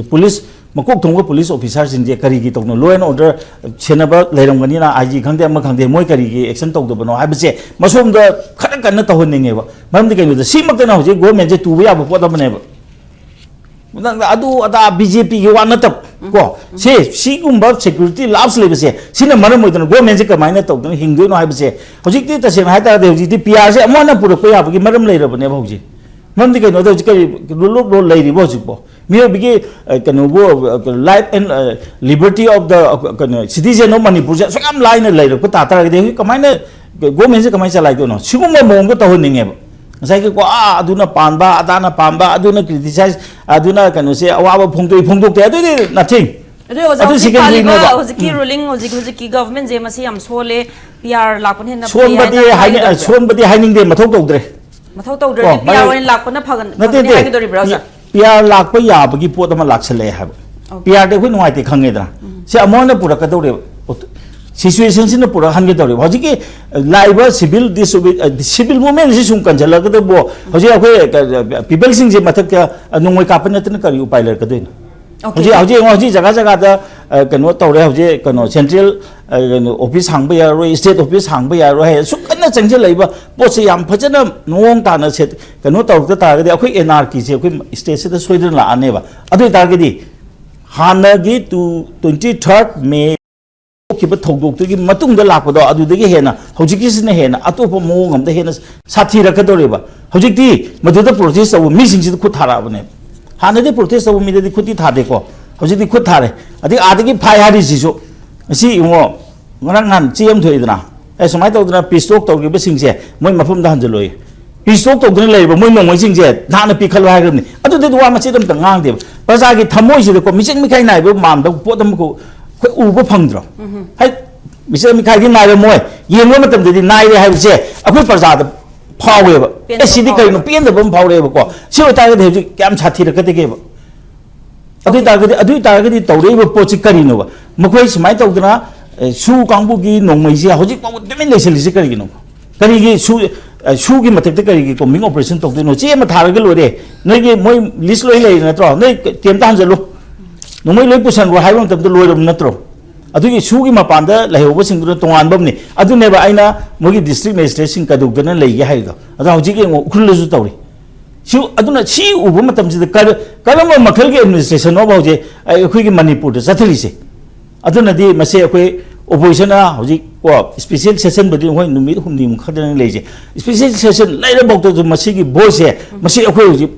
ꯄꯨꯂꯤꯁ, ꯃꯀꯣꯛ ꯊꯣꯡꯕ ꯄꯨꯂꯤꯁ ꯑꯣꯐꯤꯁꯥꯔꯁꯤꯡꯁꯦ ꯀꯔꯤꯒꯤ ꯇꯧꯅꯣ? ꯂꯣ ꯑꯦꯟ ꯑꯣꯔꯗꯔ ꯁꯦꯟꯅꯕ ꯂꯩꯔꯝꯒꯅꯤꯅ, ꯑꯥꯏ ꯖꯤ ꯈꯪꯗꯦ, ꯑꯃ ꯈꯪꯗꯦ, ꯃꯣꯏ ꯀꯔꯤꯒꯤ ꯑꯦꯛꯁꯟ ꯇꯧꯗꯕꯅꯣ ꯍꯥꯏꯕꯁꯦ ꯃꯁꯣꯝꯗ ꯈꯔ ꯀꯟꯅ ꯇꯧꯍꯟꯅꯤꯡꯉꯦꯕ꯫ ꯃꯔꯝꯗꯤ ꯀꯩꯅꯣꯗ, ꯁꯤꯃꯛꯇꯅ ꯍꯧꯖꯤꯛ ꯒꯣꯔꯃꯦꯟꯁꯦ ꯇꯨꯕ ꯌꯥꯕ ꯄꯣꯠ ꯑꯃꯅꯦꯕ꯫ ꯅꯪ ꯑꯗꯨ ꯑꯗꯥ ꯕꯤ ꯖꯦ ꯄꯤꯒꯤ ꯋꯥ ꯅꯠꯇꯕ ꯀꯣ, ꯁꯤ ꯁꯤꯒꯨꯝꯕ ꯁꯦꯀ꯭ꯌꯨꯔꯤꯇꯤ ꯂꯥꯞꯁ ꯂꯩꯕꯁꯦ, ꯁꯤꯅ ꯃꯔꯝ ꯑꯣꯏꯗꯅ ꯒꯣꯔꯃꯦꯟꯁꯦ ꯀꯃꯥꯏꯅ ꯇꯧꯗꯅ ꯍꯤꯡꯗꯣꯏꯅꯣ ꯍꯥꯏꯕꯁꯦ ꯍꯧꯖꯤꯛꯇꯤ ꯇꯁꯦꯡꯅ ꯍꯥꯏꯇꯥꯔꯗꯤ ꯍꯧꯖꯤꯛꯇꯤ ꯄꯤ ꯑꯥꯔꯁꯦ ꯑꯃꯨꯛ ꯍꯟꯅ ꯄꯨꯔꯛꯄ ꯌꯥꯕꯒꯤ ꯃꯔꯝ ꯂꯩꯔꯕꯅꯦꯕ ꯍꯧꯖꯤꯛ꯫ ꯃꯔꯝꯗꯤ ꯀꯩꯅꯣꯗ ꯍꯧꯖꯤꯛ ꯀꯔꯤ ꯂꯣ ꯂꯣ ꯂꯩꯔꯤꯕꯣ ꯍꯧꯖꯤꯛꯄꯣ? ꯃꯤꯑꯣꯏꯕꯒꯤ ꯑ, ꯀꯩꯅꯣꯕꯨ, life and liberty of the, ꯀꯩꯅꯣ, ꯁꯤꯇꯤꯖꯦꯟ ꯑꯣꯐ ꯃꯅꯤꯄꯨꯔꯁꯦ ꯑꯁꯨꯛ ꯌꯥꯝ ꯂꯥꯏꯅ ꯂꯩꯔꯛꯄ ꯇꯥ ꯇꯥꯔꯒꯗꯤ ꯍꯧꯖꯤꯛ ꯀꯃꯥꯏꯅ ꯒꯣꯔꯃꯦꯟꯁꯦ ꯀꯃꯥꯏꯅ ꯆꯂꯥꯏꯗꯣꯏꯅꯣ? ꯁꯤꯒꯨꯝꯕ ꯃꯑꯣꯡꯗ ꯇꯧꯍꯟꯅꯤꯡꯉꯦꯕ꯫ ꯉꯁꯥꯏꯒꯤ ꯀꯣ, ꯑꯥ, ꯑꯗꯨꯅ ꯄꯥꯝꯕ, ꯑꯗꯥꯅ ꯄꯥꯝꯕ, ꯑꯗꯨꯅ ꯀ꯭ꯔꯤꯇꯤꯁꯥꯏꯁ, ꯑꯗꯨꯅ ꯀꯩꯅꯣꯁꯦ ꯑꯋꯥꯕ ꯐꯣꯡꯗꯣꯛꯏ ꯐꯣꯡꯗꯣꯛꯇꯦ, ꯑꯗꯨꯗꯤ ꯅꯊꯤꯡ꯫ ꯑꯗꯨ ꯑꯣꯖꯥ, ꯑꯗꯨ ꯍꯧꯖꯤꯛ ꯁꯦꯀꯦꯟꯗꯔꯤꯅꯦꯕ꯫ ꯄꯥꯜꯂꯤꯕ ꯍꯧꯖꯤꯛꯀꯤ ꯔꯨꯂꯤꯡ, ꯍꯧꯖꯤꯛ ꯍꯧꯖꯤꯛꯀꯤ ꯒꯚꯔꯟꯃꯦꯟꯁꯦ ꯃꯁꯤ ꯌꯥꯝ ꯁꯣꯜꯂꯦ, ꯄꯤ ꯑꯥꯔ ꯂꯥꯛꯄꯅ ꯍꯦꯟꯅ ꯐꯩ ꯁꯣꯟꯕꯗꯤ ꯍꯥꯏꯅ ꯍꯥꯏꯅ-, ꯍꯥꯏꯒꯗꯧꯔꯤꯕ꯭ꯔꯥ? ꯁꯣꯟꯕꯗꯤ ꯍꯥꯏꯅꯤꯡꯗꯦ, ꯃꯊꯧ ꯇꯧꯗ꯭ꯔꯦ꯫ ꯃꯊꯧ ꯇꯧꯗ꯭ꯔꯗꯤ ꯀꯣ, ꯄꯤ ꯑꯥꯔ ꯃꯔꯝ-, ꯑꯣꯏꯅ ꯂꯥꯛꯄꯅ ꯐꯒꯅꯤ, ꯅꯠꯇꯦ, ꯐꯒꯅꯤ ꯅꯠꯇꯦ꯫ ꯍꯥꯏꯒꯗꯧꯔꯤꯕ꯭ꯔꯥ, ꯄꯤ-, ꯑꯣꯖꯥ? ꯄꯤ ꯑꯥꯔ ꯂꯥꯛꯄ ꯌꯥꯕꯒꯤ ꯄꯣꯠ ꯑꯃ ꯂꯥꯛꯁꯜꯂꯛꯑꯦ ꯍꯥꯏꯕ꯫ ꯑꯣꯀꯦ꯫ ꯄꯤ ꯑꯥꯔꯗꯤ ꯑꯩꯈꯣꯏ ꯅꯨꯡꯉꯥꯏꯇꯦ ꯈꯪꯉꯦꯗꯅ꯫ ꯁꯤ ꯑꯃꯨꯛ ꯍꯟꯅ ꯄꯨꯔꯛꯀꯗꯧꯔꯦꯕ꯫ ꯁꯤꯆꯨꯋꯦꯁꯟꯁꯤꯅ ꯄꯨꯔꯛꯍꯟꯒꯗꯧꯔꯦꯕ꯫ ꯍꯧꯖꯤꯛꯀꯤ, ꯑ, ꯂꯥꯛꯏꯕ ꯁꯤꯚꯤꯜ ꯗꯤꯁꯑꯣꯕꯤ-, ꯑ, ꯁꯤꯚꯤꯜ ꯃꯨꯚꯃꯦꯟꯁꯤ ꯁꯨꯝ ꯀꯟꯁꯤꯜꯂꯛꯀꯗꯕꯣ, ꯍꯧꯖꯤꯛ ꯑꯩꯈꯣꯏ, ꯑ, ꯄꯤꯄꯜꯁꯤꯡꯁꯦ ꯃꯊꯛꯇ, ꯑ, ꯅꯣꯡꯃꯩ ꯀꯥꯞꯄ ꯅꯠꯇꯅ ꯀꯔꯤ ꯎꯄꯥꯏ ꯂꯩꯔꯛꯀꯗꯣꯏꯅꯣ? ꯑꯣꯀꯦ꯫ ꯍꯧꯖꯤꯛ, ꯍꯧꯖꯤꯛ ꯌꯦꯡꯉꯣ, ꯍꯧꯖꯤꯛ ꯖꯒꯥ ꯖꯒꯥꯗ, ꯑ, ꯀꯩꯅꯣ ꯇꯧꯔꯦ, ꯍꯧꯖꯤꯛ ꯀꯩꯅꯣ ꯁꯦꯟꯇ꯭ꯔꯦꯜ, ꯑ, ꯀꯩꯅꯣ ꯑꯣꯐꯤꯁ ꯍꯥꯡꯕ ꯌꯥꯔꯣꯏ, ꯁ꯭ꯇꯦꯠ ꯑꯣꯐꯤꯁ ꯍꯥꯡꯕ ꯌꯥꯔꯣꯏ ꯍꯥꯏ ꯁꯨꯝ ꯀꯟꯅ ꯆꯪꯁꯤꯜꯂꯛꯏꯕ ꯄꯣꯠꯁꯦ ꯌꯥꯝ ꯐꯖꯅ ꯃꯑꯣꯡ ꯇꯥꯅ ꯁꯦꯠ-, ꯀꯩꯅꯣ ꯇꯧꯔꯛꯇ ꯇꯥꯔꯒꯗꯤ ꯑꯩꯈꯣꯏ ꯑꯦꯟ ꯑꯥꯔ ꯀꯤꯁꯦ ꯑꯩꯈꯣꯏ ꯁ꯭ꯇꯦꯠꯁꯤꯗ ꯁꯣꯏꯗꯅ ꯂꯥꯛꯑꯅꯦꯕ꯫ ꯑꯗꯨ ꯑꯣꯏ ꯇꯥꯔꯒꯗꯤ ꯍꯥꯟꯅꯒꯤ ꯇꯨ, ꯇ꯭ꯋꯦꯟꯇꯤ ꯊꯥꯔꯠ ꯃꯦ ꯊꯣꯛꯈꯤꯕ ꯊꯧꯗꯣꯛꯇꯨꯒꯤ ꯃꯇꯨꯡꯗ ꯂꯥꯛꯄꯗꯣ, ꯑꯗꯨꯗꯒꯤ ꯍꯦꯟꯅ ꯍꯧꯖꯤꯛꯀꯤꯁꯤꯅ ꯍꯦꯟꯅ ꯑꯇꯣꯞꯄ ꯃꯑꯣꯡ ꯑꯃꯗ ꯍꯦꯟꯅ ꯁꯥꯊꯤꯔꯛꯀꯗꯧꯔꯦꯕ꯫ ꯍꯧꯖꯤꯛꯇꯤ ꯃꯗꯨꯗ ꯄ꯭ꯔꯣꯇꯦꯁ ꯇꯧꯕ ꯃꯤꯁꯤꯡꯁꯤꯗ ꯈꯨꯠ ꯊꯥꯔꯛꯑꯕꯅꯦꯕ꯫ ꯍꯥꯟꯅꯗꯤ ꯄ꯭ꯔꯣꯇꯦꯁ ꯇꯧꯕ ꯃꯤꯗꯗꯤ ꯈꯨꯠꯇꯤ ꯊꯥꯗꯦꯀꯣ, ꯍꯧꯖꯤꯛꯇꯤ ꯈꯨꯠ ꯊꯥꯔꯦ꯫ ꯑꯗꯩ ꯑꯥꯗꯒꯤ ꯐꯥꯏ ꯍꯥꯏꯔꯤꯁꯤꯁꯨ, ꯉꯁꯤ ꯏꯉꯣ, ꯉꯔꯥꯡ ꯅꯍꯥꯟ ꯆꯦ ꯑꯃ ꯊꯣꯛꯏꯗꯅ, ꯑꯦ, ꯁꯨꯃꯥꯏꯅ ꯇꯧꯗꯅ ꯄꯤꯁ ꯇꯣꯛ ꯇꯧꯈꯤꯕꯁꯤꯡꯁꯦ ꯃꯣꯏ ꯃꯐꯝꯗ ꯍꯟꯖꯜꯂꯣꯏ꯫ ꯄꯤꯁ ꯇꯣꯛ ꯇꯧꯗꯅ ꯂꯩꯔꯤꯕ ꯃꯣꯏ ꯅꯣꯡꯃꯩꯁꯤꯡꯁꯦ ꯅꯍꯥꯟꯅ ꯄꯤꯈꯠꯂꯣ ꯍꯥꯏꯈ꯭ꯔꯕꯅꯤ꯫ ꯑꯗꯨꯗꯤ ꯋꯥ ꯃꯆꯦꯠ ꯑꯝꯇ ꯉꯥꯡꯗꯦꯕ꯫ ꯄ꯭ꯔꯖꯥꯒꯤ ꯊꯃꯣꯏꯁꯤꯗꯀꯣ ꯃꯤꯆꯪ ꯃꯤꯈꯥꯏ ꯅꯥꯏꯕ ꯃꯥꯟꯕ ꯄꯣꯠ ꯑꯃꯈꯛ ꯑꯩꯈꯣꯏ ꯎꯕ ꯐꯪꯗ꯭ꯔꯣ? ꯍꯥꯏ, ꯃꯤꯆꯪ ꯃꯤꯈꯥꯏꯗꯤ ꯅꯥꯏꯔꯝꯃꯣꯏ, ꯌꯦꯡꯕ ꯃꯇꯝꯗꯗꯤ ꯅꯥꯏꯔꯦ ꯍꯥꯏꯕꯁꯦ ꯑꯩꯈꯣꯏ ꯄ꯭ꯔꯖꯥꯗ ꯐꯥꯎꯋꯦꯕ꯫ ꯑꯦ, ꯄꯦꯟꯗꯕ ꯁꯤꯗꯤ ꯐꯥꯎꯋꯦ꯫ ꯀꯩꯅꯣ, ꯄꯦꯟꯗꯕ ꯑꯃ ꯐꯥꯎꯔꯛꯑꯦꯕꯀꯣ꯫ ꯁꯤ ꯑꯣꯏꯇꯥꯔꯒꯗꯤ ꯍꯧꯖꯤꯛ ꯀꯌꯥꯝ ꯁꯥꯊꯤꯔꯛꯀꯗꯒꯦꯕ? ꯑꯗꯨ ꯑꯣꯏ ꯑꯣꯀꯦ꯫ ꯇꯥꯔꯒꯗꯤ, ꯑꯗꯨ ꯑꯣꯏ ꯇꯥꯔꯒꯗꯤ ꯇꯧꯔꯛꯏꯕ ꯄꯣꯠꯁꯤ ꯀꯔꯤꯅꯣꯕ? ꯃꯈꯣꯏ ꯁꯨꯃꯥꯏꯅ ꯇꯧꯗꯅ, ꯑꯦ, ꯁꯨ ꯀꯥꯡꯕꯨꯒꯤ ꯅꯣꯡꯃꯩꯁꯦ ꯍꯧꯖꯤꯛ ꯐꯥꯎꯕ ꯇꯨꯃꯤꯟ ꯂꯩꯁꯜꯂꯤꯁꯤ ꯀꯔꯤꯒꯤꯅꯣ? ꯀꯔꯤꯒꯤ ꯁꯨ, ꯑꯦ, ꯁꯨꯒꯤ ꯃꯊꯛꯇ ꯀꯔꯤꯒꯤ ꯀꯣꯝꯕꯤꯡ ꯑꯣꯄꯔꯦꯁꯟ ꯇꯧꯗꯣꯏꯅꯣ? ꯆꯦ ꯑꯃ ꯊꯥꯔꯒ ꯂꯣꯏꯔꯦ꯫ ꯅꯣꯏꯒꯤ ꯃꯣꯏ ꯂꯤꯁ ꯂꯣꯏ ꯂꯩꯔꯦ ꯅꯠꯇ꯭ꯔꯣ? ꯅꯣꯏ ꯀꯦꯝꯇ ꯍꯟꯖꯜꯂꯨ꯫ ꯅꯣꯡꯃꯩ ꯂꯣꯏ ꯄꯨꯁꯟꯈ꯭ꯔꯣ ꯍꯥꯏꯕ ꯃꯇꯝꯗ ꯂꯣꯏꯔꯕ ꯅꯠꯇ꯭ꯔꯣ? ꯑꯗꯨꯒꯤ ꯁꯨꯒꯤ ꯃꯄꯥꯟꯗ ꯂꯩꯍꯧꯕꯁꯤꯡꯗꯨꯅ ꯇꯣꯉꯥꯟꯕ ꯑꯃꯅꯤ꯫ ꯑꯗꯨꯅꯦꯕ ꯑꯩꯅ ꯃꯣꯏꯒꯤ ꯗꯤꯁꯇ꯭ꯔꯤꯛ ꯃꯦꯖꯤꯁꯇ꯭ꯔꯦꯠꯁꯤꯡ ꯀꯩꯗꯧꯗꯅ ꯂꯩꯒꯦ ꯍꯥꯏꯔꯤꯗꯣ꯫ ꯑꯗꯣ ꯍꯧꯖꯤꯛ ꯌꯦꯡꯉꯣ, ꯎꯈ꯭ꯔꯨꯜꯗꯁꯨ ꯇꯧꯔꯤ꯫ ꯁꯤ ꯑꯗꯨꯅ ꯁꯤ ꯎꯕ ꯃꯇꯝꯁꯤꯗ ꯀꯔ- ꯀꯔꯝꯕ ꯃꯈꯜꯒꯤ ꯑꯦꯗꯃꯤꯅꯤꯁꯇ꯭ꯔꯦꯁꯟꯅꯣꯕ ꯍꯧꯖꯤꯛ ꯑꯩꯈꯣꯏꯒꯤ ꯃꯅꯤꯄꯨꯔꯗ ꯆꯠꯊꯔꯤꯁꯦ? ꯑꯗꯨꯅꯗꯤ ꯃꯁꯤ ꯑꯩꯈꯣꯏ ꯑꯣꯄꯣꯖꯤꯁꯟꯅ ꯍꯧꯖꯤꯛ ꯀꯣ ꯏꯁꯄꯤꯁꯦꯜ ꯁꯦꯁꯟꯕꯨꯗꯤ ꯍꯣꯏ ꯅꯨꯃꯤꯠ ꯍꯨꯝꯅꯤꯃꯨꯛ ꯈꯛꯇꯅꯤ ꯂꯩꯁꯦ, ꯏꯁꯄꯤꯁꯦꯜ ꯁꯦꯁꯟ ꯂꯩꯔꯐꯥꯎꯗꯁꯨ ꯃꯁꯤꯒꯤ ꯚꯣꯏꯁꯁꯦ ꯃꯁꯤ ꯑꯩꯈꯣꯏ ꯍꯧꯖꯤꯛ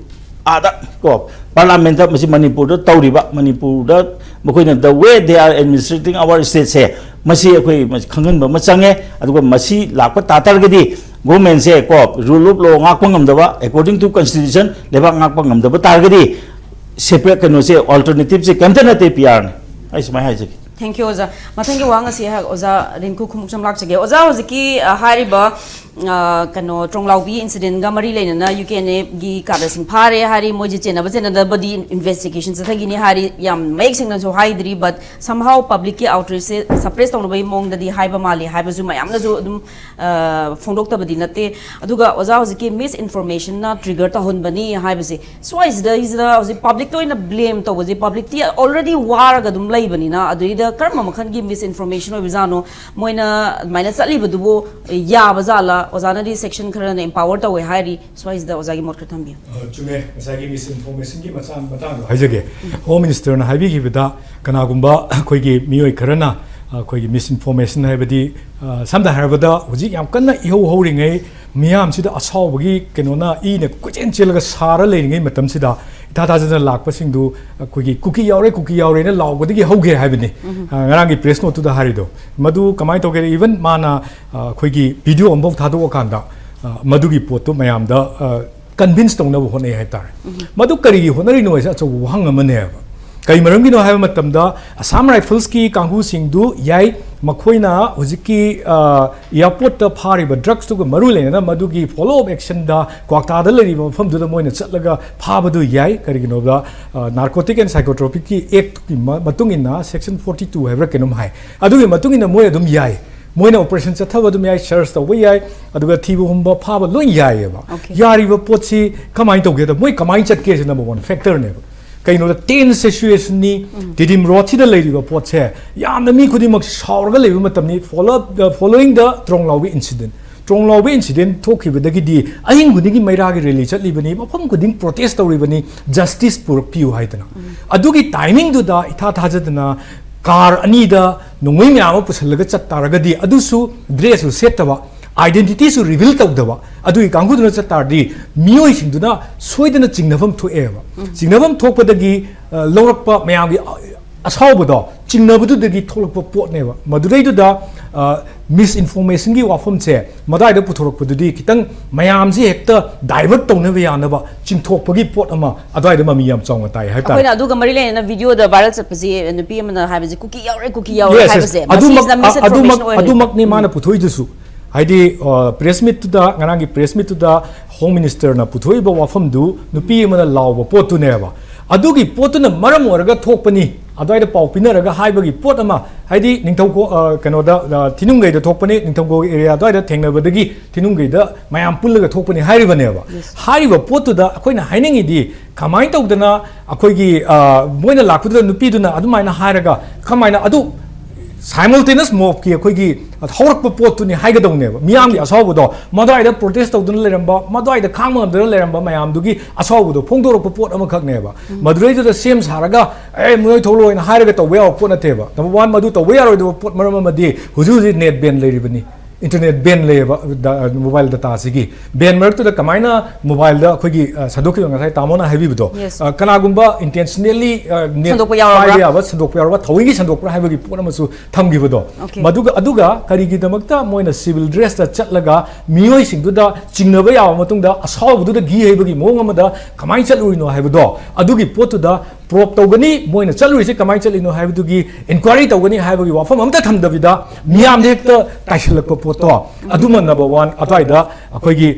ꯑꯥꯗ ꯀꯣ ꯄꯥꯔꯂꯥꯃꯦꯟꯗ ꯃꯁꯤ ꯃꯅꯤꯄꯨꯔꯗ ꯇꯧꯔꯤꯕ, ꯃꯅꯤꯄꯨꯔꯗ ꯃꯈꯣꯏꯅ the way they are administrating our stateꯁꯦ ꯃꯁꯤ ꯑꯩꯈꯣꯏ ꯃꯁꯤ ꯈꯪꯍꯟꯕ ꯑꯃ ꯆꯪꯉꯦ꯫ ꯑꯗꯨꯒ ꯃꯁꯤ ꯂꯥꯛꯄ ꯇꯥ ꯇꯥꯔꯒꯗꯤ ꯒꯣꯔꯃꯦꯟꯁꯦ ꯀꯣ ꯔꯨꯜ ꯑꯣꯐ ꯂꯣ ꯉꯥꯛꯄ ꯉꯝꯗꯕ, according to constitution ꯂꯩꯕꯥꯛ ꯉꯥꯛꯄ ꯉꯝꯗꯕ ꯇꯥꯔꯒꯗꯤ ꯁꯦꯄꯔꯦꯠ ꯀꯩꯅꯣꯁꯦ ꯑꯣꯜꯇꯔꯅꯦꯇꯤꯞꯁꯦ ꯀꯩꯝꯇ ꯅꯠꯇꯦ ꯄꯤ ꯑꯥꯔꯅꯤ꯫ ꯑꯩ ꯁꯨꯃꯥꯏꯅ ꯍꯥꯏꯖꯒꯦ꯫ Thank you ꯑꯣꯖꯥ꯫ ꯃꯊꯪꯒꯤ ꯋꯥꯍꯪ ꯑꯁꯤ ꯑꯩꯍꯥꯛ ꯑꯣꯖꯥ ꯔꯤꯡꯀꯨ ꯈꯨꯃꯨꯛꯆꯝ ꯂꯥꯛꯆꯒꯦ꯫ ꯑꯣꯖꯥ, ꯍꯧꯖꯤꯛꯀꯤ ꯑ, ꯍꯥꯏꯔꯤꯕ ꯑ, ꯀꯩꯅꯣ ꯇ꯭ꯔꯣꯡꯂꯥꯎꯕꯤ ꯏꯟꯁꯤꯗꯦꯟꯒ ꯃꯔꯤ ꯂꯩꯅꯅ ꯌꯨ ꯀꯦ ꯑꯦꯟ ꯑꯦꯒꯤ ꯀꯥꯗꯔꯁꯤꯡ ꯐꯥꯔꯦ ꯍꯥꯏꯔꯤ, ꯃꯣꯏꯁꯦ ꯆꯦꯟꯅꯕ ꯆꯦꯟꯅꯗꯕꯗꯤ ꯏꯟꯚꯦꯁꯇꯤꯒꯦꯁꯟ ꯆꯠꯊꯈꯤꯅꯤ ꯍꯥꯏꯔꯤ, ꯌꯥꯝ ꯃꯌꯦꯛ ꯁꯦꯡꯅꯁꯨ ꯍꯥꯏꯗ꯭ꯔꯤ꯫ But somehow ꯄꯕ꯭ꯂꯤꯛꯀꯤ ꯑꯥꯎꯠꯔꯦꯖꯁꯦ ꯁꯄ꯭ꯔꯦꯁ ꯇꯧꯅꯕꯒꯤ ꯃꯑꯣꯡꯗꯗꯤ ꯍꯥꯏꯕ ꯃꯥꯜꯂꯤ ꯍꯥꯏꯕꯁꯨ ꯃꯌꯥꯝꯅꯁꯨ ꯑꯗꯨꯝ ꯑ, ꯐꯣꯡꯗꯣꯛꯇꯕꯗꯤ ꯅꯠꯇꯦ꯫ ꯑꯗꯨꯒ ꯑꯣꯖꯥ, ꯍꯧꯖꯤꯛꯀꯤ ꯃꯤꯁ ꯏꯟꯐꯣꯔꯃꯦꯁꯟꯅ ꯇ꯭ꯔꯤꯒꯔ ꯇꯧꯍꯟꯕꯅꯤ ꯍꯥꯏꯕꯁꯦ, ꯁ꯭ꯋꯥꯏꯁꯤꯗꯩꯁꯤꯗ ꯍꯧꯖꯤꯛ ꯄꯕ꯭ꯂꯤꯛꯇ ꯑꯣꯏꯅ ꯕ꯭ꯂꯦꯝ ꯇꯧꯕꯁꯦ, ꯄꯕ꯭ꯂꯤꯛꯇꯤ ꯑꯣꯜꯔꯦꯗꯤ ꯋꯥꯔꯒ ꯑꯗꯨꯝ ꯂꯩꯕꯅꯤꯅ, ꯑꯗꯨꯏꯗ ꯀꯔꯝꯕ ꯃꯈꯜꯒꯤ ꯃꯤꯁ ꯏꯟꯐꯣꯔꯃꯦꯁꯟ ꯑꯣꯏꯕꯖꯥꯠꯅꯣ? ꯃꯣꯏꯅ ꯑꯗꯨꯃꯥꯏꯅ ꯆꯠꯂꯤꯕꯗꯨꯕꯨ ꯌꯥꯕ ꯖꯥꯠꯂ? ꯑꯣꯖꯥꯅꯗꯤ ꯁꯦꯛꯁꯟ ꯈꯔꯅ ꯑꯦꯝꯄꯥꯋꯔ ꯇꯧꯋꯦ ꯍꯥꯏꯔꯤ, ꯁ꯭ꯋꯥꯏꯁꯤꯗ ꯑꯣꯖꯥꯒꯤ ꯃꯣꯠ ꯈꯔ ꯊꯝꯕꯤꯌꯨ꯫ ꯑ, ꯆꯨꯝꯃꯦ꯫ ꯉꯁꯥꯏꯒꯤ ꯃꯤꯁ ꯏꯟꯐꯣꯔꯃꯦꯁꯟꯒꯤ ꯃꯆꯥꯡ ꯃꯇꯥꯡꯗꯣ ꯍꯥꯏꯖꯒꯦ꯫ ꯍꯣꯝ ꯃꯤꯅꯤꯁꯇꯔꯅ ꯍꯥꯏꯕꯤꯈꯤꯕꯗ, ꯀꯅꯥꯒꯨꯝꯕ ꯑꯩꯈꯣꯏꯒꯤ ꯃꯤꯑꯣꯏ ꯈꯔꯅ ꯑꯩꯈꯣꯏꯒꯤ ꯃꯤꯁ ꯏꯟꯐꯣꯔꯃꯦꯁꯟ ꯍꯥꯏꯕꯗꯤ, ꯑ, ꯁꯝꯅ ꯍꯥꯏꯔꯕꯗ ꯍꯧꯖꯤꯛ ꯌꯥꯝ ꯀꯟꯅ ꯏꯍꯧ ꯍꯧꯔꯤꯉꯩ ꯃꯤꯌꯥꯝꯁꯤꯗ ꯑꯁꯥꯎꯕꯒꯤ ꯀꯩꯅꯣꯅ ꯏꯅ ꯀꯣꯏꯆꯦꯟ ꯆꯦꯜꯂꯒ ꯁꯥꯔ ꯂꯩꯔꯤꯉꯩ ꯃꯇꯝꯁꯤꯗ ꯏꯊꯥ ꯊꯥꯖꯗꯅ ꯂꯥꯛꯄꯁꯤꯡꯗꯨ ꯑꯩꯈꯣꯏꯒꯤ ꯀꯨꯀꯤ ꯌꯥꯎꯔꯦ, ꯀꯨꯀꯤ ꯌꯥꯎꯔꯦꯅ ꯂꯥꯎꯕꯗꯒꯤ ꯍꯧꯒꯦ ꯍꯥꯏꯕꯅꯤ꯫ ꯑ, ꯉꯔꯥꯡꯒꯤ ꯄ꯭ꯔꯦꯁ ꯅꯣꯠꯇꯨꯗ ꯍꯥꯏꯔꯤꯗꯣ꯫ ꯃꯗꯨ ꯀꯃꯥꯏꯅ ꯇꯧꯒꯦ? ꯏꯚꯟ ꯃꯥꯅ, ꯑ, ꯑꯩꯈꯣꯏꯒꯤ ꯚꯤꯗꯤꯑꯣ ꯑꯃꯐꯥꯎ ꯊꯥꯗꯣꯛꯑꯀꯥꯟꯗ, ꯑ, ꯃꯗꯨꯒꯤ ꯄꯣꯠꯇꯨ ꯃꯌꯥꯝꯗ, ꯑ, ꯀꯟꯚꯤꯟꯁ ꯇꯧꯅꯕ ꯍꯣꯠꯅꯩ ꯍꯥꯏꯇꯥꯔꯦ꯫ ꯃꯗꯨ ꯀꯔꯤꯒꯤ ꯍꯣꯠꯅꯔꯤꯅꯣ ꯍꯥꯏꯁꯦ ꯑꯆꯧꯕ ꯋꯥꯍꯪ ꯑꯃꯅꯦꯕ꯫ ꯀꯩ ꯃꯔꯝꯒꯤꯅꯣ ꯍꯥꯏꯕ ꯃꯇꯝꯗ, ꯑꯁꯥꯝ ꯔꯥꯏꯐꯜꯁꯀꯤ ꯀꯥꯡꯕꯨꯁꯤꯡꯗꯨ ꯌꯥꯏ, ꯃꯈꯣꯏꯅ ꯍꯧꯖꯤꯛꯀꯤ, ꯑ, ꯑꯦꯌꯥꯔꯄꯣꯔꯠꯇ ꯐꯥꯔꯤꯕ ꯗ꯭ꯔꯒꯁꯇꯨꯒ ꯃꯔꯨ ꯂꯩꯅꯅ ꯃꯗꯨꯒꯤ ꯐꯣꯂꯣ ꯑꯞ ꯑꯦꯛꯁꯟꯗ ꯀ꯭ꯋꯥꯛꯇꯥꯗ ꯂꯩꯔꯤꯕ ꯃꯐꯝꯗꯨꯗ ꯃꯣꯏꯅ ꯆꯠꯂꯒ ꯐꯥꯕꯗꯨ ꯌꯥꯏ꯫ ꯀꯔꯤꯒꯤꯅꯣꯗ, ꯑ, ꯅꯥꯔꯀꯣꯇꯤꯛ ꯑꯦꯟ ꯁꯥꯏꯀꯣꯇ꯭ꯔꯣꯄꯤꯛꯀꯤ ꯑꯦꯛꯇꯨꯒꯤ ꯃ-, ꯃꯇꯨꯡ ꯏꯟꯅ ꯁꯦꯛꯁꯟ ꯐꯣꯔꯇꯤ ꯇꯨ ꯍꯥꯏꯕ꯭ꯔꯥ ꯀꯩꯅꯣꯝ ꯍꯥꯏ, ꯑꯗꯨꯒꯤ ꯃꯇꯨꯡ ꯏꯟꯅ ꯃꯣꯏ ꯑꯗꯨꯝ ꯌꯥꯏ꯫ ꯃꯣꯏꯅ ꯑꯣꯄꯔꯦꯁꯟ ꯆꯠꯊꯕ ꯑꯗꯨꯝ ꯌꯥꯏ, ꯁꯔꯆ ꯇꯧꯕ ꯌꯥꯏ, ꯑꯗꯨꯒ ꯊꯤꯕ ꯍꯨꯝꯕ ꯐꯥꯕ ꯂꯣꯏ ꯌꯥꯏꯑꯕ꯫ Okay. ꯌꯥꯔꯤꯕ ꯄꯣꯠꯁꯤ ꯀꯃꯥꯏꯅ ꯇꯧꯒꯦꯗ, ꯃꯣꯏ ꯀꯃꯥꯏꯅ ꯆꯠꯀꯦꯁꯤ ꯅꯝꯕꯔ ꯋꯥꯟ ꯐꯦꯛꯇꯔꯅꯦꯕ꯫ ꯀꯩꯅꯣꯗ, ꯇꯦꯟꯁ ꯁꯤꯆꯨꯋꯦꯁꯟꯅꯤ, ꯇꯤꯗꯤꯝ ꯔꯣꯗꯁꯤꯗ ꯂꯩꯔꯤꯕ ꯄꯣꯠꯁꯦ ꯌꯥꯝꯅ ꯃꯤ ꯈꯨꯗꯤꯡꯃꯛ ꯁꯥꯎꯔꯒ ꯂꯩꯕ ꯃꯇꯝꯅꯤ꯫ Follow, following the ꯇ꯭ꯔꯣꯡ ꯂꯥꯎꯕꯤ ꯏꯟꯁꯤꯗꯦꯟ, ꯇ꯭ꯔꯣꯡ ꯂꯥꯎꯕ ꯏꯟꯁꯤꯗꯦꯟ ꯊꯣꯛꯈꯤꯕꯗꯒꯤꯗꯤ ꯑꯍꯤꯡ ꯈꯨꯗꯤꯡꯒꯤ ꯃꯩꯔꯥꯒꯤ ꯔꯦꯂꯤ ꯆꯠꯂꯤꯕꯅꯤ, ꯃꯐꯝ ꯈꯨꯗꯤꯡ ꯄ꯭ꯔꯣꯇꯦꯁ ꯇꯧꯔꯤꯕꯅꯤ, ꯖꯁꯇꯤꯁ ꯄꯨꯔꯛꯄꯤꯌꯨ ꯍꯥꯏꯗꯅ꯫ ꯑꯗꯨꯒꯤ ꯇꯥꯏꯃꯤꯡꯗꯨꯗ ꯏꯊꯥ ꯊꯥꯖꯗꯅ ꯀꯥꯔ ꯑꯅꯤꯗ ꯅꯣꯡꯃꯩ ꯃꯌꯥꯝ ꯑꯃ ꯄꯨꯁꯜꯂꯒ ꯆꯠ ꯇꯥꯔꯒꯗꯤ, ꯑꯗꯨꯁꯨ ꯗ꯭ꯔꯦꯁꯁꯨ ꯁꯦꯠꯇꯕ, ꯑꯥꯏꯗꯦꯟꯇꯤꯇꯤꯁꯨ ꯔꯤꯚꯤꯜ ꯇꯧꯗꯕ, ꯑꯗꯨꯒꯤ ꯀꯥꯡꯕꯨꯗꯨꯅ ꯆꯠ ꯇꯥꯔꯗꯤ ꯃꯤꯑꯣꯏꯁꯤꯡꯗꯨꯅ ꯁꯣꯏꯗꯅ ꯆꯤꯡꯅꯐꯝ ꯊꯣꯛꯑꯦꯕ꯫ ꯆꯤꯡꯅꯐꯝ ꯊꯣꯛꯄꯗꯒꯤ ꯑ, ꯂꯧꯔꯛꯄ ꯃꯌꯥꯝꯒꯤ ꯑꯁꯥꯎꯕꯗꯣ ꯆꯤꯡꯅꯕꯗꯨꯗꯒꯤ ꯊꯣꯛꯂꯛꯄ ꯄꯣꯠꯅꯦꯕ꯫ ꯃꯗꯨꯗꯩꯗꯨꯗ ꯃꯤꯁ ꯏꯟꯐꯣꯔꯃꯦꯁꯟꯒꯤ ꯋꯥꯐꯝꯁꯦ ꯃꯗꯥꯏꯗ ꯄꯨꯊꯣꯔꯛꯄꯗꯨꯗꯤ ꯈꯤꯇꯪ ꯃꯌꯥꯝꯁꯤ ꯍꯦꯛꯇ ꯗꯥꯏꯚꯔꯠ ꯇꯧꯅꯕ ꯌꯥꯅꯕ ꯆꯤꯡꯊꯣꯛꯄꯒꯤ ꯄꯣꯠ ꯑꯃ ꯑꯗ꯭ꯋꯥꯏꯗ ꯃꯃꯤ ꯌꯥꯝ ꯆꯥꯎꯅ ꯇꯥꯏ ꯍꯥꯏꯇꯥꯔꯦ꯫ ꯑꯩꯈꯣꯏꯅ ꯑꯗꯨꯒ ꯃꯔꯤ ꯂꯩꯅꯅ ꯚꯤꯗꯤꯑꯣꯗ ꯚꯥꯏꯔꯦꯜ ꯆꯠꯄꯁꯤ ꯅꯨꯄꯤ ꯑꯃꯅ ꯍꯥꯏꯕꯁꯤ ꯀꯨꯀꯤ ꯌꯥꯎꯔꯦ, ꯀꯨꯀꯤ ꯌꯥꯎꯔꯦ Yes, yes. ꯍꯥꯏꯕꯁꯦ ꯑꯗꯨꯃꯛ ꯃꯁꯤꯁꯤꯅ ꯃꯤꯁ ꯏꯟꯐꯣꯔꯃꯦꯁꯟ ꯑꯗꯨꯃꯛ ꯑꯣꯏꯍꯜꯂꯦ꯫ ꯑꯗꯨꯃꯛꯅꯤ ꯃꯥꯅ ꯄꯨꯊꯣꯛꯏꯗꯨꯁꯨ꯫ ꯍꯥꯏꯗꯤ ꯄ꯭ꯔꯦꯁ ꯃꯤꯠꯇꯨꯗ, ꯉꯔꯥꯡꯒꯤ ꯄ꯭ꯔꯦꯁ ꯃꯤꯠꯇꯨꯗ ꯍꯣꯝ ꯃꯤꯅꯤꯁꯇꯔꯅ ꯄꯨꯊꯣꯛꯏꯕ ꯋꯥꯐꯝꯗꯨ ꯅꯨꯄꯤ ꯑꯃꯅ ꯂꯥꯎꯕ ꯄꯣꯠꯇꯨꯅꯦꯕ꯫ ꯑꯗꯨꯒꯤ ꯄꯣꯠꯇꯨꯅ ꯃꯔꯝ ꯑꯣꯏꯔꯒ ꯊꯣꯛꯄꯅꯤ, ꯑꯗꯨꯋꯥꯏꯗ ꯄꯥꯎ ꯄꯤꯅꯔꯒ ꯍꯥꯏꯕꯒꯤ ꯄꯣꯠ ꯑꯃ, ꯍꯥꯏꯗꯤ ꯅꯤꯡꯊꯧꯀꯣ ꯑ, ꯀꯩꯅꯣꯗ ꯑ, ꯊꯤꯅꯨꯡꯒꯩꯗ ꯊꯣꯛꯄꯅꯤ, ꯅꯤꯡꯊꯧꯀꯣ ꯑꯦꯔꯤꯌꯥ ꯑꯗꯨꯋꯥꯏꯗ ꯊꯦꯡꯅꯕꯗꯒꯤ ꯊꯤꯅꯨꯡꯒꯩꯗ ꯃꯌꯥꯝ ꯄꯨꯜꯂꯒ ꯊꯣꯛꯄꯅꯤ ꯍꯥꯏꯔꯤꯕꯅꯦꯕ꯫ ꯍꯥꯏꯔꯤꯕ ꯄꯣꯠꯇꯨꯗ ꯑꯩꯈꯣꯏꯅ ꯍꯥꯏꯅꯤꯡꯉꯤꯗꯤ ꯀꯃꯥꯏꯅ ꯇꯧꯗꯅ ꯑꯩꯈꯣꯏꯒꯤ ꯑ, ꯃꯣꯏꯅ ꯂꯥꯛꯄꯗꯨꯗ ꯅꯨꯄꯤꯗꯨꯅ ꯑꯗꯨꯃꯥꯏꯅ ꯍꯥꯏꯔꯒ ꯀꯃꯥꯏꯅ ꯑꯗꯨ ꯁꯥꯏꯃꯜꯇꯦꯅꯁ ꯃꯣꯞꯀꯤ ꯑꯩꯈꯣꯏꯒꯤ ꯍꯧꯔꯛꯄ ꯄꯣꯠꯇꯨꯅꯤ ꯍꯥꯏꯒꯗꯧꯅꯦꯕ꯫ ꯃꯤꯌꯥꯝꯒꯤ ꯑꯁꯥꯎꯕꯗꯣ, ꯃꯗꯨꯋꯥꯏꯗ ꯄ꯭ꯔꯣꯇꯦꯁ ꯇꯧꯗꯨꯅ ꯂꯩꯔꯝꯕ, ꯃꯗꯨꯋꯥꯏꯗ ꯈꯥꯡꯕ ꯉꯝꯗꯅ ꯂꯩꯔꯝꯕ ꯃꯌꯥꯝꯗꯨꯒꯤ ꯑꯁꯥꯎꯕꯗꯣ ꯐꯣꯡꯗꯣꯔꯛꯄ ꯄꯣꯠ ꯑꯃꯈꯛꯅꯦꯕ꯫ ꯃꯗꯨꯗꯩꯗꯨꯗ ꯁꯦꯝ ꯁꯥꯔꯒ ꯑꯦ ꯃꯣꯏ ꯊꯣꯛꯂꯛꯑꯣꯅ ꯍꯥꯏꯔꯒ ꯇꯧꯕ ꯌꯥꯕ ꯄꯣꯠ ꯅꯠꯇꯦꯕ꯫ ꯅꯝꯕꯔ ꯋꯥꯟ, ꯃꯗꯨ ꯇꯧꯕ ꯌꯥꯔꯣꯏꯗꯕ ꯄꯣꯠ ꯃꯔꯝ ꯑꯃꯗꯤ ꯍꯧꯖꯤꯛ ꯍꯧꯖꯤꯛ ꯅꯦꯠ ꯕꯦꯟ ꯂꯩꯔꯤꯕꯅꯤ, ꯏꯟꯇꯔꯅꯦꯠ ꯕꯦꯟ ꯂꯩꯌꯦꯕ, ꯗ-, ꯃꯣꯕꯥꯏꯜ ꯗꯇꯥꯁꯤꯒꯤ꯫ ꯕꯦꯟ ꯃꯔꯛꯇꯨꯗ ꯀꯃꯥꯏꯅ ꯃꯣꯕꯥꯏꯜꯗ ꯑꯩꯈꯣꯏꯒꯤ ꯑ, ꯁꯟꯗꯣꯛꯈꯤꯕ, ꯉꯁꯥꯏ ꯇꯥꯃꯣꯅ ꯍꯥꯏꯕꯤꯕꯗꯣ, Yes. ꯑ, ꯀꯅꯥꯒꯨꯝꯕ ꯏꯟꯇꯦꯟꯁꯅꯦꯜꯂꯤ ꯅꯦꯠ ꯁꯟꯗꯣꯛꯄ ꯌꯥꯎꯔꯕ꯭ꯔꯥ? ꯄꯥꯏꯕ ꯌꯥꯕ ꯁꯟꯗꯣꯛꯄ ꯌꯥꯎꯔꯕ꯭ꯔꯥ, ꯊꯑꯣꯏꯒꯤ ꯁꯟꯗꯣꯛꯄ꯭ꯔꯥ ꯍꯥꯏꯕꯒꯤ ꯄꯣꯠ ꯑꯃꯁꯨ ꯊꯝꯈꯤꯕꯗꯣ꯫ Okay. ꯃꯗꯨꯒ ꯑꯗꯨꯒ ꯀꯔꯤꯒꯤꯗꯃꯛꯇ ꯃꯣꯏꯅ ꯁꯤꯚꯤꯜ ꯗ꯭ꯔꯦꯁꯇ ꯆꯠꯂꯒ ꯃꯤꯑꯣꯏꯁꯤꯡꯗꯨꯗ ꯆꯤꯡꯅꯕ ꯌꯥꯕ ꯃꯇꯨꯡꯗ ꯑꯁꯥꯎꯕꯗꯨꯗ ꯘꯤ ꯍꯩꯕꯒꯤ ꯃꯑꯣꯡ ꯑꯃꯗ ꯀꯃꯥꯏꯅ ꯆꯠꯂꯨꯔꯤꯅꯣ ꯍꯥꯏꯕꯗꯣ, ꯑꯗꯨꯒꯤ ꯄꯣꯠꯇꯨꯗ ꯄ꯭ꯔꯣꯞ ꯇꯧꯒꯅꯤ, ꯃꯣꯏꯅ ꯆꯠꯂꯨꯔꯤꯁꯦ ꯀꯃꯥꯏꯅ ꯆꯠꯂꯤꯅꯣ ꯍꯥꯏꯕꯗꯨꯒꯤ ꯏꯟꯀ꯭ꯋꯥꯏꯔꯤ ꯇꯧꯒꯅꯤ ꯍꯥꯏꯕꯒꯤ ꯋꯥꯐꯝ ꯑꯝꯇ ꯊꯝꯗꯕꯤꯗ ꯃꯤꯌꯥꯝꯗ ꯍꯦꯛꯇ ꯇꯥꯏꯁꯤꯜꯂꯛꯄ ꯄꯣꯠꯇꯣ, ꯑꯗꯨꯃ ꯅꯝꯕꯔ ꯋꯥꯟ꯫ ꯑꯗꯨꯋꯥꯏꯗ ꯑꯩꯈꯣꯏꯒꯤ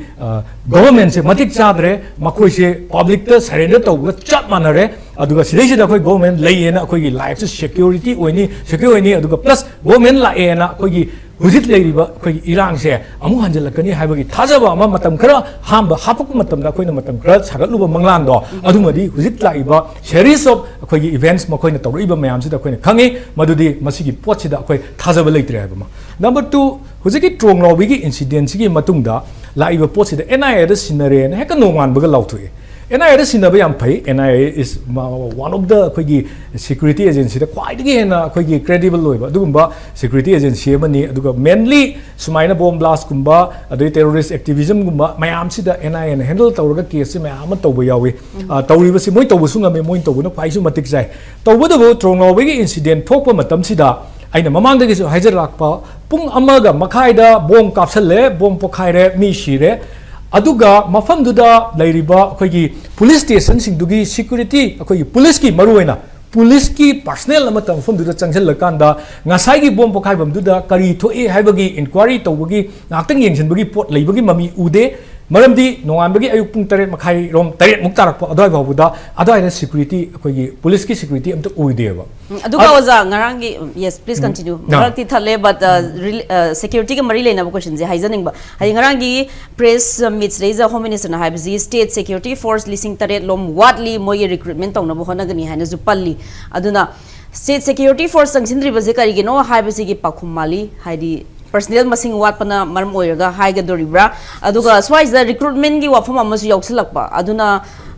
ꯒꯣꯚꯔꯟꯃꯦꯟꯁꯦ ꯃꯇꯤꯛ ꯆꯥꯗ꯭ꯔꯦ, ꯃꯈꯣꯏꯁꯦ ꯄꯕ꯭ꯂꯤꯛꯇ ꯁꯔꯦꯟꯗꯔ ꯇꯧꯕꯒ ꯆꯞ ꯃꯥꯟꯅꯔꯦ꯫ ꯑꯗꯨꯒ ꯁꯤꯗꯩꯁꯤꯗ ꯑꯩꯈꯣꯏ ꯒꯣꯚꯔꯟꯃꯦꯟ ꯂꯩꯌꯦꯅ ꯑꯩꯈꯣꯏꯒꯤ ꯂꯥꯏꯐꯁꯦ ꯁꯦꯀ꯭ꯌꯨꯔꯤꯇꯤ ꯑꯣꯏꯅꯤ, ꯁꯦꯀ꯭ꯌꯨꯔ ꯑꯣꯏꯅꯤ, ꯑꯗꯨꯒ ꯄ꯭ꯂꯁ ꯒꯣꯚꯔꯟꯃꯦꯟ ꯂꯥꯛꯑꯦꯅ ꯑꯩꯈꯣꯏꯒꯤ ꯍꯧꯖꯤꯛ ꯂꯩꯔꯤꯕ ꯑꯩꯈꯣꯏꯒꯤ ꯏꯔꯥꯡꯁꯦ ꯑꯃꯨꯛ ꯍꯟꯖꯤꯜꯂꯛꯀꯅꯤ ꯍꯥꯏꯕꯒꯤ ꯊꯥꯖꯕ ꯑꯃ, ꯃꯇꯝ ꯈꯔ ꯑꯍꯥꯟꯕ ꯍꯥꯞꯄꯛꯄ ꯃꯇꯝꯗ ꯑꯩꯈꯣꯏꯅ ꯃꯇꯝ ꯈꯔ ꯁꯥꯒꯠꯂꯨꯕ ꯃꯪꯂꯥꯟꯗꯣ, ꯑꯗꯨꯃꯗꯤ ꯍꯧꯖꯤꯛ ꯂꯥꯛꯏꯕ series of ꯑꯩꯈꯣꯏꯒꯤ events ꯃꯈꯣꯏꯅ ꯇꯧꯔꯛꯏꯕ ꯃꯌꯥꯝꯁꯤꯗ ꯑꯩꯈꯣꯏꯅ ꯈꯪꯉꯤ ꯃꯗꯨꯗꯤ ꯃꯁꯤꯒꯤ ꯄꯣꯠꯁꯤꯗ ꯑꯩꯈꯣꯏ ꯊꯥꯖꯕ ꯂꯩꯇ꯭ꯔꯦ ꯍꯥꯏꯕ ꯑꯃ꯫ Number two, ꯍꯧꯖꯤꯛꯀꯤ ꯇ꯭ꯔꯣꯡ ꯂꯥꯎꯕꯤꯒꯤ incidentꯁꯤꯒꯤ ꯃꯇꯨꯡꯗ ꯂꯥꯛꯏꯕ ꯄꯣꯠꯁꯤꯗ NIAꯗ ꯁꯤꯟꯅꯔꯦꯅ ꯍꯦꯛꯇ ꯅꯣꯡꯉꯥꯟꯕꯒ ꯂꯥꯎꯊꯣꯛꯏ꯫ NIAꯗ ꯁꯤꯟꯅꯕ ꯌꯥꯝ ꯐꯩ꯫ NIA is one of the ꯑꯩꯈꯣꯏꯒꯤ security agencyꯗ ꯈ꯭ꯋꯥꯏꯗꯒꯤ ꯍꯦꯟꯅ ꯑꯩꯈꯣꯏꯒꯤ credible ꯑꯣꯏꯕ ꯑꯗꯨꯒꯨꯝꯕ security agency ꯑꯃꯅꯤ꯫ ꯑꯗꯨꯒ mainly ꯁꯨꯃꯥꯏꯅ bomb blastꯀꯨꯝꯕ ꯑꯗꯩ terrorist activismꯒꯨꯝꯕ ꯃꯌꯥꯝꯁꯤꯗ NIAꯅ handle ꯇꯧꯔꯒ caseꯁꯦ ꯃꯌꯥꯝ ꯑꯃ ꯇꯧꯕ ꯌꯥꯎꯏ꯫ ꯑ, ꯇꯧꯔꯤꯕꯁꯤ ꯃꯣꯏ ꯇꯧꯕꯁꯨ ꯉꯝꯃꯤ, ꯃꯣꯏꯅ ꯇꯧꯕꯅ ꯈ꯭ꯋꯥꯏꯁꯨ ꯃꯇꯤꯛ ꯆꯥꯏ꯫ ꯇꯧꯕꯇꯕꯨ ꯇ꯭ꯔꯣꯡ ꯂꯥꯎꯕꯒꯤ incident ꯊꯣꯛꯄ ꯃꯇꯝꯁꯤꯗ ꯑꯩꯅ ꯃꯃꯥꯡꯗꯒꯤꯁꯨ ꯍꯥꯏꯖꯔꯛꯄ, ꯄꯨꯡ ꯑꯃꯒ ꯃꯈꯥꯏꯗ bomb ꯀꯥꯞꯁꯜꯂꯦ, bomb ꯄꯣꯈꯥꯏꯔꯦ, ꯃꯤ ꯁꯤꯔꯦ꯫ ꯑꯗꯨꯒ ꯃꯐꯝꯗꯨꯗ ꯂꯩꯔꯤꯕ ꯑꯩꯈꯣꯏꯒꯤ police stationꯁꯤꯡꯗꯨꯒꯤ security, ꯑꯩꯈꯣꯏꯒꯤ policeꯀꯤ ꯃꯔꯨꯑꯣꯏꯅ policeꯀꯤ personnel ꯑꯃꯠꯇ ꯃꯐꯝꯗꯨꯗ ꯆꯪꯁꯤꯜꯂꯀꯥꯟꯗ ꯉꯁꯥꯏꯒꯤ bomb ꯄꯣꯈꯥꯏꯐꯝꯗꯨꯗ ꯀꯔꯤ ꯊꯣꯛꯏ ꯍꯥꯏꯕꯒꯤ inquiry ꯇꯧꯕꯒꯤ, ꯉꯥꯏꯍꯥꯛꯇꯪ ꯌꯦꯡꯁꯤꯟꯕꯒꯤ ꯄꯣꯠ ꯂꯩꯕꯒꯤ ꯃꯃꯤ ꯎꯗꯦ꯫ ꯃꯔꯝꯗꯤ ꯅꯣꯡꯉꯥꯟꯕꯒꯤ ꯑꯌꯨꯛ ꯄꯨꯡ ꯇꯔꯦꯠ ꯃꯈꯥꯏꯔꯣꯝ, ꯇꯔꯦꯠꯃꯨꯛ ꯇꯥꯔꯛꯄ ꯑꯗꯨꯋꯥꯏ ꯐꯥꯎꯕꯗ ꯑꯗꯨꯋꯥꯏꯗ security, ꯑꯩꯈꯣꯏꯒꯤ policeꯀꯤ security ꯑꯝꯇ ꯑꯣꯏꯗꯦꯕ꯫ ꯎꯝ, ꯑꯗꯨꯒ ꯑꯣꯖꯥ, ꯉꯔꯥꯡꯒꯤ, yes, please continue. ꯃꯔꯛꯇꯤ ꯊꯠꯂꯦ, but securityꯒ ꯃꯔꯤ ꯂꯩꯅꯕ questionꯁꯦ ꯍꯥꯏꯖꯅꯤꯡꯕ꯫ ꯍꯥꯏꯗꯤ ꯉꯔꯥꯡꯒꯤ press meetꯁꯤꯗꯩꯁꯤꯗ Home Ministerꯅ ꯍꯥꯏꯕꯁꯤ state security force ꯂꯤꯁꯤꯡ ꯇꯔꯦꯠ ꯂꯣꯝ ꯋꯥꯠꯂꯤ, ꯃꯣꯏꯒꯤ recruitment ꯇꯧꯅꯕ ꯍꯣꯠꯅꯒꯅꯤ ꯍꯥꯏꯅꯁꯨ ꯄꯜꯂꯤ꯫ ꯑꯗꯨꯅ state security force ꯆꯪꯁꯤꯟꯗ꯭ꯔꯤꯕꯁꯦ ꯀꯔꯤꯒꯤꯅꯣ ꯍꯥꯏꯕꯁꯤꯒꯤ ꯄꯥꯎꯈꯨꯝ ꯃꯥꯜꯂꯤ꯫ ꯍꯥꯏꯗꯤ personnel ꯃꯁꯤꯡ ꯋꯥꯠꯄꯅ ꯃꯔꯝ ꯑꯣꯏꯔꯒ ꯍꯥꯏꯒꯗꯣꯔꯤꯕ꯭ꯔꯥ? ꯑꯗꯨꯒ ꯁ꯭ꯋꯥꯏꯁꯤꯗ recruitmentꯀꯤ ꯋꯥꯐꯝ ꯑꯃꯁꯨ ꯌꯥꯎꯁꯤꯜꯂꯛꯄ꯫ ꯑꯗꯨꯅ,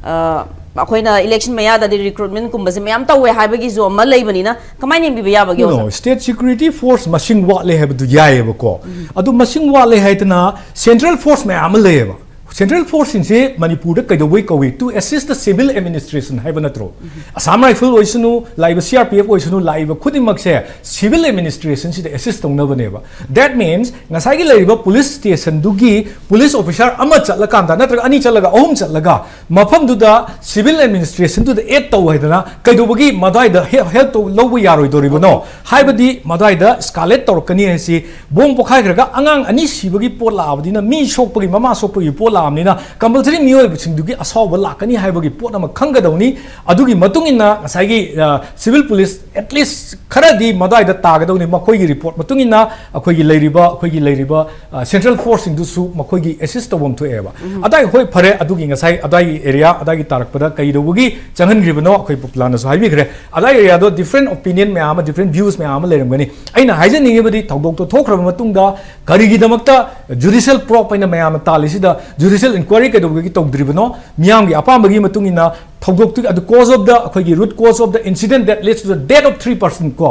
ꯑ, ꯑꯩꯈꯣꯏꯅ election ꯃꯌꯥꯗꯗꯤ recruitmentꯀꯨꯝꯕꯁꯦ ꯃꯌꯥꯝ ꯇꯧꯋꯦ ꯍꯥꯏꯕꯒꯤꯁꯨ ꯑꯃ ꯂꯩꯕꯅꯤꯅ, ꯀꯃꯥꯏꯅ ꯌꯦꯡꯕꯤꯕ ꯌꯥꯕꯒꯦ, ꯑꯣꯖꯥ? State security force ꯃꯁꯤꯡ ꯋꯥꯠꯂꯦ ꯍꯥꯏꯕꯗꯨ ꯌꯥꯏꯑꯕꯀꯣ꯫ ꯑꯗꯨ ꯃꯁꯤꯡ ꯋꯥꯠꯂꯦ ꯍꯥꯏꯗꯅ central force ꯃꯌꯥꯝ ꯑꯃ ꯂꯩꯌꯦꯕ꯫ Central forceꯁꯤꯡꯁꯦ ꯃꯅꯤꯄꯨꯔꯗ ꯀꯩꯗꯧꯕꯩ ꯀꯧꯏ? To assist the civil administration ꯍꯥꯏꯕ ꯅꯠꯇ꯭ꯔꯣ? Assam Rifle ꯑꯣꯏꯁꯅꯨ, ꯂꯥꯛꯏꯕ CRPF ꯑꯣꯏꯁꯅꯨ, ꯂꯥꯛꯏꯕ ꯈꯨꯗꯤꯡꯃꯛꯁꯦ civil administrationꯁꯤꯗ assist ꯇꯧꯅꯕꯅꯦꯕ꯫ That means ꯉꯁꯥꯏꯒꯤ ꯂꯩꯔꯤꯕ police stationꯗꯨꯒꯤ police officer ꯑꯃ ꯆꯠꯂꯀꯥꯟꯗ, ꯅꯠꯇ꯭ꯔꯒ ꯑꯅꯤ ꯆꯠꯂꯒ, ꯑꯍꯨꯝ ꯆꯠꯂꯒ, ꯃꯐꯝꯗꯨꯗ civil administrationꯗꯨꯗ add ꯇꯧ ꯍꯥꯏꯗꯅ ꯀꯩꯗꯧꯕꯒꯤ ꯃꯗ꯭ꯋꯥꯏꯗ help, help ꯇꯧ, ꯂꯧꯕ ꯌꯥꯔꯣꯏꯗꯣꯔꯤꯕꯅꯣ? ꯍꯥꯏꯕꯗꯤ ꯃꯗ꯭ꯋꯥꯏꯗ escalate ꯇꯧꯔꯛꯀꯅꯤ ꯍꯥꯏꯁꯤ, bomb ꯄꯣꯈꯥꯏꯈ꯭ꯔꯒ ꯑꯉꯥꯡ ꯑꯅꯤ ꯁꯤꯕꯒꯤ ꯄꯣꯠ ꯂꯥꯛꯑꯕꯅꯤꯅ, ꯃꯤ ꯁꯣꯛꯄꯒꯤ, ꯃꯃꯥ ꯁꯣꯛꯄꯒꯤ ꯄꯣꯠ ꯇꯥꯕꯅꯤꯅ, compulsory ꯃꯤꯑꯣꯏꯕꯁꯤꯡꯗꯨꯒꯤ ꯑꯁꯥꯎꯕ ꯂꯥꯛꯀꯅꯤ ꯍꯥꯏꯕꯒꯤ ꯄꯣꯠ ꯑꯃ ꯈꯪꯒꯗꯧꯅꯤ꯫ ꯑꯗꯨꯒꯤ ꯃꯇꯨꯡ ꯏꯟꯅ ꯉꯁꯥꯏꯒꯤ, ꯑ, civil police at least ꯈꯔꯗꯤ ꯃꯗꯥꯏꯗ ꯇꯥꯒꯗꯧꯅꯤ꯫ ꯃꯈꯣꯏꯒꯤ report ꯃꯇꯨꯡ ꯏꯟꯅ ꯑꯩꯈꯣꯏꯒꯤ ꯂꯩꯔꯤꯕ, ꯑꯩꯈꯣꯏꯒꯤ ꯂꯩꯔꯤꯕ, ꯑ, central forceꯁꯤꯡꯗꯨꯁꯨ ꯃꯈꯣꯏꯒꯤ assist ꯇꯧꯐꯝ ꯊꯣꯛꯑꯦꯕ꯫ ꯑꯗꯥꯏ, ꯍꯣꯏ, ꯐꯔꯦ, ꯑꯗꯨꯒꯤ ꯉꯁꯥꯏ ꯑꯗꯥꯏꯒꯤ area, ꯑꯗꯥꯏꯒꯤ ꯇꯥꯔꯛꯄꯗ ꯀꯩꯗꯧꯕꯒꯤ ꯆꯪꯍꯟꯈ꯭ꯔꯤꯕꯅꯣ ꯑꯩꯈꯣꯏ ꯄꯣꯄꯨꯂꯥꯅꯁꯨ ꯍꯥꯏꯕꯤꯈ꯭ꯔꯦ꯫ ꯑꯗꯥꯏ areaꯗꯣ different opinion ꯃꯌꯥꯝ ꯑꯃ, different views ꯃꯌꯥꯝ ꯑꯃ ꯂꯩꯔꯝꯒꯅꯤ꯫ ꯑꯩꯅ ꯍꯥꯏꯖꯅꯤꯡꯉꯤꯕꯗꯤ, ꯊꯧꯗꯣꯛꯇꯣ ꯊꯣꯛꯈ꯭ꯔꯕ ꯃꯇꯨꯡꯗ ꯀꯔꯤꯒꯤꯗꯃꯛꯇ judicial probe ꯍꯥꯏꯅ ꯃꯌꯥꯝꯅ ꯇꯥꯜꯂꯤꯁꯤꯗ judicial inquiry ꯀꯩꯗꯧꯕꯒꯤ ꯇꯧꯗ꯭ꯔꯤꯕꯅꯣ? ꯃꯤꯌꯥꯝꯒꯤ ꯑꯄꯥꯝꯕꯒꯤ ꯃꯇꯨꯡ ꯏꯟꯅ ꯊꯧꯗꯣꯛꯇꯨ, ꯑꯗꯨ cause of the, ꯑꯩꯈꯣꯏꯒꯤ root cause of the incident that leads to the death of three person ꯀꯣ,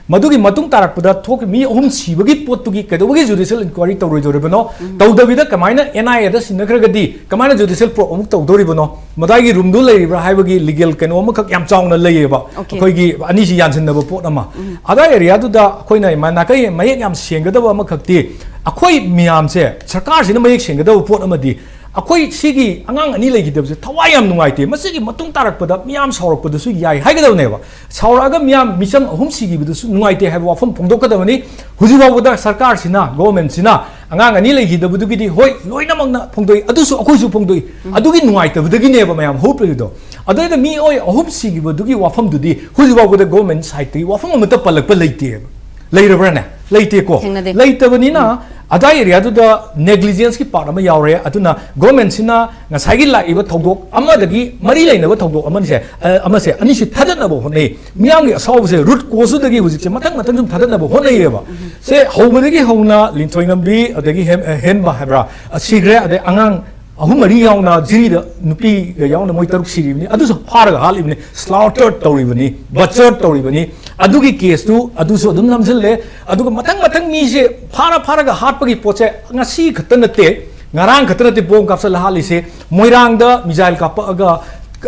ꯃꯗꯨꯒꯤ ꯃꯇꯨꯡ ꯇꯥꯔꯛꯄꯗ ꯊꯣꯛꯈꯤꯕ ꯃꯤ ꯑꯍꯨꯝ ꯁꯤꯕꯒꯤ ꯄꯣꯠꯇꯨꯒꯤ ꯀꯩꯗꯧꯕꯒꯤ judicial inquiry ꯇꯧꯔꯣꯏꯗꯧꯔꯤꯕꯅꯣ? ꯇꯧꯗꯕꯤꯗ ꯀꯃꯥꯏꯅ N I Aꯗ ꯁꯤꯟꯅꯈ꯭ꯔꯒꯗꯤ ꯀꯃꯥꯏꯅ judicial probe ꯑꯃꯨꯛ ꯇꯧꯗꯧꯔꯤꯕꯅꯣ? ꯃꯗꯥꯏꯒꯤ roomꯗꯨ ꯂꯩꯔꯤꯕ꯭ꯔꯥ ꯍꯥꯏꯕꯒꯤ legal ꯀꯩꯅꯣ ꯑꯃꯈꯛ ꯌꯥꯝ ꯆꯥꯎꯅ ꯂꯩꯌꯦꯕ꯫ Okay. ꯑꯩꯈꯣꯏꯒꯤ ꯑꯅꯤꯁꯤ ꯌꯥꯟꯁꯤꯟꯅꯕ ꯄꯣꯠ ꯑꯃ꯫ ꯑꯗꯥꯏ areaꯗꯨꯗ ꯑꯩꯈꯣꯏꯅ ꯃ-, ꯅꯥꯀꯩ ꯃꯌꯦꯛ ꯌꯥꯝ ꯁꯦꯡꯒꯗꯕ ꯑꯃꯈꯛꯇꯤ, ꯑꯩꯈꯣꯏ ꯃꯌꯥꯝꯁꯦ, ꯁꯔꯀꯥꯔꯁꯤꯅ ꯃꯌꯦꯛ ꯁꯦꯡꯒꯗꯕ ꯄꯣꯠ ꯑꯃꯗꯤ, ꯑꯩꯈꯣꯏ ꯁꯤꯒꯤ ꯑꯉꯥꯡ ꯑꯅꯤ ꯂꯩꯈꯤꯗꯕꯁꯦ ꯊꯋꯥꯏ ꯌꯥꯝ ꯅꯨꯡꯉꯥꯏꯇꯦ, ꯃꯁꯤꯒꯤ ꯃꯇꯨꯡ ꯇꯥꯔꯛꯄꯗ ꯃꯤꯌꯥꯝ ꯁꯥꯎꯔꯛꯄꯗꯁꯨ ꯌꯥꯏ ꯍꯥꯏꯒꯗꯕꯅꯦꯕ꯫ ꯁꯥꯎꯔꯛꯑꯒ ꯃꯤꯌꯥꯝ ꯃꯤꯆꯝ ꯑꯍꯨꯝ ꯁꯤꯈꯤꯕꯗꯁꯨ ꯅꯨꯡꯉꯥꯏꯇꯦ ꯍꯥꯏꯕ ꯋꯥꯐꯝ ꯐꯣꯡꯗꯣꯛꯀꯗꯕꯅꯤ꯫ ꯍꯧꯖꯤꯛ ꯐꯥꯎꯕꯗ ꯁꯔꯀꯥꯔꯁꯤꯅ, governmentꯁꯤꯅ ꯑꯉꯥꯡ ꯑꯅꯤ ꯂꯩꯈꯤꯗꯕꯗꯨꯒꯤꯗꯤ, ꯍꯣꯏ, ꯂꯣꯏꯅꯃꯛꯅ ꯐꯣꯡꯗꯣꯛꯏ, ꯑꯗꯨꯁꯨ ꯑꯩꯈꯣꯏꯁꯨ ꯐꯣꯡꯗꯣꯛꯏ꯫ ꯑꯗꯨꯒꯤ ꯅꯨꯡꯉꯥꯏꯇꯕꯗꯒꯤꯅꯦꯕ ꯃꯌꯥꯝ ꯍꯧꯔꯛꯂꯤꯗꯣ꯫ ꯑꯗꯨꯗ ꯃꯤꯑꯣꯏ ꯑꯍꯨꯝ ꯁꯤꯈꯤꯕꯗꯨꯒꯤ ꯋꯥꯐꯝꯗꯨꯗꯤ ꯍꯧꯖꯤꯛ ꯐꯥꯎꯕꯗ government sideꯇꯒꯤ ꯋꯥꯐꯝ ꯑꯃꯠꯇ ꯄꯜꯂꯛꯄ ꯂꯩꯇꯦꯕ꯫ ꯂꯩꯔꯕ꯭ꯔꯥꯅꯦ? ꯂꯩꯇꯦꯀꯣ꯫ ꯊꯦꯡꯅꯗꯦ꯫ ꯂꯩꯇꯕꯅꯤꯅ ꯑꯗꯥꯏ areaꯗꯨꯗ negligenceꯀꯤ part ꯑꯃ ꯌꯥꯎꯔꯦ꯫ ꯑꯗꯨꯅ governmentꯁꯤꯅ ꯉꯁꯥꯏꯒꯤ ꯂꯥꯛꯏꯕ ꯊꯧꯗꯣꯛ ꯑꯃꯗꯒꯤ ꯃꯔꯤ ꯂꯩꯅꯕ ꯊꯧꯗꯣꯛ ꯑꯃꯁꯦ, ꯑ, ꯑꯃꯁꯦ ꯑꯅꯤꯁꯤ ꯊꯥꯗꯠꯅꯕ ꯍꯣꯠꯅꯩ꯫ ꯃꯤꯌꯥꯝꯒꯤ ꯑꯁꯥꯎꯕꯁꯦ root causeꯗꯨꯗꯒꯤ ꯍꯧꯖꯤꯛꯁꯦ ꯃꯊꯪ ꯃꯊꯪ ꯁꯨꯝ ꯊꯥꯗꯠꯅꯕ ꯍꯣꯠꯅꯩꯌꯦꯕ꯫ ꯁꯦ ꯍꯧꯕꯗꯒꯤ ꯍꯧꯅ ꯂꯤꯟꯊꯣꯏꯉꯝꯕꯤ, ꯑꯗꯒꯤ ꯍꯦꯝ-, ꯍꯦꯝꯕ ꯍꯥꯏꯕ꯭ꯔꯥ, ꯑ, ꯁꯤꯈ꯭ꯔꯦ, ꯑꯗꯩ ꯑꯉꯥꯡ ꯑꯍꯨꯝ ꯃꯔꯤ ꯌꯥꯎꯅ ꯖꯤꯔꯤꯗ ꯅꯨꯄꯤꯒ ꯌꯥꯎꯅ ꯃꯣꯏ ꯇꯔꯨꯛ ꯁꯤꯔꯤꯕꯅꯤ, ꯑꯗꯨꯁꯨ ꯐꯥꯔꯒ ꯍꯥꯠꯂꯤꯕꯅꯤ, slaughter ꯇꯧꯔꯤꯕꯅꯤ, butcher ꯇꯧꯔꯤꯕꯅꯤ꯫ ꯑꯗꯨꯒꯤ caseꯇꯨ ꯑꯗꯨꯁꯨ ꯑꯗꯨꯝ ꯅꯝꯁꯤꯜꯂꯦ꯫ ꯑꯗꯨꯒ ꯃꯊꯪ ꯃꯊꯪ ꯃꯤꯁꯦ ꯐꯥꯔ ꯐꯥꯔꯒ ꯍꯥꯠꯄꯒꯤ ꯄꯣꯠꯁꯦ ꯉꯁꯤ ꯈꯛꯇ ꯅꯠꯇꯦ, ꯉꯔꯥꯡ ꯈꯛꯇ ꯅꯠꯇꯦ bomb ꯀꯥꯞꯁꯜꯂ ꯍꯥꯠꯂꯤꯁꯦ꯫ ꯃꯣꯏꯔꯥꯡꯗ missile ꯀꯥꯞꯄꯛꯑꯒ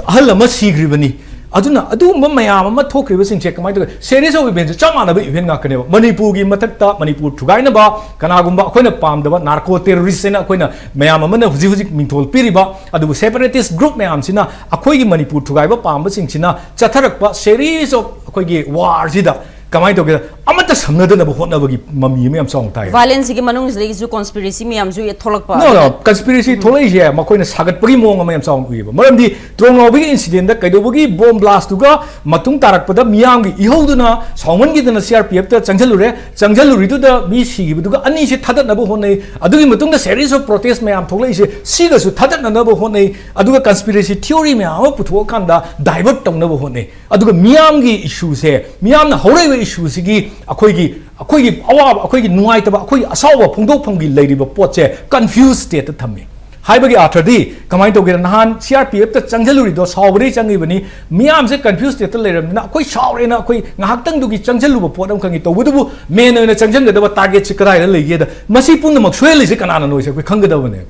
ꯑꯍꯜ ꯑꯃ ꯁꯤꯈ꯭ꯔꯤꯕꯅꯤ꯫ ꯑꯗꯨꯅ ꯑꯗꯨꯒꯨꯝꯕ ꯃꯌꯥꯝ ꯑꯃ ꯊꯣꯛꯈ꯭ꯔꯤꯕꯁꯤꯡꯁꯦ ꯀꯃꯥꯏꯅ ꯇꯧꯒꯦ? Series of eventꯁꯦ ꯆꯞ ꯃꯥꯟꯅꯕ event ꯉꯥꯛꯇꯅꯦꯕ꯫ ꯃꯅꯤꯄꯨꯔꯒꯤ ꯃꯊꯛꯇ ꯃꯅꯤꯄꯨꯔ ꯊꯨꯒꯥꯏꯅꯕ, ꯀꯅꯥꯒꯨꯝꯕ ꯑꯩꯈꯣꯏꯅ ꯄꯥꯝꯗꯕ narco terrorist ꯍꯥꯏꯅ ꯑꯩꯈꯣꯏꯅ ꯃꯌꯥꯝ ꯑꯃꯅ ꯍꯧꯖꯤꯛ ꯍꯧꯖꯤꯛ ꯃꯤꯡꯊꯣꯜ ꯄꯤꯔꯤꯕ, ꯑꯗꯨꯕꯨ separatist group ꯃꯌꯥꯝꯁꯤꯅ ꯑꯩꯈꯣꯏꯒꯤ ꯃꯅꯤꯄꯨꯔ ꯊꯨꯒꯥꯏꯕ ꯄꯥꯝꯕꯁꯤꯡꯁꯤꯅ ꯆꯠꯊꯔꯛꯄ series of ꯑꯩꯈꯣꯏꯒꯤ warꯁꯤꯗ ꯀꯃꯥꯏꯅ ꯇꯧꯒꯦꯗ, ꯑꯃꯠꯇ ꯁꯝꯅꯗꯅꯕ ꯍꯣꯠꯅꯕꯒꯤ ꯃꯃꯤ ꯑꯃ ꯌꯥꯝ ꯆꯥꯎꯅ ꯇꯥꯏ꯫ Violence ꯁꯤꯒꯤ ꯃꯅꯨꯡꯁꯤꯗꯒꯤꯁꯨ conspiracy ꯃꯌꯥꯝꯁꯨ ꯊꯣꯛꯂꯛꯄ꯫ No, no, conspiracy ꯊꯣꯛꯂꯛꯏꯁꯦ ꯃꯈꯣꯏꯅ ꯁꯥꯒꯠꯄꯒꯤ ꯃꯑꯣꯡ ꯑꯃ ꯌꯥꯝ ꯆꯥꯎꯅ ꯎꯏꯌꯦꯕ꯫ ꯃꯔꯝꯗꯤ ꯇ꯭ꯔꯣꯡꯂꯥꯎꯕꯤꯒꯤ incident ꯀꯩꯗꯧꯕꯒꯤ bomb blast ꯇꯨꯒ ꯃꯇꯨꯡ ꯇꯥꯔꯛꯄꯗ ꯃꯤꯌꯥꯝꯒꯤ ꯏꯍꯧꯗꯨꯅ ꯁꯥꯎꯃꯟꯈꯤꯗꯅ C R P F ꯇ ꯆꯪꯁꯤꯜꯂꯨꯔꯦ꯫ ꯆꯪꯁꯤꯜꯂꯨꯔꯤꯗꯨꯗ ꯃꯤ ꯁꯤꯈꯤꯕꯗꯨꯒ ꯑꯅꯤꯁꯦ ꯊꯥꯗꯠꯅꯕ ꯍꯣꯠꯅꯩ꯫ ꯑꯗꯨꯒꯤ ꯃꯇꯨꯡꯗ series of protest ꯃꯌꯥꯝ ꯊꯣꯛꯂꯛꯏꯁꯦ, ꯁꯤꯒꯁꯨ ꯊꯥꯗꯠꯅꯅꯕ ꯍꯣꯠꯅꯩ꯫ ꯑꯗꯨꯒ conspiracy theory ꯃꯌꯥꯝ ꯑꯃ ꯄꯨꯊꯣꯛꯑꯀꯥꯟꯗ divert ꯇꯧꯅꯕ ꯍꯣꯠꯅꯩ꯫ ꯑꯗꯨꯒ ꯃꯤꯌꯥꯝꯒꯤ issue ꯁꯦ, ꯃꯤꯌꯥꯝꯅ ꯍꯧꯔꯛꯏꯕ issue ꯁꯤꯒꯤ ꯑꯩꯈꯣꯏꯒꯤ, ꯑꯩꯈꯣꯏꯒꯤ ꯑꯋꯥꯕ, ꯑꯩꯈꯣꯏꯒꯤ ꯅꯨꯡꯉꯥꯏꯇꯕ, ꯑꯩꯈꯣꯏꯒꯤ ꯑꯁꯥꯎꯕ ꯐꯣꯡꯗꯣꯛꯐꯝꯒꯤ ꯂꯩꯔꯤꯕ ꯄꯣꯠꯁꯦ confuse state ꯇ ꯊꯝꯃꯤ꯫ ꯍꯥꯏꯕꯒꯤ ꯑꯥꯔꯊꯗꯤ ꯀꯃꯥꯏꯅ ꯇꯧꯒꯦꯅ, ꯅꯍꯥꯟ C R P F ꯇ ꯆꯪꯁꯤꯜꯂꯨꯔꯤꯗꯣ ꯁꯥꯎꯕꯗꯒꯤ ꯆꯪꯉꯤꯕꯅꯤ꯫ ꯃꯤꯌꯥꯝꯁꯦ confuse state ꯇ ꯂꯩꯔꯕꯅꯤꯅ ꯑꯩꯈꯣꯏ ꯁꯥꯎꯔꯦꯅ ꯑꯩꯈꯣꯏ ꯉꯥꯏꯍꯥꯛꯇꯪꯗꯨꯒꯤ ꯆꯪꯁꯤꯜꯂꯨꯕ ꯄꯣꯠ ꯑꯃꯈꯛꯅꯤ꯫ ꯇꯧꯕꯇꯕꯨ main ꯑꯣꯏꯅ ꯆꯪꯁꯤꯟꯒꯗꯕ target ꯁꯤ ꯀꯗꯥꯏꯗ ꯂꯩꯒꯦꯗ, ꯃꯁꯤ ꯄꯨꯝꯅꯃꯛ ꯁꯣꯏꯍꯜꯂꯤꯁꯦ ꯀꯅꯥꯅꯅꯣ ꯍꯥꯏꯁꯦ ꯑꯩꯈꯣꯏ ꯈꯪꯒꯗꯕꯅꯦ꯫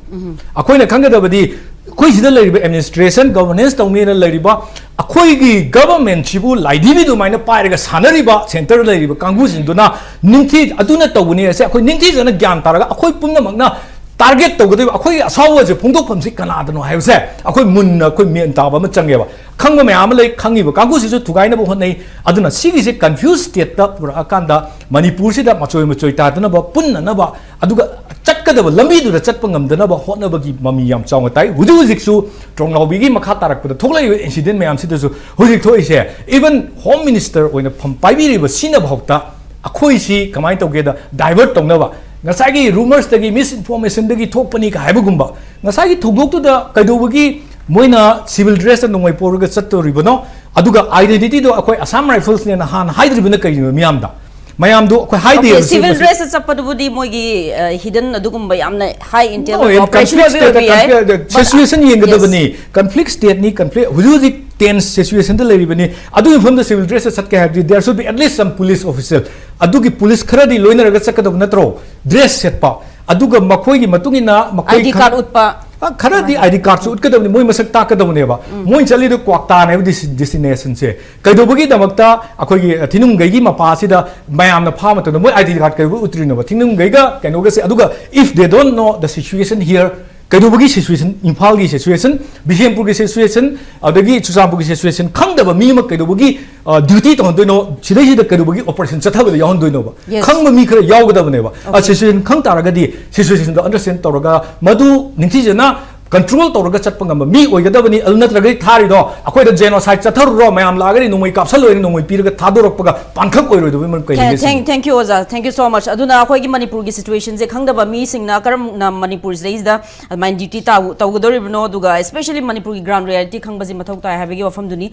ꯑꯩꯈꯣꯏꯅ ꯈꯪꯒꯗꯕꯗꯤ ꯑꯩꯈꯣꯏ ꯁꯤꯗ ꯂꯩꯔꯤꯕ administration, governance ꯇꯧꯅꯦꯅ ꯂꯩꯔꯤꯕ ꯑꯩꯈꯣꯏꯒꯤ government ꯁꯤꯕꯨ ꯂꯥꯏꯙꯤꯕꯤ ꯑꯗꯨꯃꯥꯏꯅ ꯄꯥꯏꯔꯒ ꯁꯥꯟꯅꯔꯤꯕ centre ꯗ ꯂꯩꯔꯤꯕ ꯀꯥꯡꯕꯨꯁꯤꯡꯗꯨꯅ ꯅꯤꯡꯊꯤ-, ꯑꯗꯨꯅ ꯇꯧꯕꯅꯤ ꯍꯥꯏꯁꯦ ꯑꯩꯈꯣꯏ ꯅꯤꯡꯊꯤꯖꯅ ꯒ꯭ꯌꯥꯟ ꯇꯥꯔꯒ ꯑꯩꯈꯣꯏ ꯄꯨꯝꯅꯃꯛꯅ target ꯇꯧꯒꯗꯣꯏꯕ, ꯑꯩꯈꯣꯏꯒꯤ ꯑꯁꯥꯎꯕꯁꯦ ꯐꯣꯡꯗꯣꯛꯐꯝꯁꯤ ꯀꯅꯥꯗꯅꯣ ꯍꯥꯏꯕꯁꯦ ꯑꯩꯈꯣꯏ ꯃꯨꯟꯅ ꯑꯩꯈꯣꯏ ꯃꯤꯠ ꯇꯥꯕ ꯑꯃ ꯆꯪꯉꯦꯕ꯫ ꯈꯪꯕ ꯃꯌꯥꯝ ꯑꯃ ꯂꯩ, ꯈꯪꯉꯤꯕ ꯀꯥꯡꯕꯨꯁꯤꯁꯨ ꯊꯨꯒꯥꯏꯅꯕ ꯍꯣꯠꯅꯩ꯫ ꯑꯗꯨꯅ ꯁꯤꯒꯤꯁꯦ confuse state ꯇ ꯄꯨꯔꯛꯑꯀꯥꯟꯗ ꯃꯅꯤꯄꯨꯔꯁꯤꯗ ꯃꯆꯣꯏ ꯃꯆꯣꯏ ꯇꯥꯗꯅꯕ, ꯄꯨꯟꯅꯅꯕ, ꯑꯗꯨꯒ ꯆꯠꯀꯗꯕ ꯂꯝꯕꯤꯗꯨꯗ ꯆꯠꯄ ꯉꯝꯗꯅꯕ ꯍꯣꯠꯅꯕꯒꯤ ꯃꯃꯤ ꯌꯥꯝ ꯆꯥꯎꯅ ꯇꯥꯏ꯫ ꯍꯧꯖꯤꯛ ꯍꯧꯖꯤꯛꯁꯨ ꯇ꯭ꯔꯣꯡꯂꯥꯎꯕꯤꯒꯤ ꯃꯈꯥ ꯇꯥꯔꯛꯄꯗ ꯊꯣꯛꯂꯛꯏꯕ incident ꯃꯌꯥꯝꯁꯤꯗꯁꯨ ꯍꯧꯖꯤꯛ ꯊꯣꯛꯏꯁꯦ, even Home Minister ꯑꯣꯏꯅ ꯐꯝ ꯄꯥꯏꯕꯤꯔꯤꯕ ꯁꯤꯅ ꯐꯥꯎꯗ ꯑꯩꯈꯣꯏꯁꯤ ꯀꯃꯥꯏꯅ ꯇꯧꯒꯦꯗ divert ꯇꯧꯅꯕ, ꯉꯁꯥꯏꯒꯤ rumours ꯇꯒꯤ, misinformation ꯗꯒꯤ ꯊꯣꯛꯄꯅꯤ ꯀ ꯍꯥꯏꯕꯒꯨꯝꯕ, ꯉꯁꯥꯏꯒꯤ ꯊꯧꯗꯣꯛꯇꯨꯗ ꯀꯩꯗꯧꯕꯒꯤ ꯃꯣꯏꯅ civil dress ꯇ ꯅꯣꯡꯃꯩ ꯄꯣꯔꯒ ꯆꯠꯇꯣꯔꯤꯕꯅꯣ? ꯑꯗꯨꯒ identity ꯗꯣ ꯑꯩꯈꯣꯏ Assam Rifles ꯅꯦꯅ ꯍꯥꯟꯅ ꯍꯥꯏꯗ꯭ꯔꯤꯕꯅ ꯀꯩꯒꯤꯅꯣ ꯃꯤꯌꯥꯝꯗ? ꯃꯌꯥꯝꯗꯣ ꯑꯩꯈꯣꯏ ꯍꯥꯏꯗꯦ꯫ Okay, civil dress ꯇ ꯆꯠꯄꯗꯨꯕꯨꯗꯤ ꯃꯣꯏꯒꯤ, ꯑ, hidden ꯑꯗꯨꯒꯨꯝꯕ ꯌꯥꯝꯅ high intel ꯑꯣꯏꯕ operation conflict state ꯑꯣꯏꯕ ꯌꯥꯏ꯫ But, situation ꯌꯦꯡꯒꯗꯕꯅꯤ꯫ Yes. Conflict state ꯅꯤ, conflict, ꯍꯧꯖꯤꯛ ꯍꯧꯖꯤꯛ tense situation ꯗ ꯂꯩꯔꯤꯕꯅꯤ꯫ ꯑꯗꯨꯒꯤ ꯃꯐꯝꯗ civil dress ꯇ ꯆꯠꯀꯦ ꯍꯥꯏꯔꯗꯤ there should be at least some police officer, ꯑꯗꯨꯒꯤ police ꯈꯔꯗꯤ ꯂꯣꯏꯅꯔꯒ ꯆꯠꯀꯗꯕ ꯅꯠꯇ꯭ꯔꯣ? Dress ꯁꯦꯠꯄ, ꯑꯗꯨꯒ ꯃꯈꯣꯏꯒꯤ ꯃꯇꯨꯡ ꯏꯟꯅ ꯃꯈꯣꯏ ID card ꯎꯠꯄ꯫ ꯑ, ꯈꯔꯗꯤ ID card ꯁꯨ ꯎꯠꯀꯗꯕꯅꯤ, ꯃꯣꯏ ꯃꯁꯛ ꯇꯥꯛꯀꯗꯕꯅꯦꯕ꯫ ꯃꯣꯏ ꯆꯠꯂꯤꯗꯣ ꯀ꯭ꯋꯥꯛꯇꯥꯅꯦꯕ, ꯗꯦꯁꯇꯤꯅꯦꯁꯟꯁꯦ꯫ ꯀꯩꯗꯧꯕꯒꯤꯗꯃꯛꯇ ꯑꯩꯈꯣꯏꯒꯤ ꯊꯤꯅꯨꯡꯒꯩꯒꯤ ꯃꯄꯥꯁꯤꯗ ꯃꯌꯥꯝꯅ ꯐꯥ ꯃꯇꯝꯗ ꯃꯣꯏ ID card ꯀꯩꯗꯧꯕ ꯎꯠꯇ꯭ꯔꯤꯅꯣꯕ? ꯊꯤꯅꯨꯡꯒꯩꯒ ꯀꯩꯅꯣꯒꯁꯦ, ꯑꯗꯨꯒ if they don't know the situation here, ꯀꯩꯗꯧꯕꯒꯤ ꯁꯤꯆꯨꯋꯦꯁꯟ, ꯏꯝꯐꯥꯜꯒꯤ ꯁꯤꯆꯨꯋꯦꯁꯟ, ꯕꯤꯁꯦꯝꯄꯨꯔꯒꯤ ꯁꯤꯆꯨꯋꯦꯁꯟ, ꯑꯗꯒꯤ ꯆꯨꯔꯆꯥꯟꯄꯨꯔꯒꯤ ꯁꯤꯆꯨꯋꯦꯁꯟ ꯈꯪꯗꯕ ꯃꯤ ꯑꯃ ꯀꯩꯗꯧꯕꯒꯤ ꯗ꯭ꯌꯨꯇꯤ ꯇꯧꯍꯟꯗꯣꯏꯅꯣ? ꯁꯤꯗꯩꯁꯤꯗ ꯀꯩꯗꯧꯕꯒꯤ ꯑꯣꯄꯔꯦꯁꯟ ꯆꯠꯊꯕꯗ ꯌꯥꯎꯍꯟꯗꯣꯏꯅꯣꯕ? Yes. ꯈꯪꯕ ꯃꯤ ꯈꯔ ꯌꯥꯎꯒꯗꯕꯅꯦꯕ꯫ Okay. ꯁꯤꯆꯨꯋꯦꯁꯟ ꯈꯪ ꯇꯥꯔꯒꯗꯤ ꯁꯤꯆꯨꯋꯦꯁꯟꯗꯣ ꯑꯟꯗꯔꯁ꯭ꯇꯦꯟ ꯇꯧꯔꯒ ꯃꯗꯨ ꯅꯤꯡꯊꯤꯖꯅ ꯀꯟꯇ꯭ꯔꯣꯜ ꯇꯧꯔꯒ ꯆꯠꯄ ꯉꯝꯕ ꯃꯤ ꯑꯣꯏꯒꯗꯕꯅꯤ꯫ ꯑꯗꯨ ꯅꯠꯇ꯭ꯔꯒꯗꯤ ꯊꯥꯔꯤꯗꯣ ꯑꯩꯈꯣꯏꯗ ꯖꯦꯅꯣꯁꯥꯏꯠ ꯆꯠꯊꯔꯨꯔꯣ, ꯃꯌꯥꯝ ꯂꯥꯛꯑꯒꯗꯤ ꯅꯣꯡꯃꯩ ꯀꯥꯞꯁꯜꯂꯣꯏꯅ ꯅꯣꯡꯃꯩ ꯄꯤꯔꯒ ꯊꯥꯗꯣꯔꯛꯄꯒ ꯄꯥꯡꯈꯛ ꯑꯣꯏꯔꯣꯏꯗꯕꯒꯤ ꯃꯔꯝ ꯀꯩ ꯂꯩꯒꯦ ꯁꯤꯅꯤ? Thank, thank you, ꯑꯣꯖꯥ, thank you so much. ꯑꯗꯨꯅ ꯑꯩꯈꯣꯏꯒꯤ ꯃꯅꯤꯄꯨꯔꯒꯤ ꯁꯤꯆꯨꯋꯦꯁꯟꯁꯦ ꯈꯪꯗꯕ ꯃꯤꯁꯤꯡꯅ ꯀꯔꯝꯅ ꯃꯅꯤꯄꯨꯔꯁꯤꯗꯩꯁꯤꯗ ꯑꯗꯨꯃꯥꯏꯅ ꯗ꯭ꯌꯨꯇꯤ ꯇꯧꯒꯗꯧꯔꯤꯕꯅꯣ, ꯑꯗꯨꯒ especially ꯃꯅꯤꯄꯨꯔꯒꯤ ꯒ꯭ꯔꯥꯎꯟ ꯔꯤꯌꯦꯂꯤꯇꯤ ꯈꯪꯕꯁꯤ ꯃꯊꯧ ꯇꯥꯏ ꯍꯥꯏꯕꯒꯤ ꯋꯥꯐꯝꯗꯨꯅꯤ꯫